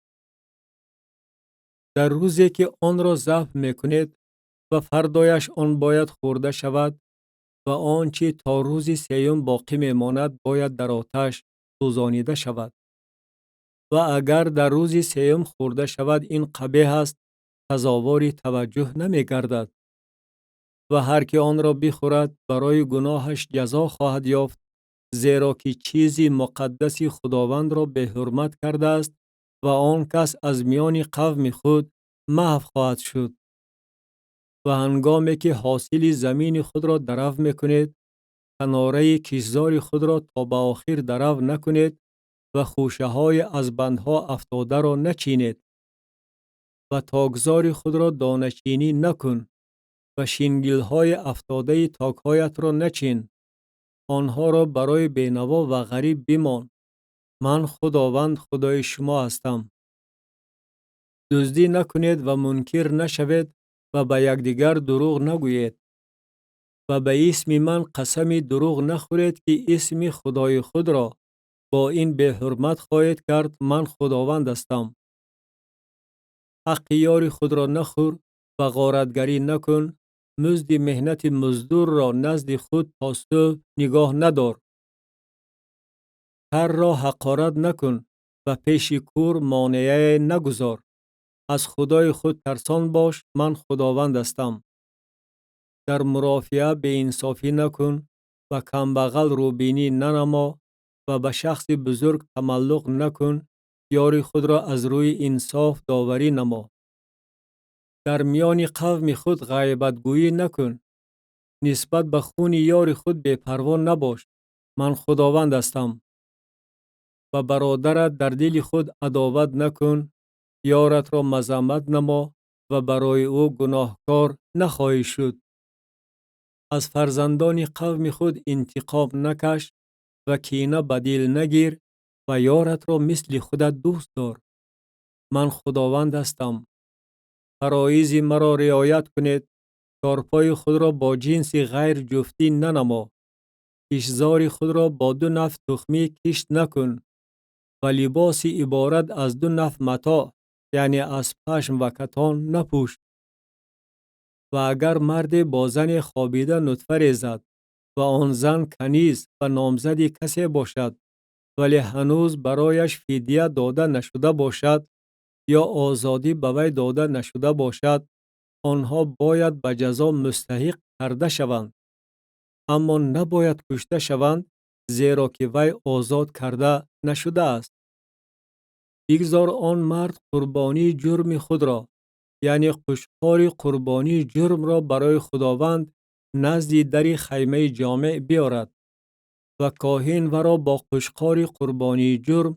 Дар рӯзе ки онро забҳ мекунед ва фардояш он бояд хӯрда шавад ва он чӣ то рӯзи сеюм боқӣ мемонад, бояд дар оташ сӯзонида шавад. Ва агар дар рӯзи сеюм хӯрда шавад, ин қабеҳ аст, сазовори таваҷҷӯҳ намегардад. Ва ҳар ки онро бихӯрад, барои гуноҳаш ҷазо хоҳад ёфт, зеро ки чизи муқаддаси Худовандро беҳурмат кардааст ва он кас аз миёни қавми худ маҳв хоҳад шуд. Ва ҳангоме ки ҳосили замини худро дарав мекунед, канораи киштзори худро то ба охир дарав накунед ва хӯшаҳои аз бандҳо афтодаро начинед. Ва токзори худро доначинӣ накун ва шингилҳои афтодаи токҳоятро начин. Онҳоро барои бенаво ва ғариб бимон. Ман Худованд Худои шумо ҳастам. Дуздӣ накунед ва мункир нашавед ва ба якдигар дурӯғ нагӯед. Ва ба исми ман қасами дурӯғ нахӯред, ки исми Худои худро бо ин беҳурмат хоҳед кард. Ман Худованд ҳастам. Ҳаққи ёри худро нахӯр ва ғоратгарӣ накун. Музди меҳнати муздурро назди худ то субҳ нигоҳ надор. Карро ҳақорат накун ва пеши кӯр монеае нагузор. Аз Худои худ тарсон бош. Ман Худованд ҳастам. Дар мурофиа беинсофӣ накун ва камбағал рӯбинӣ нанамо ва ба шахси бузург тамаллуқ накун. Ёри худро аз рӯи инсоф доварӣ намо. Дар миёни қавми худ ғайбатгӯӣ накун. Нисбат ба хуни ёри худ бепарво набош. Ман Худованд ҳастам. Ба бародарат дар дили худ адоват накун. Ёратро мазаммат намо ва барои ӯ гуноҳкор нахоҳӣ шуд. Аз фарзандони қавми худ интиқом накаш ва кина ба дил нагир ва ёратро мисли худат дӯст дор. Ман Худованд ҳастам. Фароизи маро риоят кунед. Чорпои худро бо ҷинси ғайрҷуфтӣ нанамо. Киштзори худро бо ду навъ тухмӣ кишт накун ва либоси иборат аз ду навъ матоъ, яъне аз пашм ва катон, напӯш. Ва агар марде бо зане хобида нутфа резад ва он зан каниз ва номзади касе бошад, вале ҳанӯз барояш фидя дода нашуда бошад ё озодӣ ба вай дода нашуда бошад, онҳо бояд ба ҷазо мустаҳиқ карда шаванд, аммо набояд кушта шаванд, зеро ки вай озод карда нашудааст. Бигзор он мард қурбонии ҷурми худро, яъне қушқори қурбонии ҷурмро, барои Худованд назди дари хаймаи ҷомеъ биёрад ва коҳин варо бо қушқори қурбонии ҷурм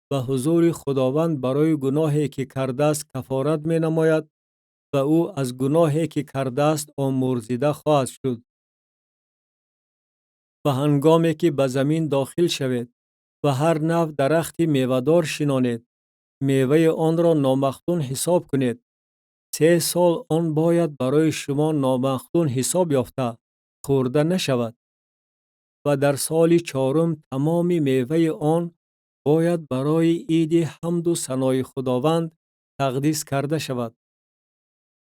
ба ҳузури Худованд барои гуноҳе ки кардааст кафорат менамояд ва ӯ аз гуноҳе ки кардааст омӯрзида хоҳад шуд. Ва ҳангоме ки ба замин дохил шавед ва ҳар навъ дарахти мевадор шинонед, меваи онро номахтун ҳисоб кунед. 3 сол он бояд барои шумо номахтун ҳисоб ёфта хӯрда нашавад. Ва дар соли чорум тамоми меваи он бояд барои иди ҳамду санои Худованд тақдис карда шавад.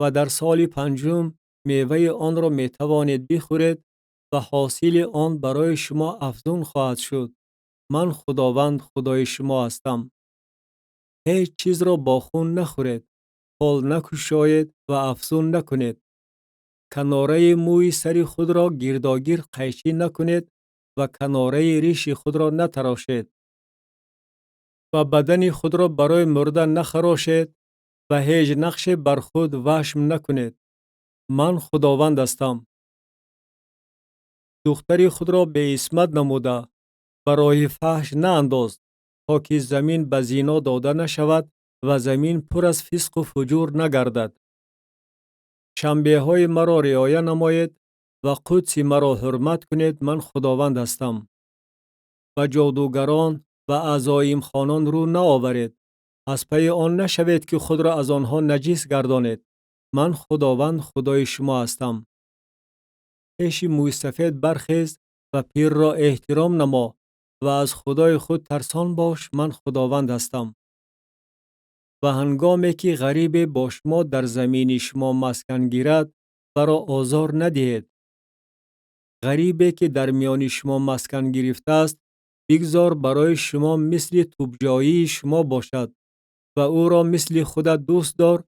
Ва дар соли панҷум меваи онро метавонед бихӯред ва ҳосили он барои шумо афзун хоҳад шуд. Ман Худованд Худои шумо ҳастам. Ҳеҷ чизро бо хун нахӯред, фол накушоед ва афзун накунед. Канораи мӯи сари худро гирдогирд қайчӣ накунед ва канораи риши худро натарошед. Ва бадани худро барои мурда нахарошед ва ҳеҷ нақше бар худ вашм накунед. Ман Худованд ҳастам. Духтари худро беисмат намуда барои фаҳш наандоз, то ки замин ба зино дода нашавад ва замин пур аз фисқу фуҷур нагардад. Шанбеҳои маро риоя намоед ва қудси маро ҳурмат кунед. Ман Худованд ҳастам. Ба ҷодугарон ва азоимхонон рӯ наоваред. Аз пайи он нашавед, ки худро аз онҳо наҷис гардонед. Ман Худованд Худои шумо ҳастам. Пеши мӯйсафед бархез ва пирро эҳтиром намо ва аз Худои худ тарсон бош. Ман Худованд ҳастам. Ва ҳангоме ки ғарибе бо шумо дар замини шумо маскан гирад, варо озор надиҳед. Ғарибе ки дар миёни шумо маскан гирифтааст, бигзор барои шумо мисли тубҷоии шумо бошад ва ӯро мисли худат дӯст дор,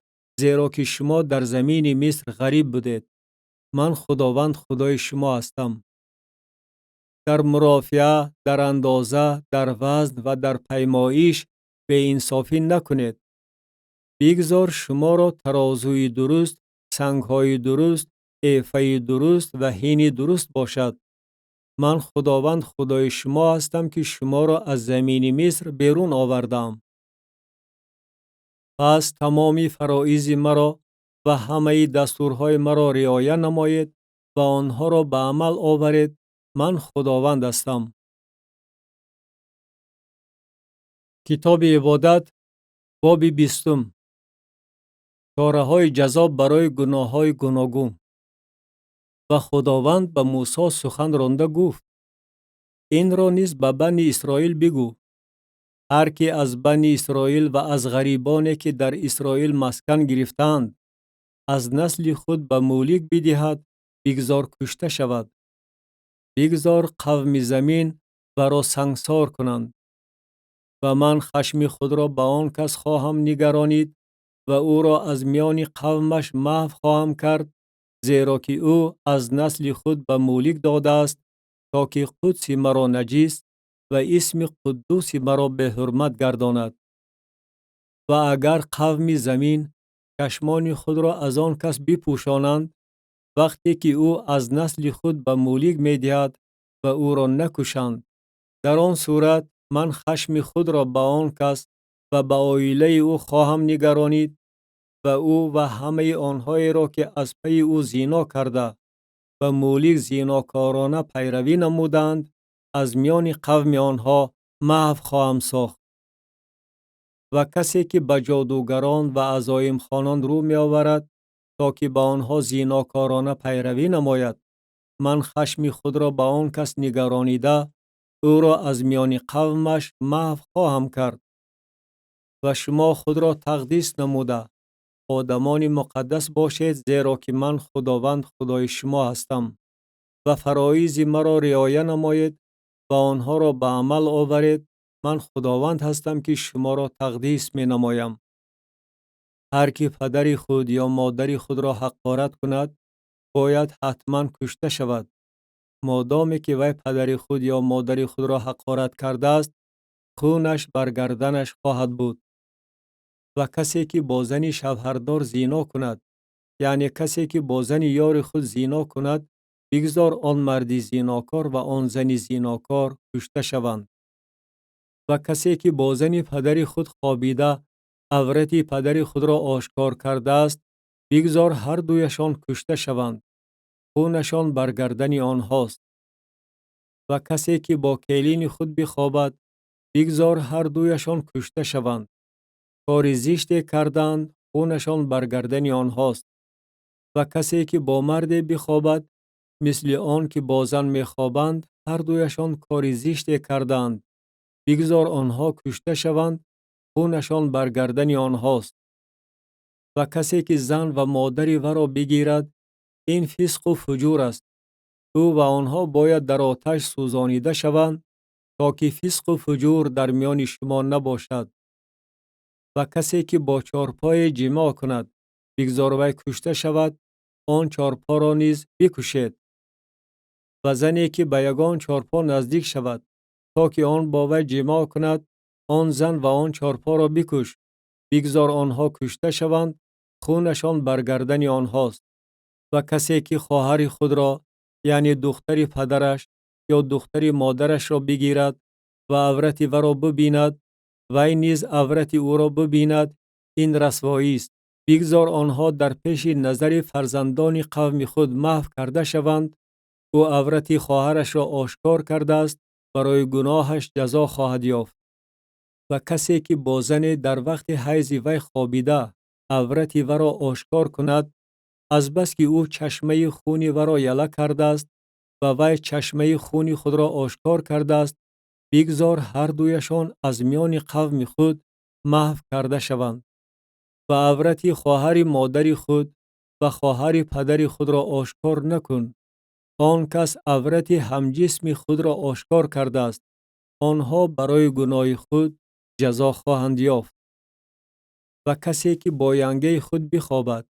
зеро ки шумо дар замини Миср ғариб будед. Ман Худованд Худои шумо ҳастам. Дар мурофиа, дар андоза, дар вазн ва дар паймоиш беинсофӣ накунед. Бигзор шуморо тарозуи дуруст, сангҳои дуруст, эфаи дуруст ва ҳини дуруст бошад. Ман Худованд Худои шумо ҳастам, ки шуморо аз замини Миср берун овардаам. Пас тамоми фароизи маро ва ҳамаи дастурҳои маро риоя намоед ва онҳоро ба амал оваред. Ман Худованд ҳастам. Китоби Ибодат, боби 20. Чораҳои ҷазо барои гуноҳҳои гуногун. Ва Худованд ба Мусо сухан ронда гуфт: Инро низ ба Бани Исроил бигӯ. Ҳар ки аз Бани Исроил ва аз ғарибоне, ки дар Исроил маскан гирифтаанд, аз насли худ ба Молик бидиҳад, бигзор кушта шавад. Бигзор қавми замин варо сангсор кунанд. Ва ман хашми худро ба он кас хоҳам нигаронид ва ӯро аз миёни қавмаш маҳв хоҳам кард, зеро ки ӯ аз насли худ ба Молик додааст, то ки қудси маро наҷис ва исми қуддуси маро беҳурмат гардонад. Ва агар қавми замин чашмони худро аз он кас бипӯшонанд, вақте ки ӯ аз насли худ ба Молик медиҳад ва ӯро накушанд, дар он сурат ман хашми худро ба он кас ва ба оилаи ӯ хоҳам нигаронид ва ӯ ва ҳамаи онҳоеро, ки аз пайи ӯ зино карда ба Молик зинокорона пайравӣ намуданд, аз миёни қавми онҳо маҳв хоҳам сохт. Ва касе ки ба ҷодугарон ва азоимхонон рӯ меоварад, то ки ба онҳо зинокорона пайравӣ намояд, ман хашми худро ба он кас нигаронида, ӯро аз миёни қавмаш маҳв хоҳам кард. Ва шумо худро тақдис намуда, одамони муқаддас бошед, зеро ки ман Худованд Худои шумо ҳастам. Ва фароизи маро риоя намоед ва онҳоро ба амал оваред. Ман Худованд ҳастам, ки шуморо тақдис менамоям. Ҳар ки падари худ ё модари худро ҳақорат кунад, бояд ҳатман кушта шавад. Модоме ки вай падари худ ё модари худро ҳақорат кардааст, хунаш бар гарданаш хоҳад буд. Ва касе ки бо зани шавҳардор зино кунад, яъне касе ки бо зани ёри худ зино кунад, бигзор он марди зинокор ва он зани зинокор кушта шаванд. Ва касе ки бо зани падари худ хобида, аврати падари худро ошкор кардааст, бигзор ҳар дуяшон кушта шаванд. Хунашон бар гардани онҳост. Ва касе ки бо келини худ бихобад, бигзор ҳар дуяшон кушта шаванд. Кори зиште карданд, хунашон бар гардани онҳост. Ва касе ки бо марде бихобад, мисли он ки бо зан мехобанд, ҳар дуяшон кори зиште карданд, бигзор онҳо кушта шаванд, хунашон бар гардани онҳост. Ва касе ки зан ва модари варо бигирад, ин фисқу фуҷур аст. Ӯ ва онҳо бояд дар оташ сӯзонида шаванд, то ки фисқу фуҷур дар миёни шумо набошад. Ва касе ки бо чорпое ҷимоъ кунад, бигзор вай кушта шавад, он чорпоро низ бикушед. Ва зане ки ба ягон чорпо наздик шавад, то ки он бо вай ҷимоъ кунад, он зан ва он чорпоро бикуш, бигзор онҳо кушта шаванд, хунашон бар гардани онҳост. Ва касе ки хоҳари худро, яъне духтари падараш ё духтари модарашро бигирад ва аврати варо бибинад, вай низ аврати ӯро бибинад, ин расвоист. Бигзор онҳо дар пеши назари фарзандони қавми худ маҳв карда шаванд. Ӯ аврати хоҳарашро ошкор кардааст, барои гуноҳаш ҷазо хоҳад ёфт. Ва касе ки бо зане дар вақти ҳайзи вай хобида, аврати варо ошкор кунад, азбаски ӯ чашмаи хуни варо яла кардааст ва вай чашмаи хуни худро ошкор кардааст, бигзор ҳардуяшон аз миёни қавми худ маҳв карда шаванд. Ва аврати хоҳари модари худ ва хоҳари падари худро ошкор накун. Он кас аврати ҳамҷисми худро ошкор кардааст. Онҳо барои гуноҳи худ ҷазо хоҳанд ёфт. Ва касе ки бо янгаи худ бихобад,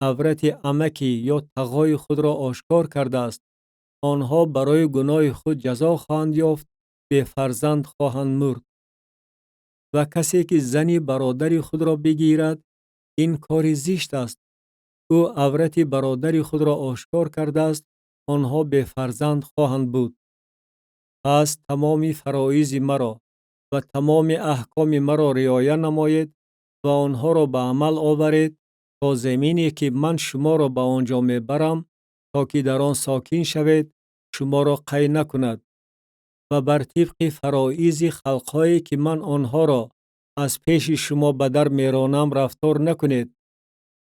аврати амаки ё тағои худро ошкор кардааст. Онҳо барои гуноҳи худ ҷазо хоҳанд ёфт, бефарзанд хоҳанд мурд. Ва касе ки зани бародари худро бигирад, ин кори зишт аст. Ӯ аврати бародари худро ошкор кардааст, онҳо бефарзанд хоҳанд буд. Пас тамоми фароизи маро ва тамоми аҳкоми маро риоя намоед ва онҳоро ба амал оваред, то замине ки ман шуморо ба он ҷо мебарам, то ки дар он сокин шавед, шуморо қай накунад. Ва бар тибқи фароизи халқҳое ки ман онҳоро аз пеши шумо ба дар меронам рафтор накунед,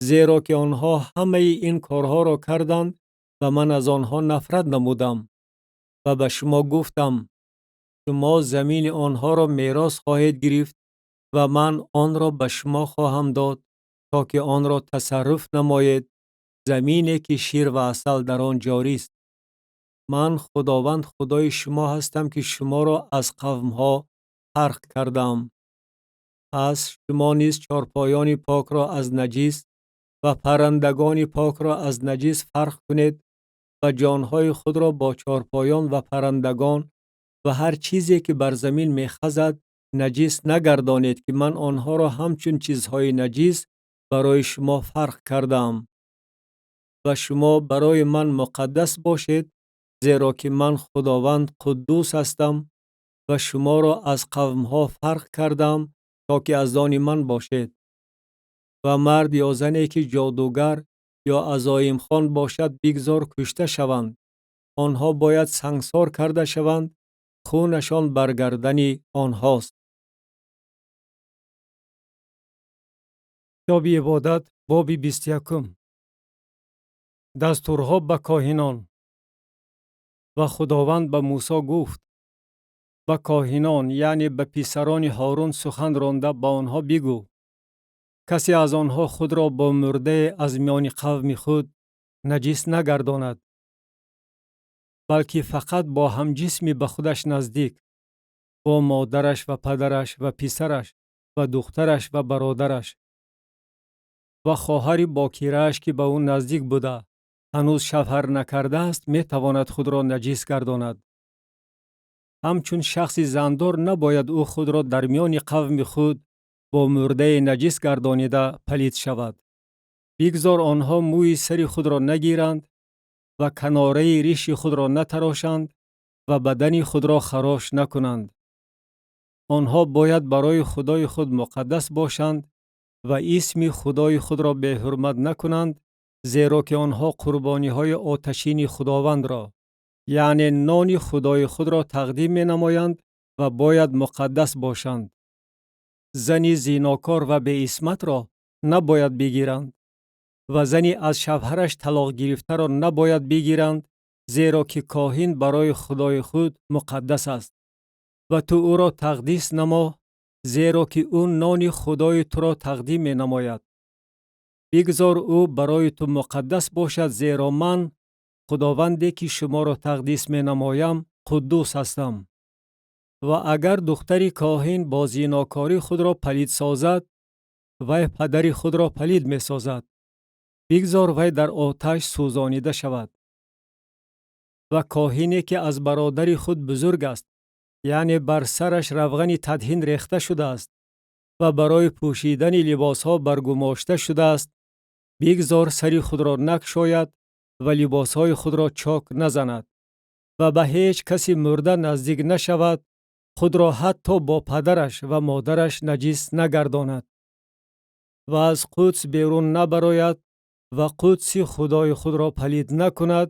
зеро ки онҳо ҳамаи ин корҳоро карданд ва ман аз онҳо нафрат намудам. Ва ба шумо гуфтам: шумо замини онҳоро мерос хоҳед гирифт ва ман онро ба шумо хоҳам дод, то ки онро тасарруф намоед, замине ки шир ва асал дар он ҷорист. Ман Худованд Худои шумо ҳастам, ки шуморо аз қавмҳо фарқ кардаам. Пас шумо низ чорпоёни покро аз наҷис ва паррандагони покро аз наҷис фарқ кунед ва ҷонҳои худро бо чорпоён ва паррандагон ва ҳар чизе ки бар замин мехазад наҷис нагардонед, ки ман онҳоро ҳамчун чизҳои наҷис барои шумо фарқ кардаам. Ва шумо барои ман муқаддас бошед, зеро ки ман Худованд қуддус ҳастам ва шуморо аз қавмҳо фарқ кардаам, то ки аз они ман бошед. Ва мард ё зане ки ҷодугар ё азоимхон бошад, бигзор кушта шаванд. Онҳо бояд сангсор карда шаванд, хунашон бар гардани онҳост. Китоби ибодат, боби 21. Дастурҳо ба коҳинон. Ва Худованд ба Мусо гуфт: ба коҳинон, яъне ба писарони Ҳорун сухан ронда ба онҳо бигӯ: касе аз онҳо худро бо мурдае аз миёни қавми худ наҷис нагардонад, балки фақат бо ҳамҷисми ба худаш наздик, бо модараш ва падараш ва писараш ва духтараш ва бародараш ва хоҳари бокирааш ки ба ӯ наздик буда, ҳанӯз шавҳар накардааст, метавонад худро наҷис гардонад. Ҳамчун шахси зандор набояд ӯ худро дар миёни қавми худ бо мурдае наҷис гардонида палид шавад. Бигзор онҳо мӯи сари худро нагиранд ва канораи риши худро натарошанд ва бадани худро харош накунанд. Онҳо бояд барои Худои худ муқаддас бошанд ва исми Худои худро беҳурмат накунанд, зеро ки онҳо қурбониҳои оташини Худовандро, яъне нони Худои худро тақдим менамоянд ва бояд муқаддас бошанд. Зани зинокор ва беисматро набояд бигиранд ва зани аз шавҳараш талоқ гирифтаро набояд бигиранд, зеро ки коҳин барои Худои худ муқаддас аст. Ва ту ӯро тақдис намо, зеро ки ӯ нони Худои туро тақдим менамояд. Бигзор ӯ барои ту муқаддас бошад, зеро ман, Худованде ки шуморо тақдис менамоям, қуддус ҳастам. Ва агар духтари коҳин бо зинокорӣ худро палид созад, вай падари худро палид месозад. Бигзор вай дар оташ сӯзонида шавад. Ва коҳине ки аз бародари худ бузург аст, яъне бар сараш равғани тадҳин рехта шудааст ва барои пӯшидани либосҳо баргумошта шудааст, бигзор сари худро накшояд ва либосҳои худро чок назанад ва ба ҳеҷ каси мурда наздик нашавад, худро ҳатто бо падараш ва модараш наҷис нагардонад ва аз Қудс берун набарояд ва Қудси Худои худро палид накунад,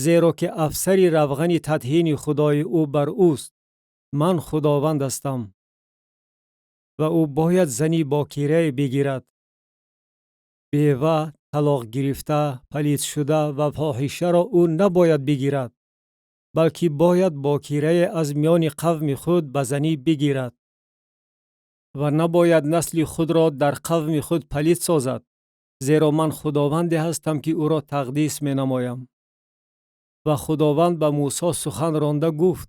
зеро ки афсари равғани тадҳини Худои ӯ бар ӯст. Ман Худованд ҳастам. Ва ӯ бояд зани бокирае бигирад. Бева, талоқгирифта, палидшуда ва фоҳишаро ӯ набояд бигирад, балки бояд бокирае аз миёни қавми худ ба занӣ бигирад. Ва набояд насли худро дар қавми худ палид созад, зеро ман Худованде ҳастам, ки ӯро тақдис менамоям. Ва Худованд ба Мусо сухан ронда гуфт: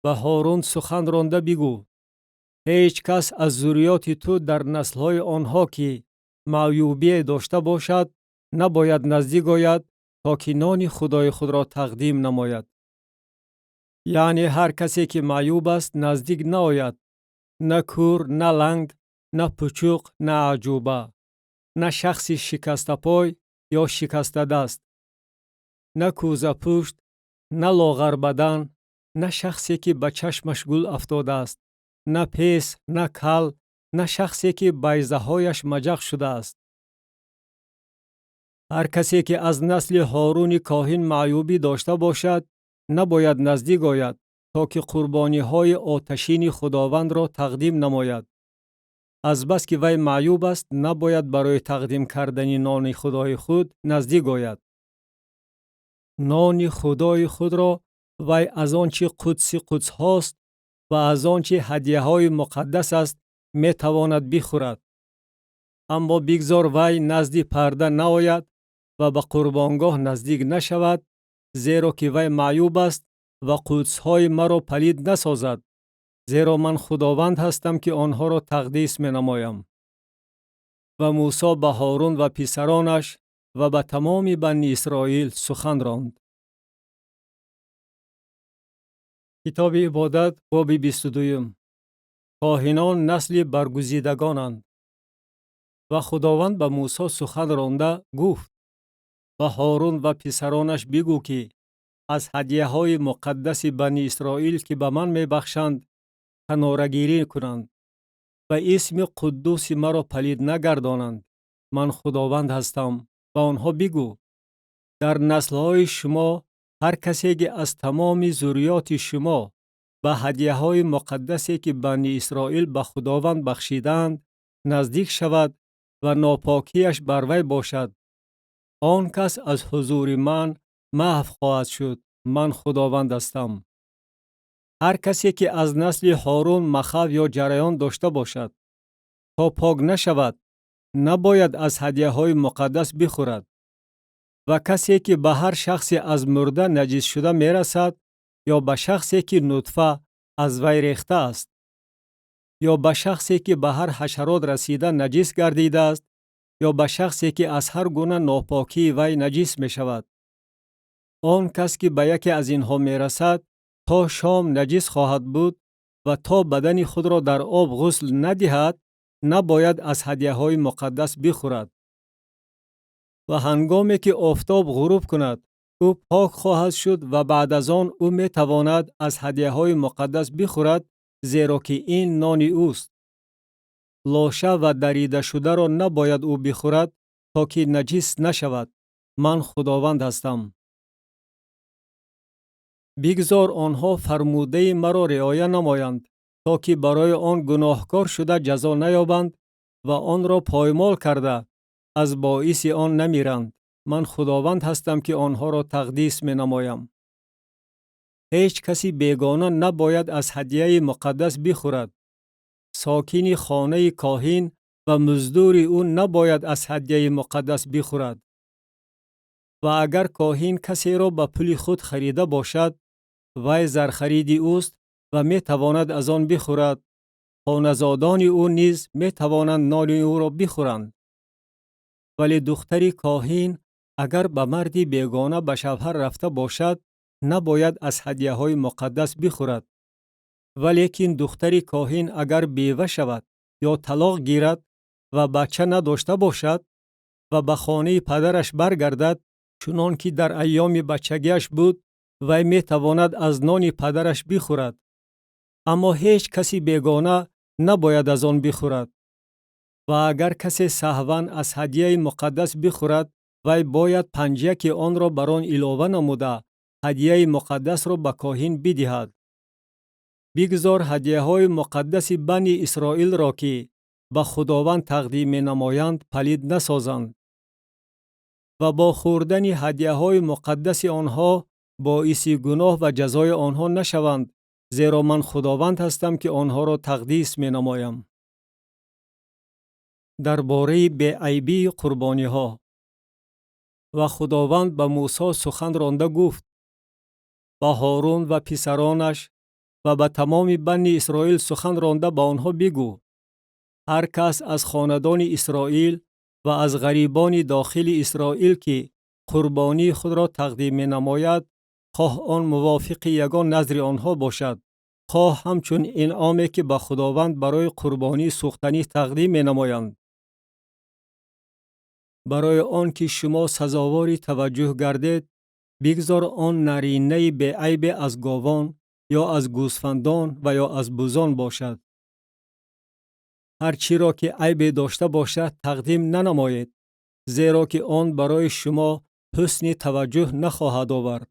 Ба Ҳорун сухан ронда бигӯ: ҳеҷ кас аз зурриёти ту дар наслҳои онҳо, ки маъюбие дошта бошад, набояд наздик ояд, то ки нони Худои худро тақдим намояд. Яъне ҳар касе, ки маъюб аст, наздик наояд: на кӯр, на ланг, на пучуқ, на аъҷуба, на шахси шикастапой ё шикастадаст, на кӯзапушт, на лоғарбадан, на шахсе, ки ба чашмаш гул афтодааст, на пес, на кал, на шахсе, ки байзаҳояш маҷақ шудааст. Ҳар касе, ки аз насли Ҳоруни коҳин маъюбӣ дошта бошад, набояд наздик ояд, то ки қурбониҳои оташини Худовандро тақдим намояд. Азбаски вай маъюб аст, набояд барои тақдим кардани нони Худои худ наздик ояд. Нони Худои худро вай аз он чи қудси қудсҳост ва аз он чи ҳадияҳои муқаддас аст метавонад бихӯрад. Аммо бигзор вай назди парда наояд ва ба қурбонгоҳ наздик нашавад, зеро ки вай маъюб аст ва қудсҳои маро палид насозад, зеро ман Худованд ҳастам, ки онҳоро тақдис менамоям. Ва Мусо ба Ҳорун ва писаронаш ва ба тамоми Бани Исроил сухан ронд. Китоби Ибодат, боби 22. Коҳинон насли баргузидагонанд. Ва Худованд ба Мусо сухан ронда гуфт: Ба Ҳорун ва писаронаш бигӯ, ки аз ҳадияҳои муқаддаси Бани Исроил, ки ба ман мебахшанд, канорагирӣ кунанд ва исми қуддуси маро палид нагардонанд. Ман Худованд ҳастам. Ба онҳо бигӯ: дар наслҳои шумо ҳар касе, ки аз тамоми зурриёти шумо ба ҳадияҳои муқаддасе, ки Бани Исроил ба Худованд бахшидаанд, наздик шавад ва нопокияш бар вай бошад, он кас аз ҳузури ман маҳв хоҳад шуд. Ман Худованд ҳастам. Ҳар касе, ки аз насли Ҳорун махав ё ҷараён дошта бошад, то пок нашавад, набояд аз ҳадияҳои муқаддас бихӯрад. Ва касе, ки ба ҳар шахсе аз мурда наҷисшуда мерасад, ё ба шахсе, ки нутфа аз вай рехта аст, ё ба шахсе, ки ба ҳар ҳашарот расида наҷис гардидааст, ё ба шахсе, ки аз ҳар гуна нопокии вай наҷис мешавад, он кас, ки ба яке аз инҳо мерасад, то шом наҷис хоҳад буд ва то бадани худро дар об ғусл надиҳад, набояд аз ҳадияҳои муқаддас бихӯрад. Ва ҳангоме ки офтоб ғуруб кунад, ӯ пок хоҳад шуд ва баъд аз он ӯ метавонад аз ҳадияҳои муқаддас бихӯрад, зеро ки ин нони ӯст. Лоша ва даридашударо набояд ӯ бихӯрад, то ки наҷис нашавад. Ман Худованд ҳастам. Бигзор онҳо фармудаи маро риоя намоянд, то ки барои он гуноҳкор шуда ҷазо наёбанд ва онро поймол карда аз боиси он намиранд. Ман Худованд ҳастам, ки онҳоро тақдис менамоям. Ҳеҷ каси бегона набояд аз ҳадияи муқаддас бихӯрад. Сокини хонаи коҳин ва муздури ӯ набояд аз ҳадияи муқаддас бихӯрад. Ва агар коҳин касеро ба пули худ харида бошад, вай зархариди ӯст ва метавонад аз он бихӯрад. Хоназодони ӯ низ метавонанд нони ӯро бихӯранд. Вале духтари коҳин агар ба марди бегона ба шавҳар рафта бошад, набояд аз ҳадияҳои муқаддас бихӯрад. Валекин духтари коҳин агар бева шавад ё талоқ гирад ва бача надошта бошад ва ба хонаи падараш баргардад, чунон ки дар айёми бачагиаш буд, вай метавонад аз нони падараш бихӯрад. Аммо ҳеҷ каси бегона набояд аз он бихӯрад. Ва агар касе саҳван аз ҳадияи муқаддас бихӯрад, вай бояд панҷяки онро бар он илова намуда, ҳадияи муқаддасро ба коҳин бидиҳад. Бигзор ҳадияҳои муқаддаси Бани Исроилро, ки ба Худованд тақдим менамоянд, палид насозанд ва бо хӯрдани ҳадияҳои муқаддаси онҳо боиси гуноҳ ва ҷазои онҳо нашаванд, зеро ман Худованд ҳастам, ки онҳоро тақдис менамоям. Дар бораи беайбии қурбониҳо. Ва Худованд ба Мусо сухан ронда гуфт: ба Ҳорун ва писаронаш ва ба тамоми Бани Исроил сухан ронда ба онҳо бигӯ: ҳар кас аз хонадони Исроил ва аз ғарибони дохили Исроил, ки қурбонии худро тақдим менамояд, хоҳ он мувофиқи ягон назри онҳо бошад, хоҳ ҳамчун инъоме, ки ба Худованд барои қурбонии сӯхтанӣ тақдим менамоянд, барои он ки шумо сазовори таваҷҷӯҳ гардед, бигзор он наринаи беайбе аз говон ё аз гӯсфандон ва ё аз бузон бошад. Ҳар чиро, ки айбе дошта бошад, тақдим нанамоед, зеро ки он барои шумо ҳусни таваҷҷӯҳ нахоҳад овард.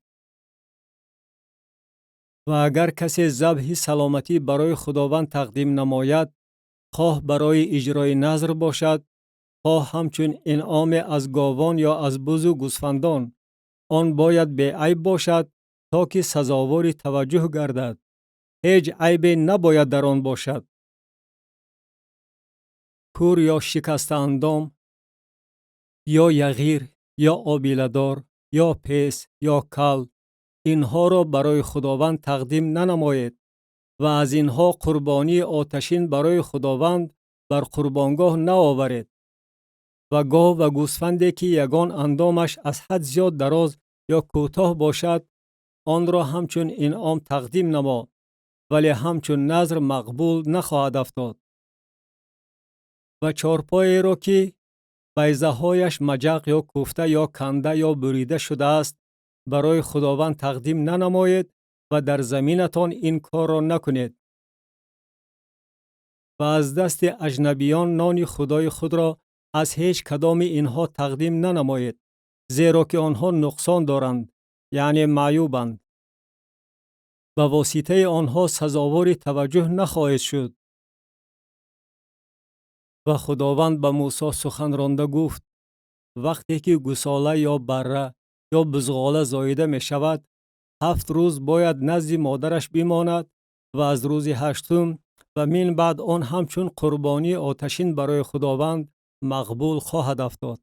Ва агар касе забҳи саломатӣ барои Худованд тақдим намояд, хоҳ барои иҷрои назр бошад, хоҳ ҳамчун инъоме аз говон ё аз бузу гӯсфандон, он бояд беайб бошад, то ки сазовори таваҷҷӯҳ гардад. Ҳеҷ айбе набояд дар он бошад. Кӯр ё шикастаандом, ё яғир, ё обиладор, ё пес, ё кал, инҳоро барои Худованд тақдим нанамоед ва аз инҳо қурбонии оташин барои Худованд бар қурбонгоҳ наоваред. Ва гов ва гӯсфанде, ки ягон андомаш аз ҳад зиёд дароз ё кӯтоҳ бошад, онро ҳамчун инъом тақдим намо, вале ҳамчун назр мақбул нахоҳад афтод. Ва чорпоеро, ки байзаҳояш маҷақ ё кӯфта ё канда ё бурида шудааст, барои Худованд тақдим нанамоед ва дар заминатон ин корро накунед. Ва аз дасти аҷнабиён нони Худои худро аз ҳеҷ кадоми инҳо тақдим нанамоед, зеро ки онҳо нуқсон доранд, яъне маъюбанд. Ба воситаи онҳо сазовори таваҷҷӯҳ нахоҳед шуд. Ва Худованд ба Мусо сухан ронда гуфт: вақте ки гусола ё барра ё бузғола зоида мешавад, 7 рӯз бояд назди модараш бимонад ва аз рӯзи ҳаштум ва мин баъд он ҳамчун қурбонии оташин барои Худованд мақбул хоҳад афтод.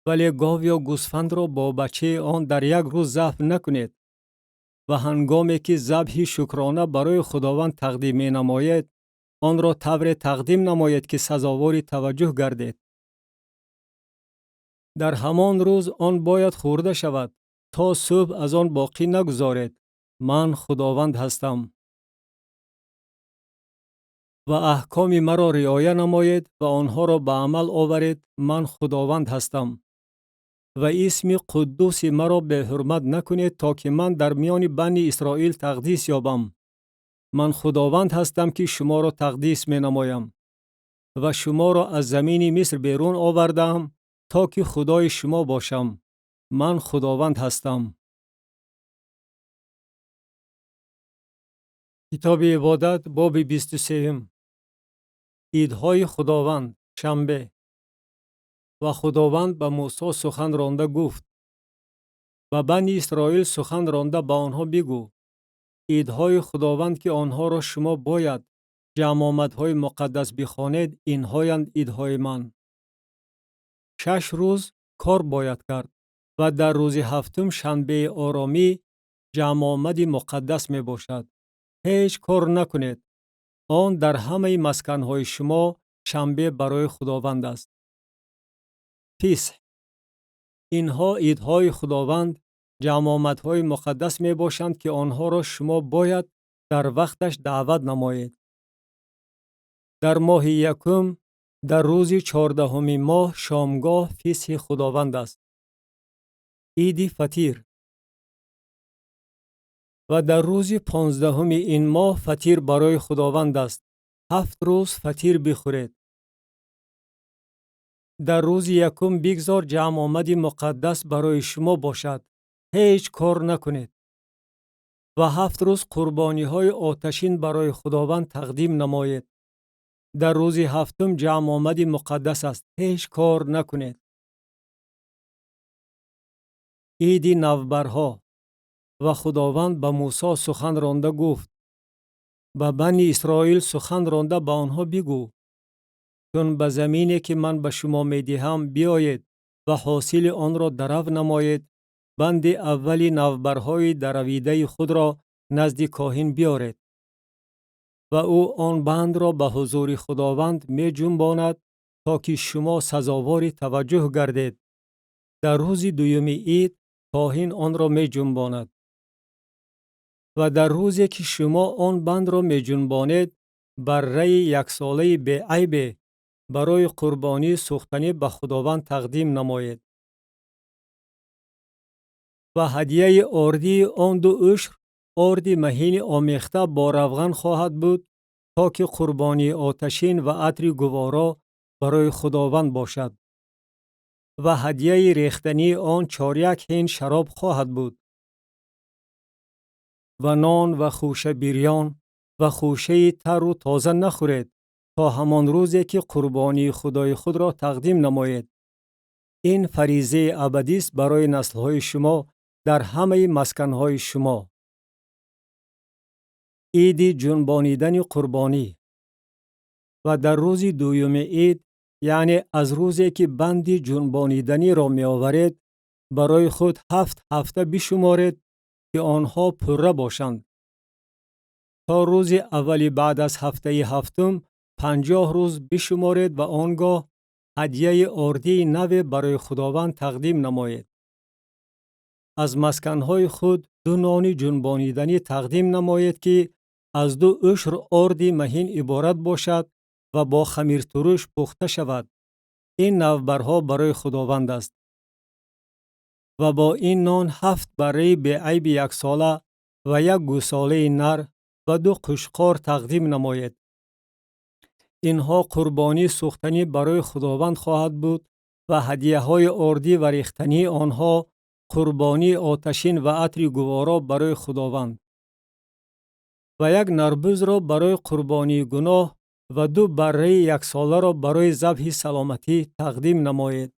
Вале гов ё гӯсфандро бо бачаи он дар як рӯз забҳ накунед. Ва ҳангоме ки забҳи шукрона барои Худованд тақдим менамоед, онро тавре тақдим намоед, ки сазовори таваҷҷӯҳ гардед. Дар ҳамон рӯз он бояд хӯрда шавад, то субҳ аз он боқӣ нагузоред. Ман Худованд ҳастам. Ва аҳкоми маро риоя намоед ва онҳоро ба амал оваред. Ман Худованд ҳастам. Ва исми қуддуси маро беҳурмат накунед, то ки ман дар миёни Бани Исроил тақдис ёбам. Ман Худованд ҳастам, ки шуморо тақдис менамоям ва шуморо аз замини Миср берун овардаам, то ки Худои шумо бошам. Ман Худованд ҳастам. Китоби Ибодат, боби 23-юм. Идҳои Худованд, шанбе. Ва Худованд ба Мусо сухан ронда гуфт: ба Бани Исроил сухан ронда ба онҳо бигӯ: идҳои Худованд, ки онҳоро шумо бояд ҷамъомадҳои муқаддас бихонед, инҳоянд идҳои ман. 6 рӯз кор бояд кард ва дар рӯзи ҳафтум шанбеи оромӣ, ҷамъомади муқаддас мебошад. Ҳеҷ кор накунед. Он дар ҳамаи масканҳои шумо шанбе барои Худованд аст. Фисҳ. Инҳо идҳои Худованд, ҷамъомадҳои муқаддас мебошанд, ки онҳоро шумо бояд дар вақташ даъват намоед. Дар моҳи якум, дар рӯзи 14-уми моҳ, шомгоҳ фисҳи Худованд аст. Иди Фатир. Ва дар рӯзи 15-уми ин моҳ фатир барои Худованд аст. 7 рӯз фатир бихӯред. Дар рӯзи якум бигзор ҷамъомади муқаддас барои шумо бошад. Ҳеҷ кор накунед. Ва 7 рӯз қурбониҳои оташин барои Худованд тақдим намоед. Дар рӯзи ҳафтум ҷамъомади муқаддас аст, ҳеҷ кор накунед. Иди навбарҳо. Ва Худованд ба Мусо сухан ронда гуфт: ба Бани Исроил сухан ронда ба онҳо бигӯ: чун ба замине, ки ман ба шумо медиҳам, биёед ва ҳосили онро дарав намоед, банди аввали навбарҳои даравидаи худро назди коҳин биёред. Ва ӯ он бандро ба ҳузури Худованд меҷунбонад, то ки шумо сазовори таваҷҷӯҳ гардед. Дар рӯзи дуюми ид коҳин онро меҷунбонад. Ва дар рӯзе, ки шумо он бандро меҷунбонед, барраи яксолаи беайбе барои қурбонии сӯхтанӣ ба Худованд тақдим намоед. Ва ҳадияи ордии он 2 ушр орди маҳини омехта бо равған хоҳад буд, то ки қурбонии оташин ва атри гуворо барои Худованд бошад. Ва ҳадияи рехтании он 4 ҳин шароб хоҳад буд. Ва нон ва хӯша бирён ва хӯшаи тару тоза нахӯред то ҳамон рӯзе, ки қурбонии Худои худро тақдим намоед. Ин фаризаи абадист барои наслҳои шумо дар ҳамаи масканҳои шумо. Иди ҷунбонидани қурбонӣ. Ва дар рӯзи дуюми ид, яъне аз рӯзе, ки банди ҷунбониданиро меоваред, барои худ 7 ҳафта бишуморед, ки онҳо пурра бошанд. То рӯзи аввали баъд аз ҳафтаи ҳафтум 50 рӯз бишуморед ва он гоҳ ҳадияи ордии наве барои Худованд тақдим намоед. Аз масканҳои худ 2 нони ҷунбониданӣ тақдим намоед, ки аз 2 ушр орди маҳин иборат бошад ва бо хамиртуруш пухта шавад. Ин навбарҳо барои Худованд аст. Ва бо ин нон 7 барраи беайби яксола ва 1 гӯсолаи нар ва 2 қушқор тақдим намоед. Инҳо қурбонии сӯхтанӣ барои Худованд хоҳад буд ва ҳадияҳои ордӣ ва рехтании онҳо қурбонии оташин ва атри гуворо барои Худованд. Ва 1 нарбузро барои қурбонии гуноҳ ва 2 барраи яксоларо барои забҳи саломатӣ тақдим намоед.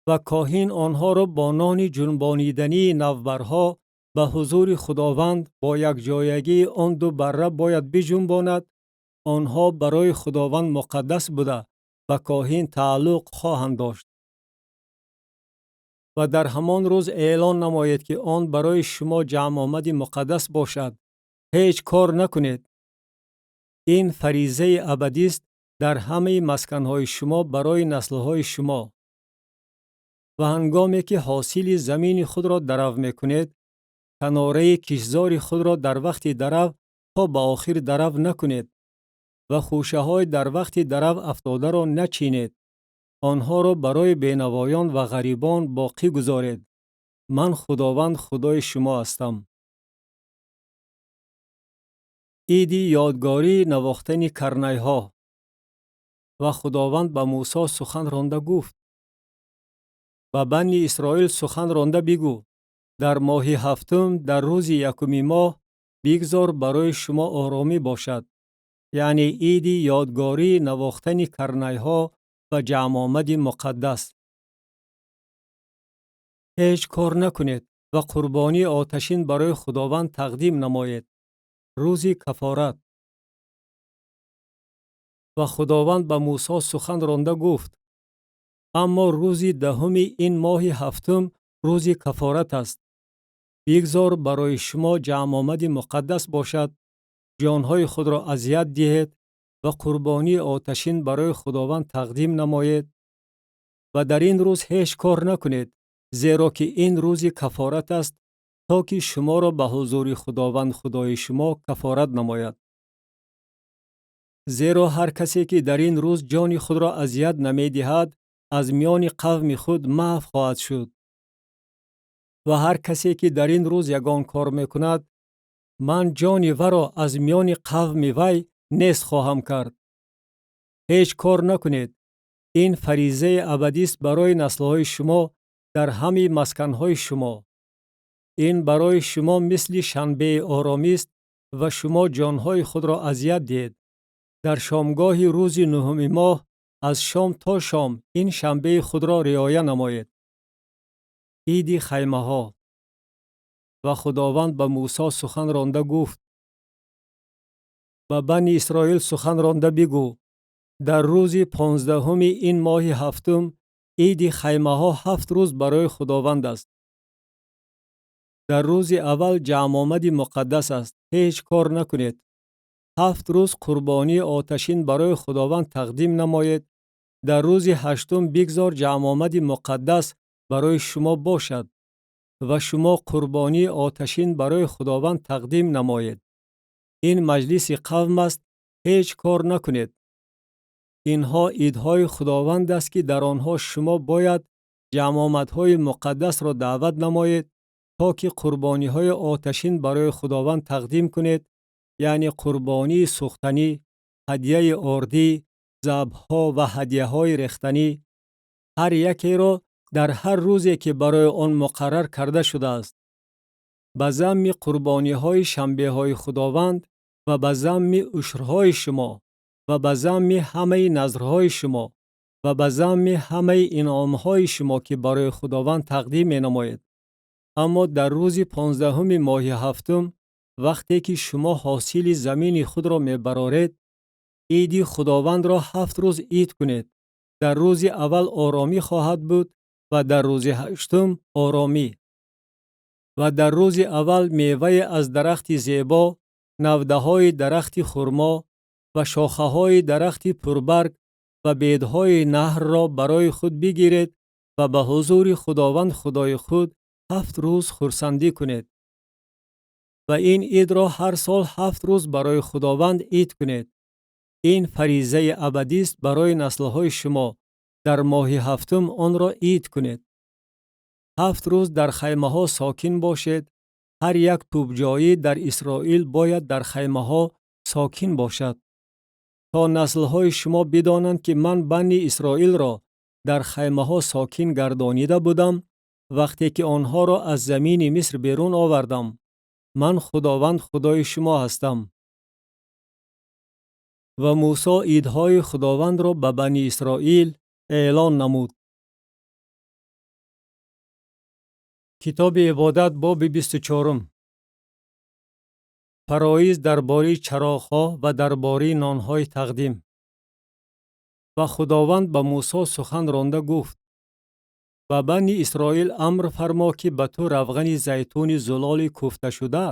Ва коҳин онҳоро бо нони ҷунбонидании навбарҳо ба ҳузури Худованд бо якҷоягии он 2 барра бояд биҷунбонад. Онҳо барои Худованд муқаддас буда ба коҳин тааллуқ хоҳанд дошт. Ва дар ҳамон рӯз эълон намоед, ки он барои шумо ҷамъомади муқаддас бошад. Ҳеҷ кор накунед. Ин фаризаи абадист дар ҳамаи масканҳои шумо барои наслҳои шумо. Ва ҳангоме ки ҳосили замини худро дарав мекунед, канораи киштзори худро дар вақти дарав то ба охир дарав накунед ва хӯшаҳои дар вақти дарав афтодаро начинед. Онҳоро барои бенавоён ва ғарибон боқӣ гузоред. Ман Худованд Худои шумо ҳастам. Иди ёдгории навохтани карнайҳо. Ва Худованд ба Мусо сухан ронда гуфт: ба Бани Исроил сухан ронда бигӯ: дар моҳи ҳафтум, дар рӯзи якуми моҳ, бигзор барои шумо оромӣ бошад, яъне иди ёдгории навохтани карнайҳо ва ҷамъомади муқаддас. Ҳеҷ кор накунед ва қурбонии оташин барои Худованд тақдим намоед. Рӯзи кафорат. Ва Худованд ба Мусо сухан ронда гуфт: аммо рӯзи даҳуми ин моҳи ҳафтум рӯзи кафорат аст. Бигзор барои шумо ҷамъомади муқаддас бошад, ҷонҳои худро азият диҳед ва қурбонии оташин барои Худованд тақдим намоед. Ва дар ин рӯз ҳеҷ кор накунед, зеро ки ин рӯзи кафорат аст, то ки шуморо ба ҳузури Худованд Худои шумо кафорат намояд. Зеро ҳар касе ки дар ин рӯз ҷони худро азият намедиҳад, аз миёни қавми худ маҳв хоҳад шуд. Ва ҳар касе ки дар ин рӯз ягон кор мекунад, ман ҷони варо аз миёни қавми вай нест хоҳам кард. Ҳеҷ кор накунед. Ин фаризаи абадист барои наслҳои шумо дар ҳамаи масканҳои шумо. Ин барои шумо мисли шанбеи оромист ва шумо ҷонҳои худро азият диҳед. Дар шомгоҳи рӯзи нуҳуми моҳ аз шом то шом ин шанбеи худро риоя намоед. Иди хаймаҳо. Ва Худованд ба Мусо сухан ронда гуфт: ба Бани Исроил сухан ронда бигӯ: дар рӯзи 15-уми ин моҳи ҳафтум иди хаймаҳо 7 рӯз барои Худованд аст. Дар рӯзи аввал ҷамъомади муқаддас аст, ҳеҷ кор накунед. 7 рӯз қурбонии оташин барои Худованд тақдим намоед. Дар рӯзи ҳаштум бигзор ҷамъомади муқаддас барои шумо бошад ва шумо қурбонии оташин барои Худованд тақдим намоед. Ин маҷлиси қавм аст, ҳеҷ кор накунед. Инҳо идҳои Худованд аст, ки дар онҳо шумо бояд ҷамъомадҳои муқаддасро даъват намоед, то ки қурбониҳои оташин барои Худованд тақдим кунед, яъне қурбонии сӯхтанӣ, ҳадияи ордӣ, забҳҳо ва ҳадияҳои рехтанӣ, ҳар якеро дар ҳар рӯзе, ки барои он муқаррар карда шудааст, ба замми қурбониҳои шанбеҳои Худованд ва ба замми ушрҳои шумо ва ба замми ҳамаи назрҳои шумо ва ба замми ҳамаи инъомҳои шумо, ки барои Худованд тақдим менамоед. Аммо дар рӯзи 15-уми моҳи ҳафтум, вақте ки шумо ҳосили замини худро мебароред, иди Худовандро 7 рӯз ид кунед. Дар рӯзи аввал оромӣ хоҳад буд ва дар рӯзи ҳаштум оромӣ. Ва дар рӯзи аввал мевае аз дарахти зебо, навдаҳои дарахти хурмо ва шохаҳои дарахти пурбарг ва бедҳои наҳрро барои худ бигиред ва ба ҳузури Худованд Худои худ 7 рӯз хурсандӣ кунед. Ва ин идро ҳар сол 7 рӯз барои Худованд ид кунед. Ин фаризаи абадист барои наслҳои шумо. Дар моҳи ҳафтум онро ид кунед. 7 рӯз дар хаймаҳо сокин бошед. Ҳар як тӯбҷоӣ дар Исроил бояд дар хаймаҳо сокин бошад, то наслҳои шумо бидонанд, ки ман Бани Исроилро дар хаймаҳо сокин гардонида будам, вақте ки онҳоро аз замини Миср берун овардам. Ман Худованд Худои шумо ҳастам. Ва Мусо идҳои Худовандро ба Бани Исроил эълон намуд. Китоби Ибодат, боби 24-ум. Фароиз дар бораи чароғҳо ва дар бораи нонҳои тақдим. Ва Худованд ба Мусо сухан ронда гуфт: ба Бани Исроил амр фармо, ки ба ту равғани зайтуни зулоли кӯфташуда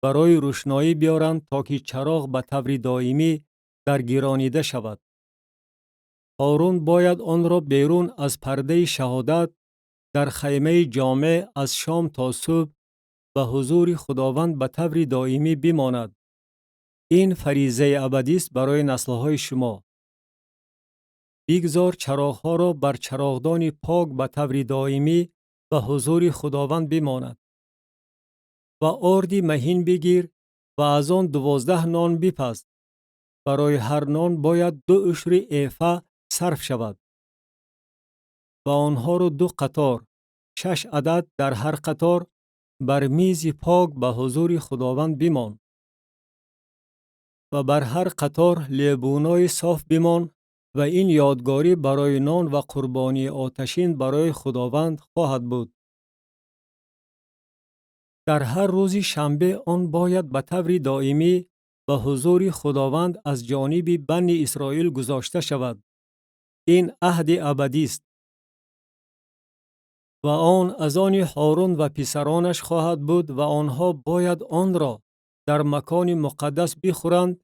барои рӯшноӣ биёранд, то ки чароғ ба таври доимӣ даргиронида шавад. Ҳорун бояд онро берун аз пардаи шаҳодат дар хаймаи ҷомеъ аз шом то субҳ ба ҳузури Худованд ба таври доимӣ бимонад. Ин фаризаи абадист барои наслҳои шумо. Бигзор чароғҳоро бар чароғдони пок ба таври доимӣ ба ҳузури Худованд бимонад. Ва орди маҳин бигир ва аз он 12 нон бипаз. Барои ҳар нон бояд ду ушри эфа сарф шавад. Ва онҳоро ду қатор, шаш адад дар ҳар қатор, бар мизи пок ба ҳузури Худованд бимон. Ва бар ҳар қатор лебунои соф бимон ва ин ёдгорӣ барои нон ва қурбонии оташин барои Худованд хоҳад буд. Дар ҳар рӯзи шанбе он бояд ба таври доимӣ ба ҳузури Худованд аз ҷониби Бани Исроил гузошта шавад. Ин аҳди абадист. Ва он аз они Ҳорун ва писаронаш хоҳад буд ва онҳо бояд онро дар макони муқаддас бихӯранд,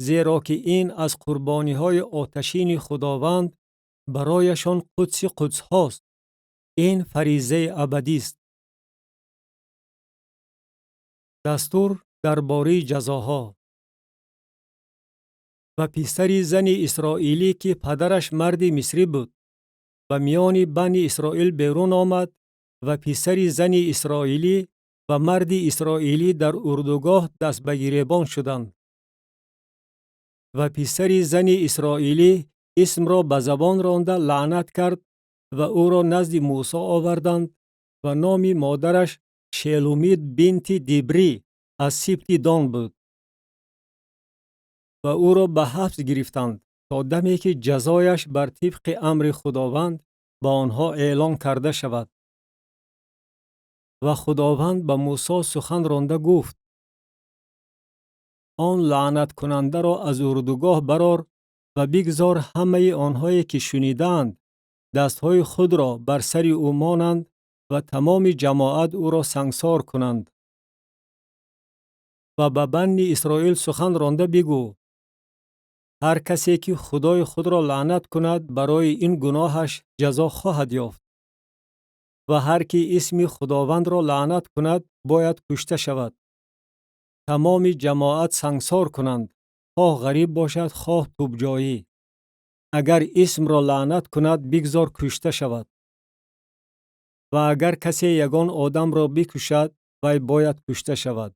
зеро ки ин аз қурбониҳои оташини Худованд барояшон қудси қудсҳост. Ин фаризаи абадист. Дастур дар бораи ҷазоҳо. Ва писари зани исроилӣ, ки падараш марди мисрӣ буд, ба миёни Бани Исроил берун омад ва писари зани исроилӣ ва марди исроилӣ дар урдугоҳ даст ба гиребон шуданд. Ва писари зани исроилӣ исмро ба забон ронда лаънат кард ва ӯро назди Мусо оварданд ва номи модараш Шелумит бинти Дибрӣ аз сибти Дон буд. Ва ӯро ба ҳабс гирифтанд то даме ки ҷазояш бар тибқи амри Худованд ба онҳо эълон карда шавад. Ва Худованд ба Мусо сухан ронда гуфт: он лаънаткунандаро аз урдугоҳ барор ва бигзор ҳамаи онҳое ки шунидаанд дастҳои худро бар сари ӯ монанд ва тамоми ҷамоат ӯро сангсор кунанд. Ва ба Банни Исроил сухан ронда бигӯ: ҳар касе ки Худои худро лаънат кунад, барои ин гуноҳаш ҷазо хоҳад ёфт. Ва ҳар ки исми Худовандро лаънат кунад, бояд кушта шавад. Тамоми ҷамоат сангсор кунанд, хоҳ ғариб бошад, хоҳ тубҷоӣ. Агар исмро лаънат кунад, бигзор кушта шавад. Ва агар касе ягон одамро бикушад, вай бояд кушта шавад.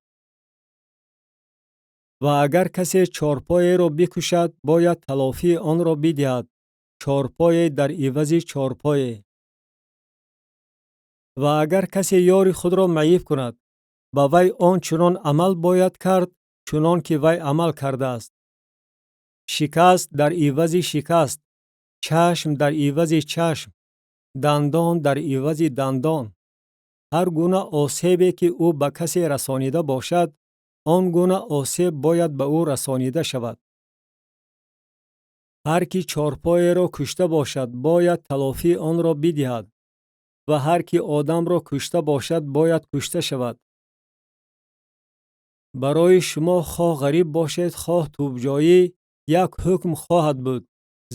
Ва агар касе чорпоеро бикушад, бояд талофии онро бидиҳад, чорпое дар ивази чорпое. Ва агар касе ёри худро маъиб кунад, ба вай он чунон амал бояд кард, чунон ки вай амал кардааст. Шикаст дар ивази шикаст, чашм дар ивази чашм, дандон дар ивази дандон. Ҳар гуна осебе ки ӯ ба касе расонида бошад, он гуна осеб бояд ба ӯ расонида шавад. Ҳар ки чорпоеро кушта бошад, бояд талофии онро бидиҳад, ва ҳар ки одамро кушта бошад, бояд кушта шавад. Барои шумо хоҳ ғариб бошед, хоҳ тубҷоӣ, як ҳукм хоҳад буд,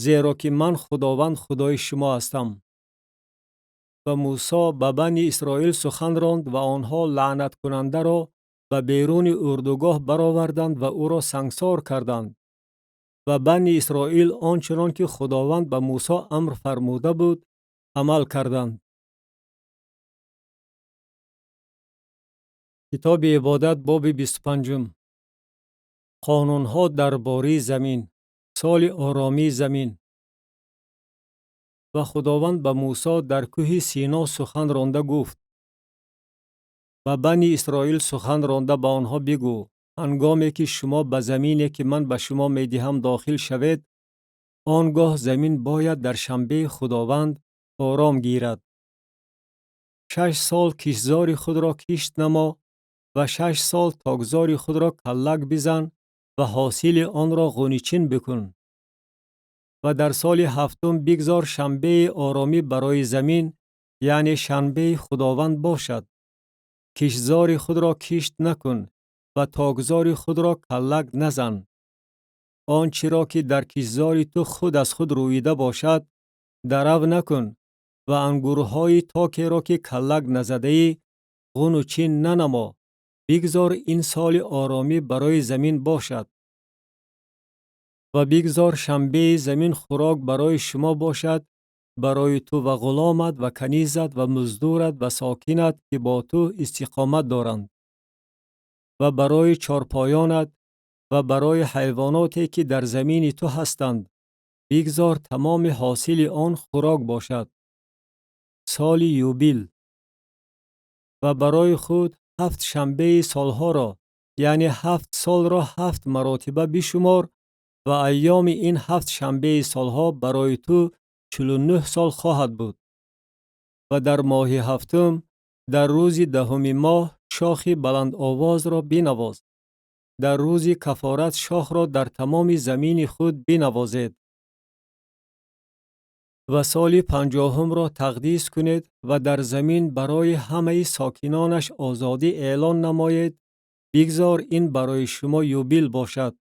зеро ки ман Худованд Худои шумо ҳастам. Ва Мусо ба Бани Исроил сухан ронд ва онҳо лаънаткунандаро ба беруни урдугоҳ бароварданд ва ӯро сангсор карданд. Ва Бани Исроил он чунон ки Худованд ба Мусо амр фармуда буд, амал карданд. Китоби ибодат, боби 25. Қонунҳо дар бораи замин, соли оромии замин. Ва Худованд ба Мусо дар кӯҳи Сино сухан ронда гуфт: ба Бани Исроил сухан ронда ба онҳо бигӯ: ҳангоме ки шумо ба замине ки ман ба шумо медиҳам дохил шавед, он гоҳ замин бояд дар шанбеи Худованд ором гирад. 6 сол киштзори худро кишт намо ва 6 сол токзори худро каллак бизан ва ҳосили онро ғуничин бикун. Ва дар соли 7 бигзор шанбеи оромӣ барои замин, яъне шанбеи Худованд бошад. Киштзори худро кишт накун ва токзори худро каллак назан. Он чиро ки дар киштзори ту худ аз худ рӯида бошад, дарав накун ва ангурҳои токеро ки каллак назадаӣ ғуну чин нанамо. Бигзор ин соли оромӣ барои замин бошад. Ва бигзор шанбеи замин хӯрок барои шумо бошад, барои ту ва ғуломат ва канизат ва муздурат ва сокинат ки бо ту истиқомат доранд, ва барои чорпоёнат ва барои ҳайвоноте ки дар замини ту ҳастанд. Бигзор тамоми ҳосили он хӯрок бошад. Соли юбил. Ва барои худ 7 шанбеи солҳоро, яъне 7 солро 7 маротиба бишумор ва айёми ин 7 шанбеи солҳо барои ту 49 сол хоҳад буд. Ва дар моҳи 7, дар рӯзи 10 моҳ шохи баландовозро бинавоз. Дар рӯзи кафорат шохро дар тамоми замини худ бинавозед. Ва соли 50-ро тақдис кунед ва дар замин барои ҳамаи сокинонаш озодӣ эълон намоед. Бигзор ин барои шумо юбил бошад.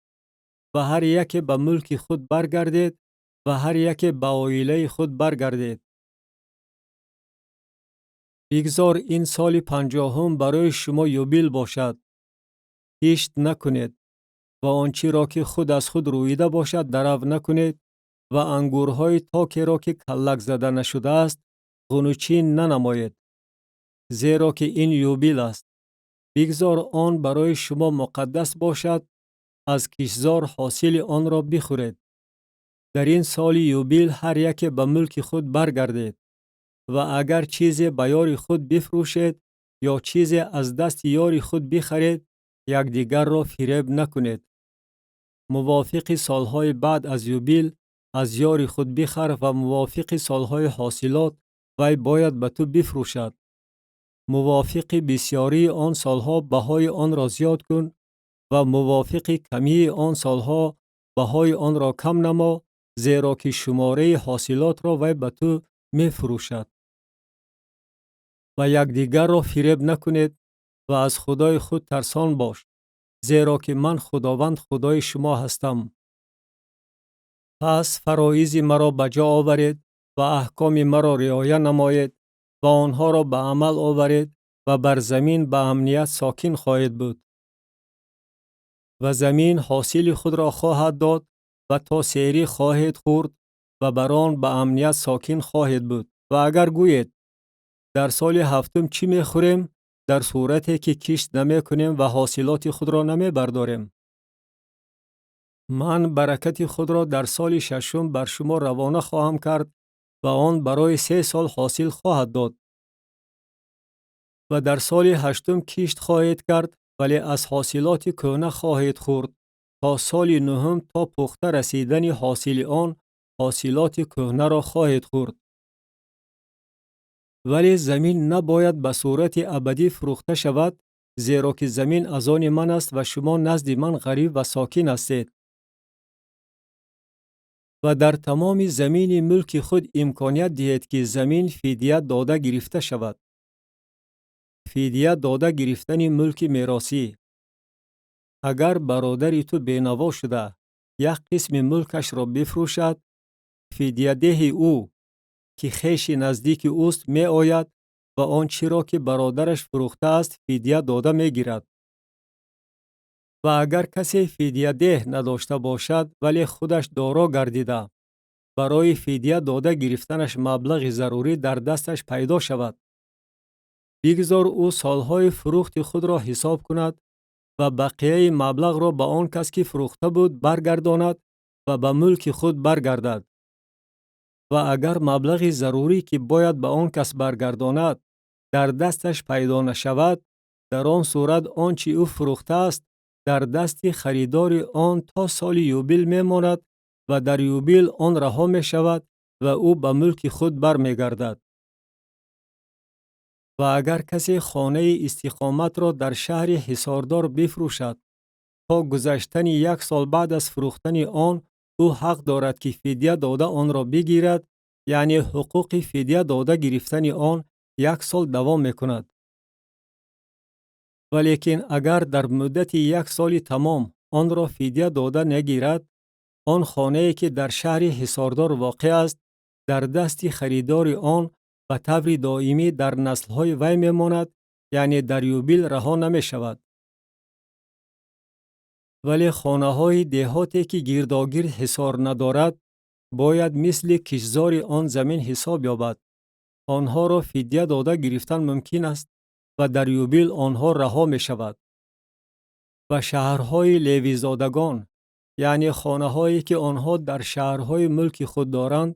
Ва ҳар яке ба мулки худ баргардед ва ҳар яке ба оилаи худ баргардед. Бигзор ин соли 50 барои шумо юбил бошад. Кишт накунед ва он чиро ки худ аз худ рӯида бошад дарав накунед ва ангурҳои токеро ки каллак зада нашудааст ғунучин нанамоед, зеро ки ин юбил аст. Бигзор он барои шумо муқаддас бошад, аз киштзор ҳосили онро бихӯред. Дар ин соли юбил ҳар яке ба мулки худ баргардед ва агар чизе ба ёри худ бифрӯшед, Ё чизе аз дасти ёри худ бихаред, якдигарро фиреб накунед. Мувофиқи солҳои баъд аз юбил аз ёри худ бихар ва мувофиқи солҳои ҳосилот вай бояд ба ту бифурӯшад. Мувофиқи бисьёрии он солҳо баҳои онро зиёд кун ва мувофиқи камии он солҳо баҳои онро кам намо, зеро ки шумораи ҳосилотро вай ба ту мефурӯшад. Ва якдигарро фиреб накунед ва аз Худои худ тарсон бош, зеро ки ман Худованд Худои шумо ҳастам. Пас фароизи маро ба ҷо оваред ва аҳкоми маро риоя намоед ва онҳоро ба амал оваред ва бар замин ба амният сокин хоҳед буд. Ва замин ҳосили худро хоҳад дод ва то серӣ хоҳед хӯрд ва бар он ба амният сокин хоҳед буд. Ва агар гӯед: дар соли ҳафтум чӣ мехӯрем, дар сурате ки кишт намекунем ва ҳосилоти худро намебардорем? Ман баракати худро дар соли шашум бар шумо равона хоҳам кард ва он барои 3 сол ҳосил хоҳад дод. Ва дар соли ҳаштум кишт хоҳед кард, вале аз ҳосилоти кӯҳна хоҳед хӯрд то соли нуҳум, то пухта расидани ҳосили он ҳосилоти кӯҳнаро хоҳед хӯрд. Вале замин набояд ба сурати абадӣ фурӯхта шавад, зеро ки замин аз они ман аст ва шумо назди ман ғариб ва сокин ҳастед. Ва дар тамоми замини мулки худ имконият диҳед, ки замин фидия дода гирифта шавад. Фидия дода гирифтани мулки меросӣ. Агар бародари ту бенаво шуда, як қисми мулкашро бифурӯшад, фидиядеҳи ӯ, ки хеши наздики ӯст, меояд ва он чиро, ки бародараш фурӯхтааст, фидия дода мегирад. Ва агар касе фидиядеҳ надошта бошад, вале худаш доро гардида, барои фидия дода гирифтанаш маблағи зарурӣ дар дасташ пайдо шавад, бигзор ӯ солҳои фурӯхти худро ҳисоб кунад ва бақияи маблағро ба он кас, ки фурӯхта буд, баргардонад ва ба мулки худ баргардад. Ва агар маблағи зарурӣ, ки бояд ба он кас баргардонад, дар дасташ пайдо нашавад, дар он сурат он чи ӯ фурӯхтааст дар дасти харидори он то соли юбил мемонад ва дар юбил он раҳо мешавад ва ӯ ба мулки худ бармегардад. Ва агар касе хонаи истиқоматро дар шаҳри ҳисордор бифурӯшад, то гузаштани як сол баъд аз фурӯхтани он ӯ ҳақ дорад, ки фидия дода онро бигирад, яъне ҳуқуқи фидия дода гирифтани он як сол давом мекунад. Валекин агар дар муддати як соли тамом онро фидия дода нагирад, он хонае, ки дар шаҳри ҳисордор воқеъ аст, дар дасти харидори он ба таври доимӣ дар наслҳои вай мемонад, яъне дар юбил раҳо намешавад. Вале хонаҳои деҳоте, ки гирдогирд ҳисор надорад, бояд мисли киштзори он замин ҳисоб ёбад. Онҳоро фидия дода гирифтан мумкин аст ва дар юбил онҳо раҳо мешавад. Ва шаҳрҳои левизодагон, яъне хонаҳое, ки онҳо дар шаҳрҳои мулки худ доранд,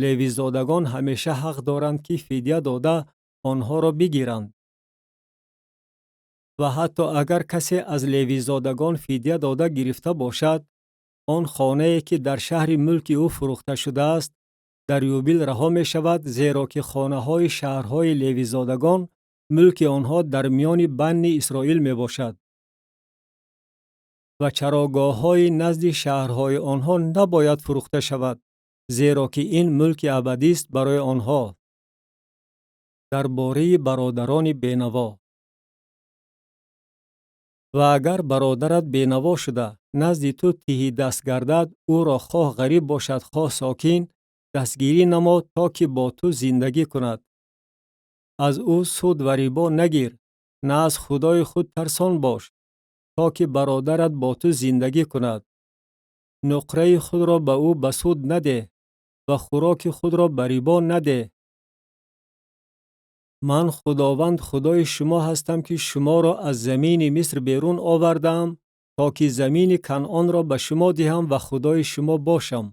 левизодагон ҳамеша ҳақ доранд, ки фидия дода онҳоро бигиранд. Ва ҳатто агар касе аз левизодагон фидия дода гирифта бошад, он хонае, ки дар шаҳри мулки ӯ фурӯхта шудааст, дар юбил раҳо мешавад, зеро ки хонаҳои шаҳрҳои левизодагон мулки онҳо дар миёни банни Исроил мебошад. Ва чарогоҳҳои назди шаҳрҳои онҳо набояд фурӯхта шавад, зеро ки ин мулки абадист барои онҳо. Дар бораи бародарони бенаво. Ва агар бародарат бенаво шуда, назди ту тиҳидаст гардад, ӯро хоҳ ғариб бошад, хоҳ сокин, дастгирӣ намо, то ки бо ту зиндагӣ кунад. Аз ӯ суд ва рибо нагир, на аз Худои худ тарсон бош, то ки бародарат бо ту зиндагӣ кунад. Нуқраи худро ба ӯ ба суд надеҳ ва хӯроки худро ба рибо надеҳ. Ман Худованд Худои шумо ҳастам, ки шуморо аз замини Миср берун овардаам, то ки замини Канъонро ба шумо диҳам ва Худои шумо бошам.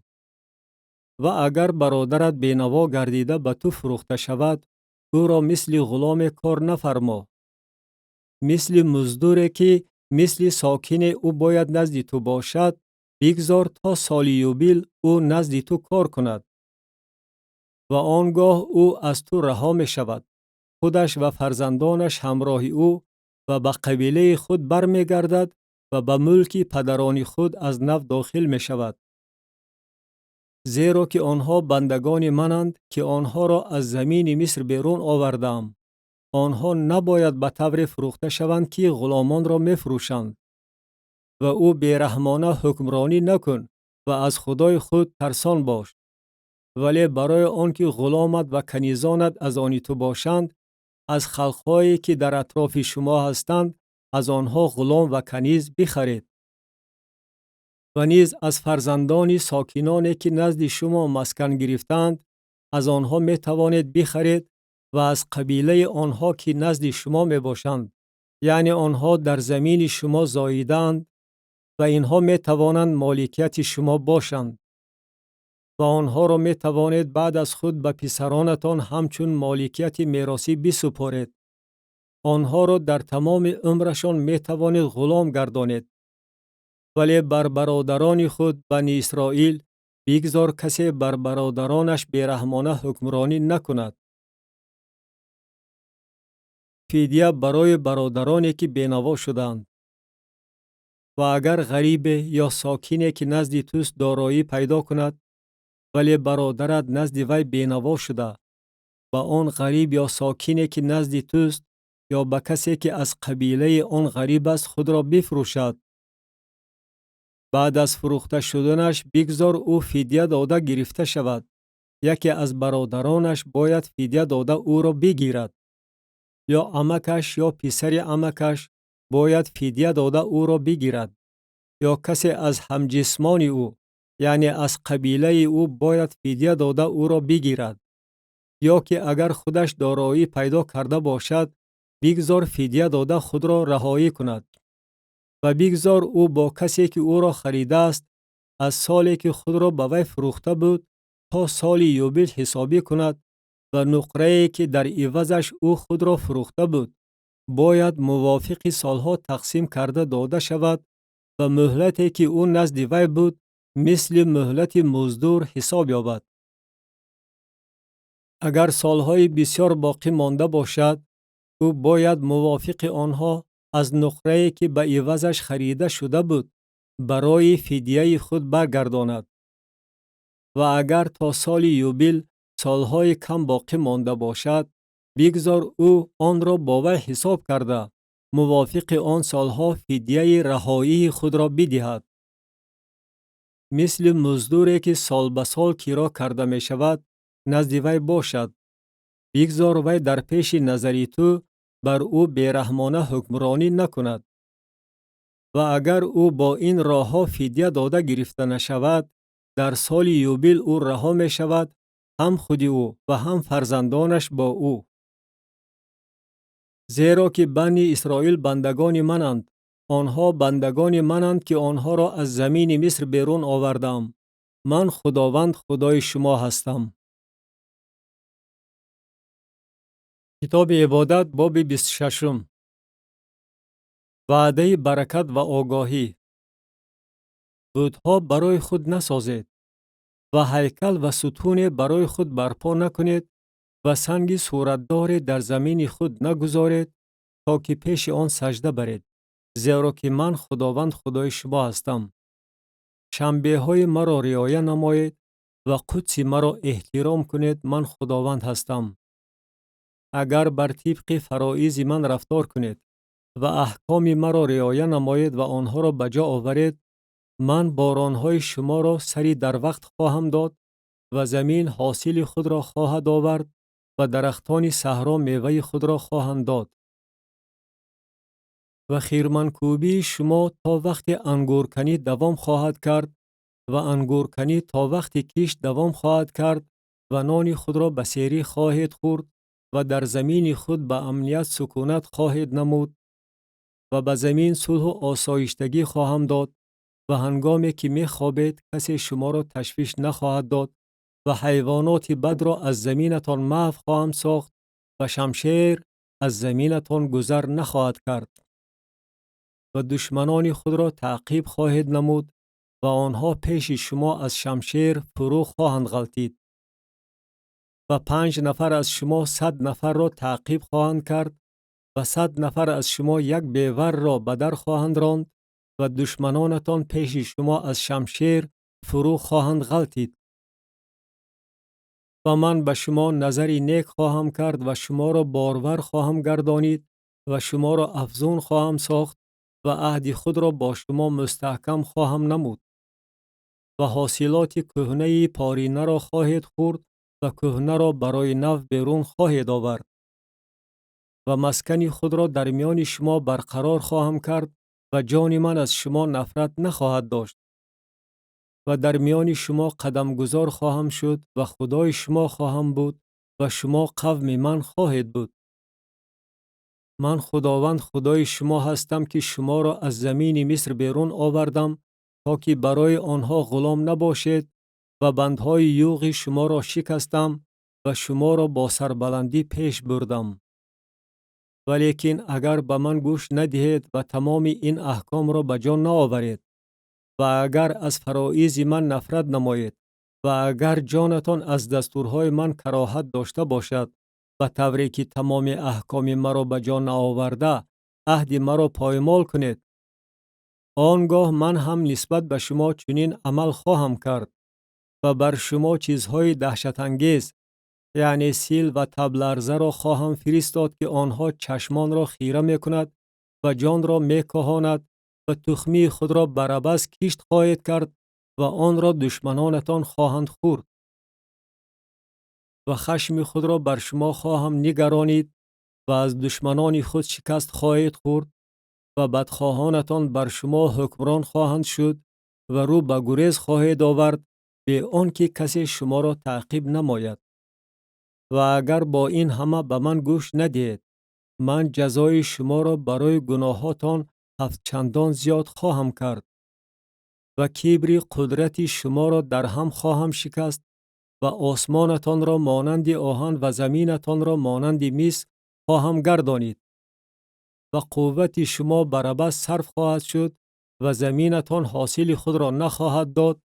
Ва агар бародарат бенаво гардида ба ту фурӯхта шавад, ӯро мисли ғуломе кор нафармо. Мисли муздуре, ки мисли сокине ӯ бояд назди ту бошад, бигзор то соли юбил ӯ назди ту кор кунад. Ва он гоҳ ӯ аз ту раҳо мешавад, худаш ва фарзандонаш ҳамроҳи ӯ, ва ба қабилаи худ бармегардад ва ба мулки падарони худ аз нав дохил мешавад. Зеро ки онҳо бандагони мананд, ки онҳоро аз замини Миср берун овардаам. Онҳо набояд ба тавре фурӯхта шаванд, ки ғуломонро мефурӯшанд. Ва ӯ бераҳмона ҳукмронӣ накун ва аз Худои худ тарсон бош. Вале барои он ки ғуломат ва канизонат аз они ту бошанд, аз халқҳое, ки дар атрофи шумо ҳастанд, аз онҳо ғулом ва каниз бихаред. Ва низ аз фарзандони сокиноне, ки назди шумо маскан гирифтаанд, аз онҳо метавонед бихаред ва аз қабилаи онҳо, ки назди шумо мебошанд, яъне онҳо дар замини шумо зоидаанд ва инҳо метавонанд моликияти шумо бошанд. Ва онҳоро метавонед баъд аз худ ба писаронатон ҳамчун моликияти меросӣ бисупоред. Онҳоро дар тамоми умрашон метавонед ғулом гардонед. Вале бар бародарони худ, Бани Исроил, бигзор касе бар бародаронаш бераҳмона ҳукмронӣ накунад. Фидя барои бародароне, ки бенаво шудаанд. Ва агар ғарибе ё сокине, ки назди туст, дороӣ пайдо кунад, вале бародарат назди вай бенаво шуда, ба он ғариб ё сокине, ки назди туст, ё ба касе, ки аз қабилаи он ғариб аст, худро бифурӯшад, баъд аз фурӯхта шуданаш бигзор ӯ фидя дода гирифта шавад. Яке аз бародаронаш бояд фидя дода ӯро бигирад. Ё амакаш ё писари амакаш бояд фидя дода ӯро бигирад. Ё касе аз ҳамҷисмони ӯ, яъне аз қабилаи ӯ, бояд фидя дода ӯро бигирад. Ё ки агар худаш дороӣ пайдо карда бошад, бигзор фидя дода худро раҳоӣ кунад. Ва бигзор ӯ бо касе, ки ӯро харидааст, аз соле, ки худро ба вай фурӯхта буд, то соли юбил ҳисобӣ кунад ва нуқрае, ки дар ивазаш ӯ худро фурӯхта буд, бояд мувофиқи солҳо тақсим карда дода шавад ва муҳлате, ки ӯ назди вай буд, мисли муҳлати муздур ҳисоб ёбад. Агар солҳои бисёр боқӣ монда бошад, ӯ бояд мувофиқи онҳо аз нуқрае, ки ба ивазаш харида шуда буд, барои фидияи худ баргардонад. Ва агар то соли юбил солҳои кам боқӣ монда бошад, бигзор ӯ онро бо вай ҳисоб карда, мувофиқи он солҳо фидияи раҳоии худро бидиҳад. Мисли муздуре, ки сол ба сол киро карда мешавад, назди вай бошад. Бигзор вай дар пеши назари ту бар ӯ бераҳмона ҳукмронӣ накунад. Ва агар ӯ бо ин роҳҳо фидя дода гирифта нашавад, дар соли юбил ӯ раҳо мешавад, ҳам худи ӯ ва ҳам фарзандонаш бо ӯ. Зеро ки Бани Исроил бандагони мананд, онҳо бандагони мананд, ки онҳоро аз замини Миср берун овардаам. Ман Худованд Худои шумо ҳастам. Китоби Ибодат, боби 26. Ваъдаи баракат ва огоҳӣ. Бутҳо барои худ насозед ва ҳайкал ва сутуне барои худ барпо накунед ва санги суратдоре дар замини худ нагузоред, то ки пеши он сажда баред, зеро ки ман Худованд Худои шумо ҳастам. Шанбеҳои маро риоя намоед ва қудси маро эҳтиром кунед, ман Худованд ҳастам. Агар бар тибқи фароизи ман рафтор кунед ва аҳкоми маро риоя намоед ва онҳоро ба ҷо оваред, ман боронҳои шуморо сари дар вақт хоҳам дод ва замин ҳосили худро хоҳад овард ва дарахтони саҳро меваи худро хоҳанд дод. Ва хирманкӯбии шумо то вақти ангурканӣ давом хоҳад кард ва ангурканӣ то вақти кишт давом хоҳад кард ва нони худро ба серӣ хоҳед хӯрд ва дар замини худ ба амният сукунат хоҳед намуд ва ба замин сулҳу осоиштагӣ хоҳам дод ва ҳангоме ки мехобед, касе шуморо ташвиш нахоҳад дод ва ҳайвоноти бадро аз заминатон маҳв хоҳам сохт ва шамшер аз заминатон гузар нахоҳад кард. Ва душманони худро таъқиб хоҳед намуд ва онҳо пеши шумо аз шамшер фурӯ хоҳанд ғалтид. Ва 5 нафар аз шумо 100 нафарро таъқиб хоҳанд кард ва 100 нафар аз шумо як беварро ба дар хоҳанд ронд ва душманонатон пеши шумо аз шамшер фурӯ хоҳанд ғалтид. Ва ман ба шумо назари нек хоҳам кард ва шуморо борвар хоҳам гардонид ва шуморо афзун хоҳам сохт ва аҳди худро бо шумо мустаҳкам хоҳам намуд. Ва ҳосилоти кӯҳнаи поринаро хоҳед хӯрд ва кӯҳнаро барои нав берун хоҳед овард. Ва маскани худро дар миёни шумо барқарор хоҳам кард ва ҷони ман аз шумо нафрат нахоҳад дошт. Ва дар миёни шумо қадамгузор хоҳам шуд ва худои шумо хоҳам буд ва шумо қавми ман хоҳед буд. Ман Худованд худои шумо ҳастам ки шуморо аз замини Миср берун овардам то ки барои онҳо ғулом набошед ва бандҳои юғи шуморо шикастам ва шуморо бо сарбаландӣ пеш бурдам. Валекин агар ба ман гӯш надиҳед ва тамоми ин аҳкомро ба ҷо наоваред ва агар аз фароизи ман нафрат намоед ва агар ҷонатон аз дастурҳои ман кароҳат дошта бошад, ба тавре ки тамоми аҳкоми маро ба ҷо наоварда, аҳди маро поймол кунед, он гоҳ ман ҳам нисбат ба шумо чунин амал хоҳам кард ва бар шумо чизҳои даҳшатангез, яъне сил ва табларзаро хоҳам фиристод ки онҳо чашмонро хира мекунад ва ҷонро мекоҳонад ва тухмии худро барабас кишт хоҳед кард ва онро душманонатон хоҳанд хӯрд. Ва хашми худро бар шумо хоҳам нигаронид ва аз душманони худ шикаст хоҳед хӯрд ва бадхоҳонатон бар шумо ҳукмрон хоҳанд шуд ва рӯ ба гурез хоҳед овард бе он ки касе шуморо таъқиб намояд. Ва агар бо ин ҳама ба ман гӯш надиҳед, ман ҷазои шуморо барои гуноҳотон 7 чандон зиёд хоҳам кард ва кибри қудрати шуморо дар ҳам хоҳам шикаст ва осмонатонро монанди оҳан ва заминатонро монанди мис хоҳам гардонид ва қуввати шумо барабас сарф хоҳад шуд ва заминатон ҳосили худро нахоҳад дод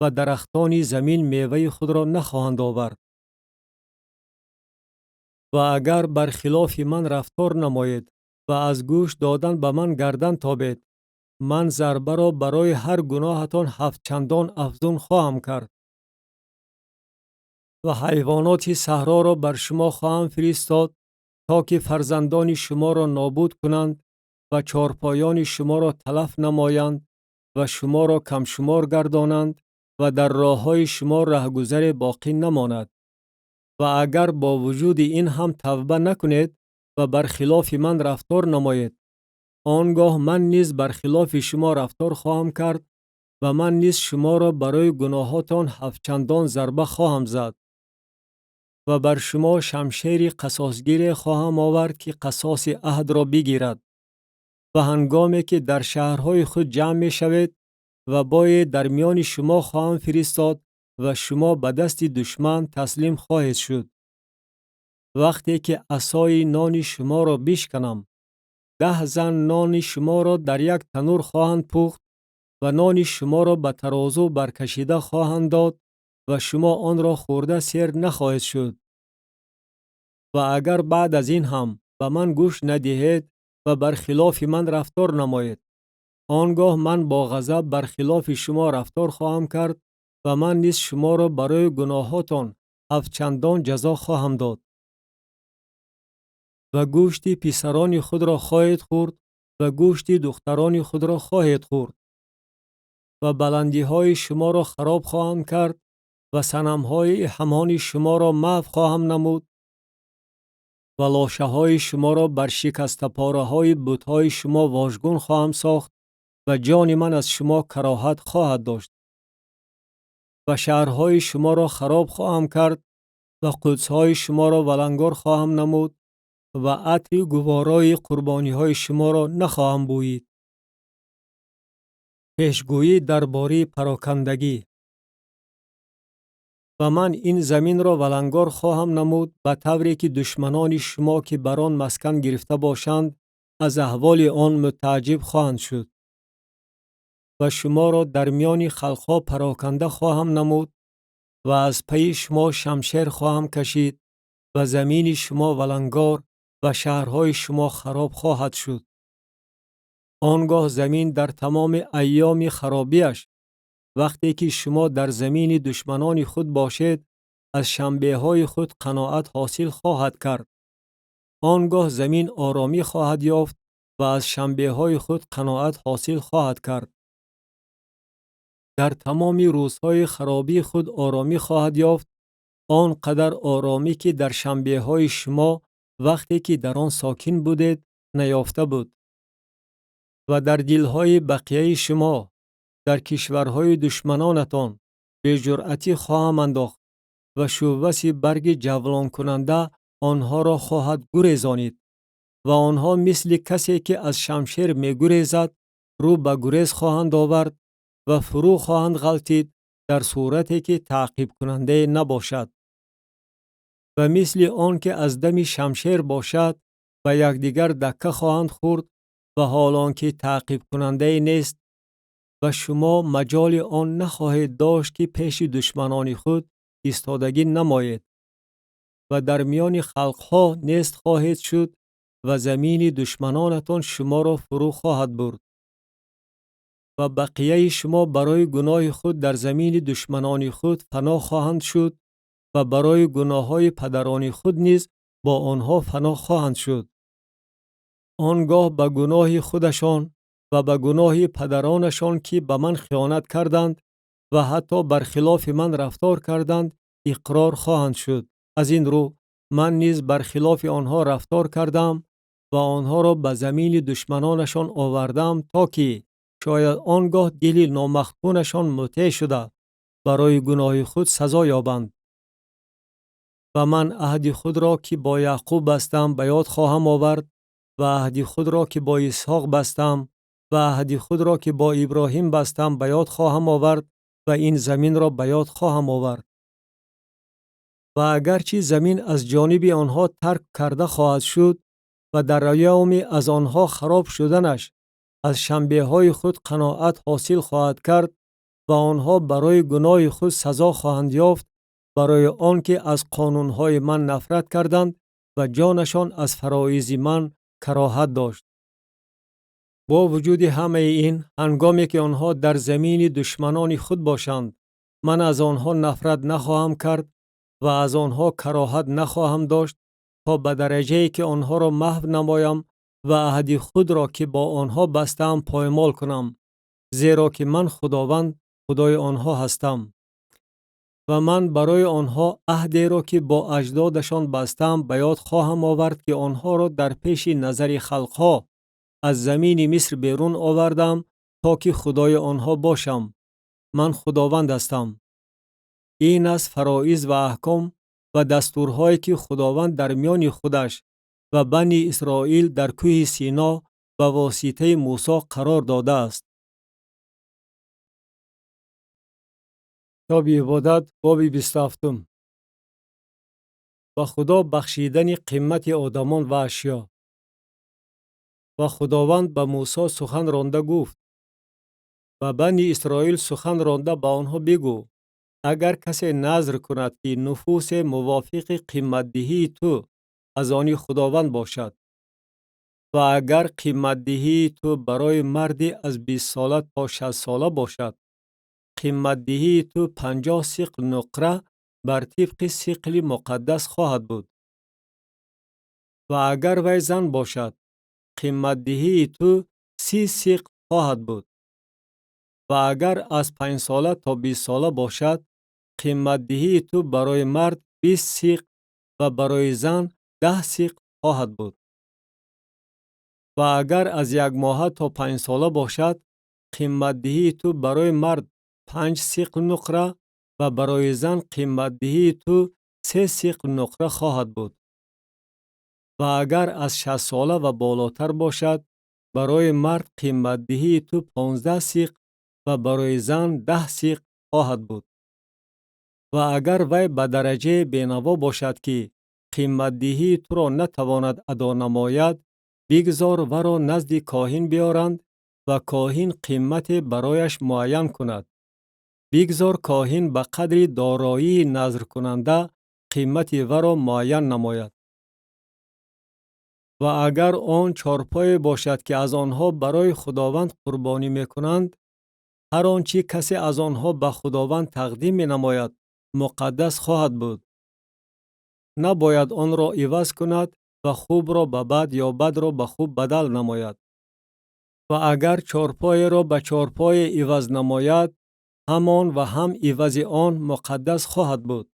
ва дарахтони замин меваи худро нахоҳанд овард. Ва агар бар хилофи ман рафтор намоед ва аз гӯш додан ба ман гардан тобед, ман зарбаро барои ҳар гуноҳатон 7 чандон афзун хоҳам кард ва ҳайвоноти саҳроро бар шумо хоҳам фиристод то ки фарзандони шуморо нобуд кунанд ва чорпоёни шуморо талаф намоянд ва шуморо камшумор гардонанд ва дар роҳҳои шумо раҳгузаре боқӣ намонад. Ва агар бо вуҷуди ин ҳам тавба накунед ва бар хилофи ман рафтор намоед, он гоҳ ман низ бар хилофи шумо рафтор хоҳам кард ва ман низ шуморо барои гуноҳотон 7 чандон зарба хоҳам зад ва бар шумо шамшери қасосгире хоҳам овард ки қасоси аҳдро бигирад. Ва ҳангоме ки дар шаҳрҳои худ ҷамъ мешавед, вабое дар миёни шумо хоҳам фиристод ва шумо ба дасти душман таслим хоҳед шуд. Вақте ки асои нони шуморо бишканам, 10 зан нони шуморо дар як танур хоҳанд пухт ва нони шуморо ба тарозу баркашида хоҳанд дод ва шумо онро хӯрда сер нахоҳед шуд. Ва агар баъд аз ин ҳам ба ман гӯш надиҳед ва бар хилофи ман рафтор намоед, он гоҳ ман бо ғазаб бар хилофи шумо рафтор хоҳам кард ва ман низ шуморо барои гуноҳотон 7 чандон ҷазо хоҳам дод. Ва гӯшти писарони худро хоҳед хӯрд ва гӯшти духтарони худро хоҳед хӯрд ва баландиҳои шуморо хароб хоҳам кард ва санамҳои ҳамони шуморо маҳв хоҳам намуд ва лошаҳои шуморо бар шикастапораҳои бутҳои шумо вожгун хоҳам сохт ва ҷони ман аз шумо кароҳат хоҳад дошт. Ва шаҳрҳои шуморо хароб хоҳам кард ва қудсҳои шуморо валангор хоҳам намуд ва атри гуворои қурбониҳои шуморо нахоҳам бӯйид. Пешгӯӣ дар бораи парокандагӣ. Ва ман ин заминро валангор хоҳам намуд, ба тавре ки душманони шумо, ки бар он маскан гирифта бошанд, аз аҳволи он мутааҷҷиб хоҳанд шуд. Ва шуморо дар миёни халқҳо пароканда хоҳам намуд ва аз пайи шумо шамшер хоҳам кашид ва замини шумо валангор ва шаҳрҳои шумо хароб хоҳад шуд. Он гоҳ замин дар тамоми айёми харобиаш, вақте ки шумо дар замини душманони худ бошед, аз шанбеҳои худ қаноат ҳосил хоҳад кард. Он гоҳ замин оромӣ хоҳад ёфт ва аз шанбеҳои худ қаноат ҳосил хоҳад кард. Дар тамоми рӯзҳои харобии худ оромӣ хоҳад ёфт, он қадар оромӣ, ки дар шанбеҳои шумо, вақте ки дар он сокин будед, наёфта буд. Ва дар дилҳои бақияи шумо, дар кишварҳои душманонатон, беҷуръатӣ хоҳам андохт ва шувваси барги ҷавлонкунанда онҳоро хоҳад гурезонид ва онҳо мисли касе, ки аз шамшер мегурезад, рӯ ба гурез хоҳанд овард ва фурӯ хоҳанд ғалтид, дар сурате ки таъқибкунандае набошад. Ва мисли он ки аз дами шамшер бошад, ба якдигар дакка хоҳанд хӯрд ва ҳол он ки таъқибкунандае нест, ва шумо маҷоли он нахоҳед дошт, ки пеши душманони худ истодагӣ намоед ва дар миёни халқҳо нест хоҳед шуд ва замини душманонатон шуморо фурӯ хоҳад бурд. Ва бақияи шумо барои гуноҳи худ дар замини душманони худ фано хоҳанд шуд ва барои гуноҳҳои падарони худ низ бо онҳо фано хоҳанд шуд. Он гоҳ ба гуноҳи худашон ва ба гуноҳи падаронашон, ки ба ман хиёнат карданд ва ҳатто бар хилофи ман рафтор карданд, иқрор хоҳанд шуд. Аз ин рӯ ман низ бар хилофи онҳо рафтор кардам ва онҳоро ба замини душманонашон овардам, то ки шояд он гоҳ дили номахтунашон мутеъ шуда, барои гуноҳи худ сазо ёбанд. Ва ман аҳди худро, ки бо Яъқуб бастам, ба ёд хоҳам овард ва аҳди худро, ки бо Исҳоқ бастам, ва аҳди худро, ки бо Иброҳим бастам, ба ёд хоҳам овард ва ин заминро ба ёд хоҳам овард. Ва агарчи замин аз ҷониби онҳо тарк карда хоҳад шуд ва дар айёми аз онҳо хароб шуданаш аз шанбеҳои худ қаноат ҳосил хоҳад кард ва онҳо барои гуноҳи худ сазо хоҳанд ёфт, барои он ки аз қонунҳои ман нафрат карданд ва ҷонашон аз фароизи ман кароҳат дошт. Бо вуҷуди ҳамаи ин, ҳангоме ки онҳо дар замини душманони худ бошанд, ман аз онҳо нафрат нахоҳам кард ва аз онҳо кароҳат нахоҳам дошт, то ба дараҷае ки онҳоро маҳв намоям ва аҳди худро, ки бо онҳо бастаам, поймол кунам, зеро ки ман Худованд, Худои онҳо ҳастам. Ва ман барои онҳо аҳдеро, ки бо аҷдодашон бастаам, ба ёд хоҳам овард, ки онҳоро дар пеши назари халқҳо аз замини Миср берун овардам, то ки Худои онҳо бошам. Ман Худованд ҳастам. Ин аст фароиз ва аҳком ва дастурҳое, ки Худованд дар миёни худаш ва Бани Исроил дар кӯҳи Сино ба воситаи Мусо қарор додааст. Китоби ибодат, боби 27. Ба Худо бахшидани қимати одамон ва ашё. Ва Худованд ба Мусо сухан ронда гуфт: ба Бани Исроил сухан ронда ба онҳо бигӯ: агар касе назр кунад, ки нуфусе мувофиқи қиматдиҳии ту аз они Худованд бошад, ва агар қиматдиҳии ту барои марде аз 20сола то 60сола бошад, қиматдиҳии ту 50 сиқл нуқра бар тибқи сиқли муқаддас хоҳад буд. Ва агар вай зан бошад, қиматдиҳии ту 30 сиқл хоҳад буд. Ва агар аз 5сола то 20сола бошад, қиматдиҳии ту барои мард 20 сиқл ва барои зан 10 сиқл хоҳад буд. Ва агар аз 1 моҳа то 5сола бошад, қиматдиҳии ту барои мард 5 сиқл нуқра ва барои зан қиматдиҳии ту 3 сиқл нуқра хоҳад буд. Ва агар аз 60сола ва болотар бошад, барои мард қиматдиҳии ту 15 сиқл ва барои зан 10 сиқл хоҳад буд. Ва агар вай ба дараҷае бенаво бошад, ки қиматдиҳии туро натавонад адо намояд, бигзор варо назди коҳин биёранд ва коҳин қимате барояш муайян кунад. Бигзор коҳин ба қадри дороии назркунанда қимати варо муайян намояд. Ва агар он чорпое бошад, ки аз онҳо барои Худованд қурбонӣ мекунанд, ҳар он чӣ касе аз онҳо ба Худованд тақдим менамояд, муқаддас хоҳад буд. Набояд онро иваз кунад ва хубро ба бад ё бадро ба хуб бадал намояд. Ва агар чорпоеро ба чорпое иваз намояд, ҳамон ва ҳам ивази он муқаддас хоҳад буд.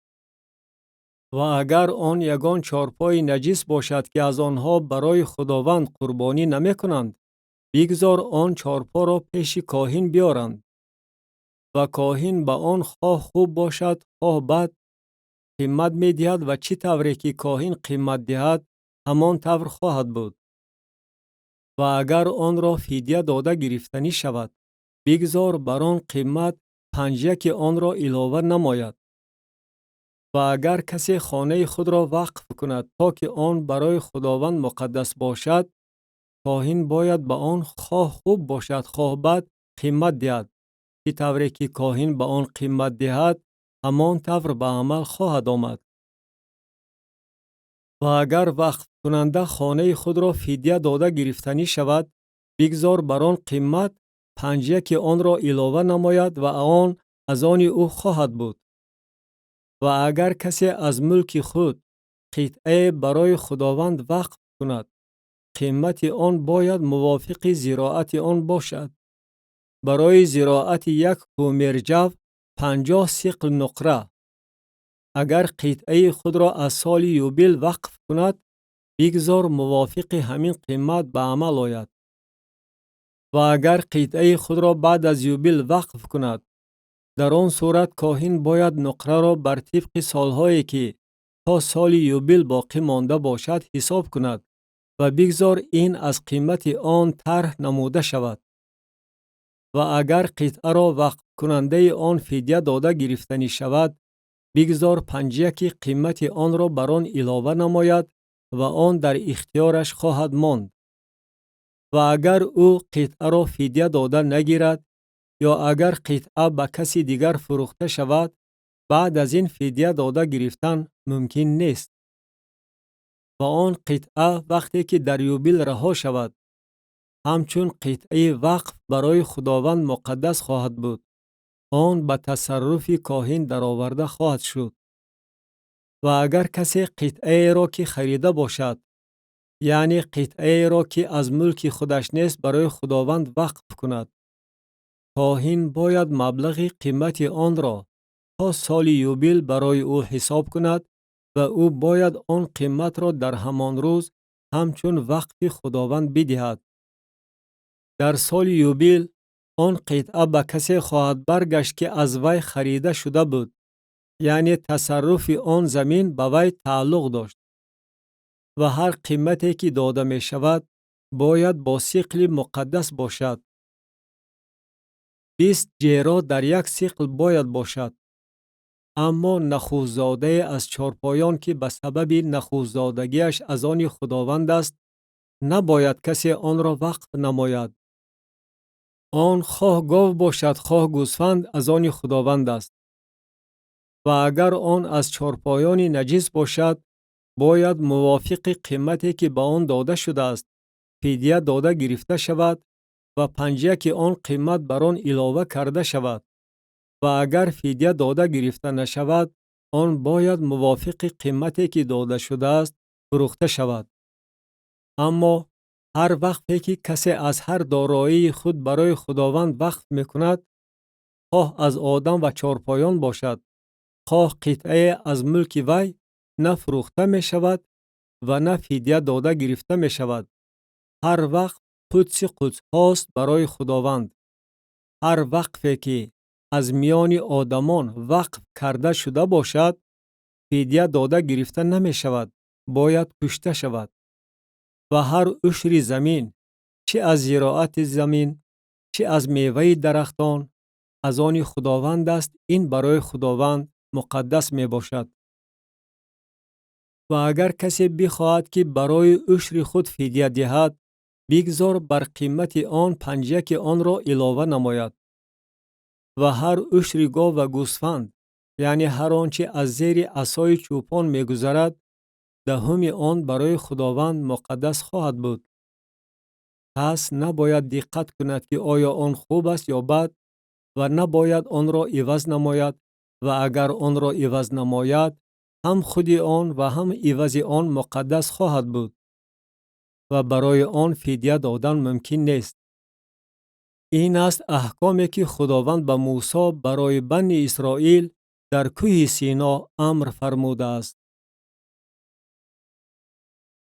Ва агар он ягон чорпои наҷис бошад, ки аз онҳо барои Худованд қурбонӣ намекунанд, бигзор он чорпоро пеши коҳин биёранд. Ва коҳин ба он хоҳ хуб бошад, хоҳ бад қимат медиҳад ва чӣ тавре ки коҳин қимат диҳад, ҳамон тавр хоҳад буд. Ва агар онро фидя дода гирифтанӣ шавад, бигзор бар он қимат панҷяки онро илова намояд. Ва агар касе хонаи худро вақф кунад, то ки он барои Худованд муқаддас бошад, коҳин бояд ба он хоҳ хуб бошад, хоҳ бад қимат диҳад. Чӣ тавре ки коҳин ба он қимат диҳад, ҳамон тавр ба амал хоҳад омад. Ва агар вақфкунанда хонаи худро фидя дода гирифтанӣ шавад, бигзор бар он қимат панҷяки онро илова намояд ва он аз они ӯ хоҳад буд. Ва агар касе аз мулки худ қитъае барои Худованд вақф кунад, қимати он бояд мувофиқи зироати он бошад. Барои зироати як ҳумер ҷав 50 сиқл нуқра. Агар қитъаи худро аз соли юбил вақф кунад, бигзор мувофиқи ҳамин қимат ба амал ояд. Ва агар қитъаи худро баъд аз юбил вақф кунад, дар он сурат коҳин бояд нуқраро бар тибқи солҳое ки то соли юбил боқӣ монда бошад ҳисоб кунад ва бигзор ин аз қимати он тарҳ намуда шавад. Ва агар қитъаро вақфкунандаи он фидя дода гирифтанӣ шавад, бигзор панҷяки қимати онро бар он илова намояд ва он дар ихтиёраш хоҳад монд. Ва агар ӯ қитъаро фидя дода нагирад ё агар қитъа ба каси дигар фурӯхта шавад, баъд аз ин фидя дода гирифтан мумкин нест. Ва он қитъа вақте ки дар юбил раҳо шавад, ҳамчун қитъаи вақф барои Худованд муқаддас хоҳад буд. Он ба тасарруфи коҳин дароварда хоҳад шуд. Ва агар касе қитъаеро ки харида бошад, яъне қитъаеро ки аз мулки худаш нест барои Худованд вақф кунад, коҳин бояд маблағи қимати онро то соли юбил барои ӯ ҳисоб кунад ва ӯ бояд он қиматро дар ҳамон рӯз ҳамчун вақфи Худованд бидиҳад. Дар соли юбил он қитъа ба касе хоҳад баргашт, ки аз вай харида шуда буд, яъне тасарруфи он замин ба вай тааллуқ дошт. Ва ҳар қимате ки дода мешавад, бояд бо сиқли муқаддас бошад. 20 ҷеро дар як сиқл бояд бошад. Аммо нахӯззодае аз чорпоён, ки ба сабаби нахӯззодагиаш аз они Худованд аст, набояд касе онро вақф намояд. Он хоҳ гов бошад, хоҳ гӯсфанд аз они Худованд аст. Ва агар он аз чорпоёни наҷис бошад, бояд мувофиқи қимате ки ба он дода шудааст, фидя дода гирифта шавад ва панҷяки он қимат бар он илова карда шавад. Ва агар фидя дода гирифта нашавад, он бояд мувофиқи қимате ки дода шудааст фурӯхта шавад. Аммо ҳар вақфе ки касе аз ҳар дороии худ барои Худованд вақф мекунад, хоҳ аз одам ва чорпоён бошад, хоҳ қитъае аз мулки вай, на фурӯхта мешавад ва на фидя дода гирифта мешавад. Ҳар вақф қудси қудсҳост барои Худованд. Ҳар вақфе ки аз миёни одамон вақф карда шуда бошад, фидя дода гирифта намешавад, бояд кушта шавад. Ва ҳар ушри замин, чӣ аз зироати замин, чӣ аз меваи дарахтон, аз они Худованд аст, ин барои Худованд Муқаддас мебошад. Ва агар касе бихоҳад, ки барои ушри худ фидя диҳад, бигзор бар қимати он панҷяки онро илова намояд. Ва ҳар ушри гов ва гӯсфанд, яъне ҳар он чи аз зери асои чӯпон мегузарад, даҳуми он барои Худованд муқаддас хоҳад буд. Кас набояд диққат кунад, ки оё он хуб аст ё бад, ва набояд онро иваз намояд, ва агар онро иваз намояд, ҳам худи он ва ҳам ивази он муқаддас хоҳад буд ва барои он фидя додан мумкин нест. Ин аст аҳкоме, ки Худованд ба Мусо барои Бани Исроил дар кӯҳи Сино амр фармудааст.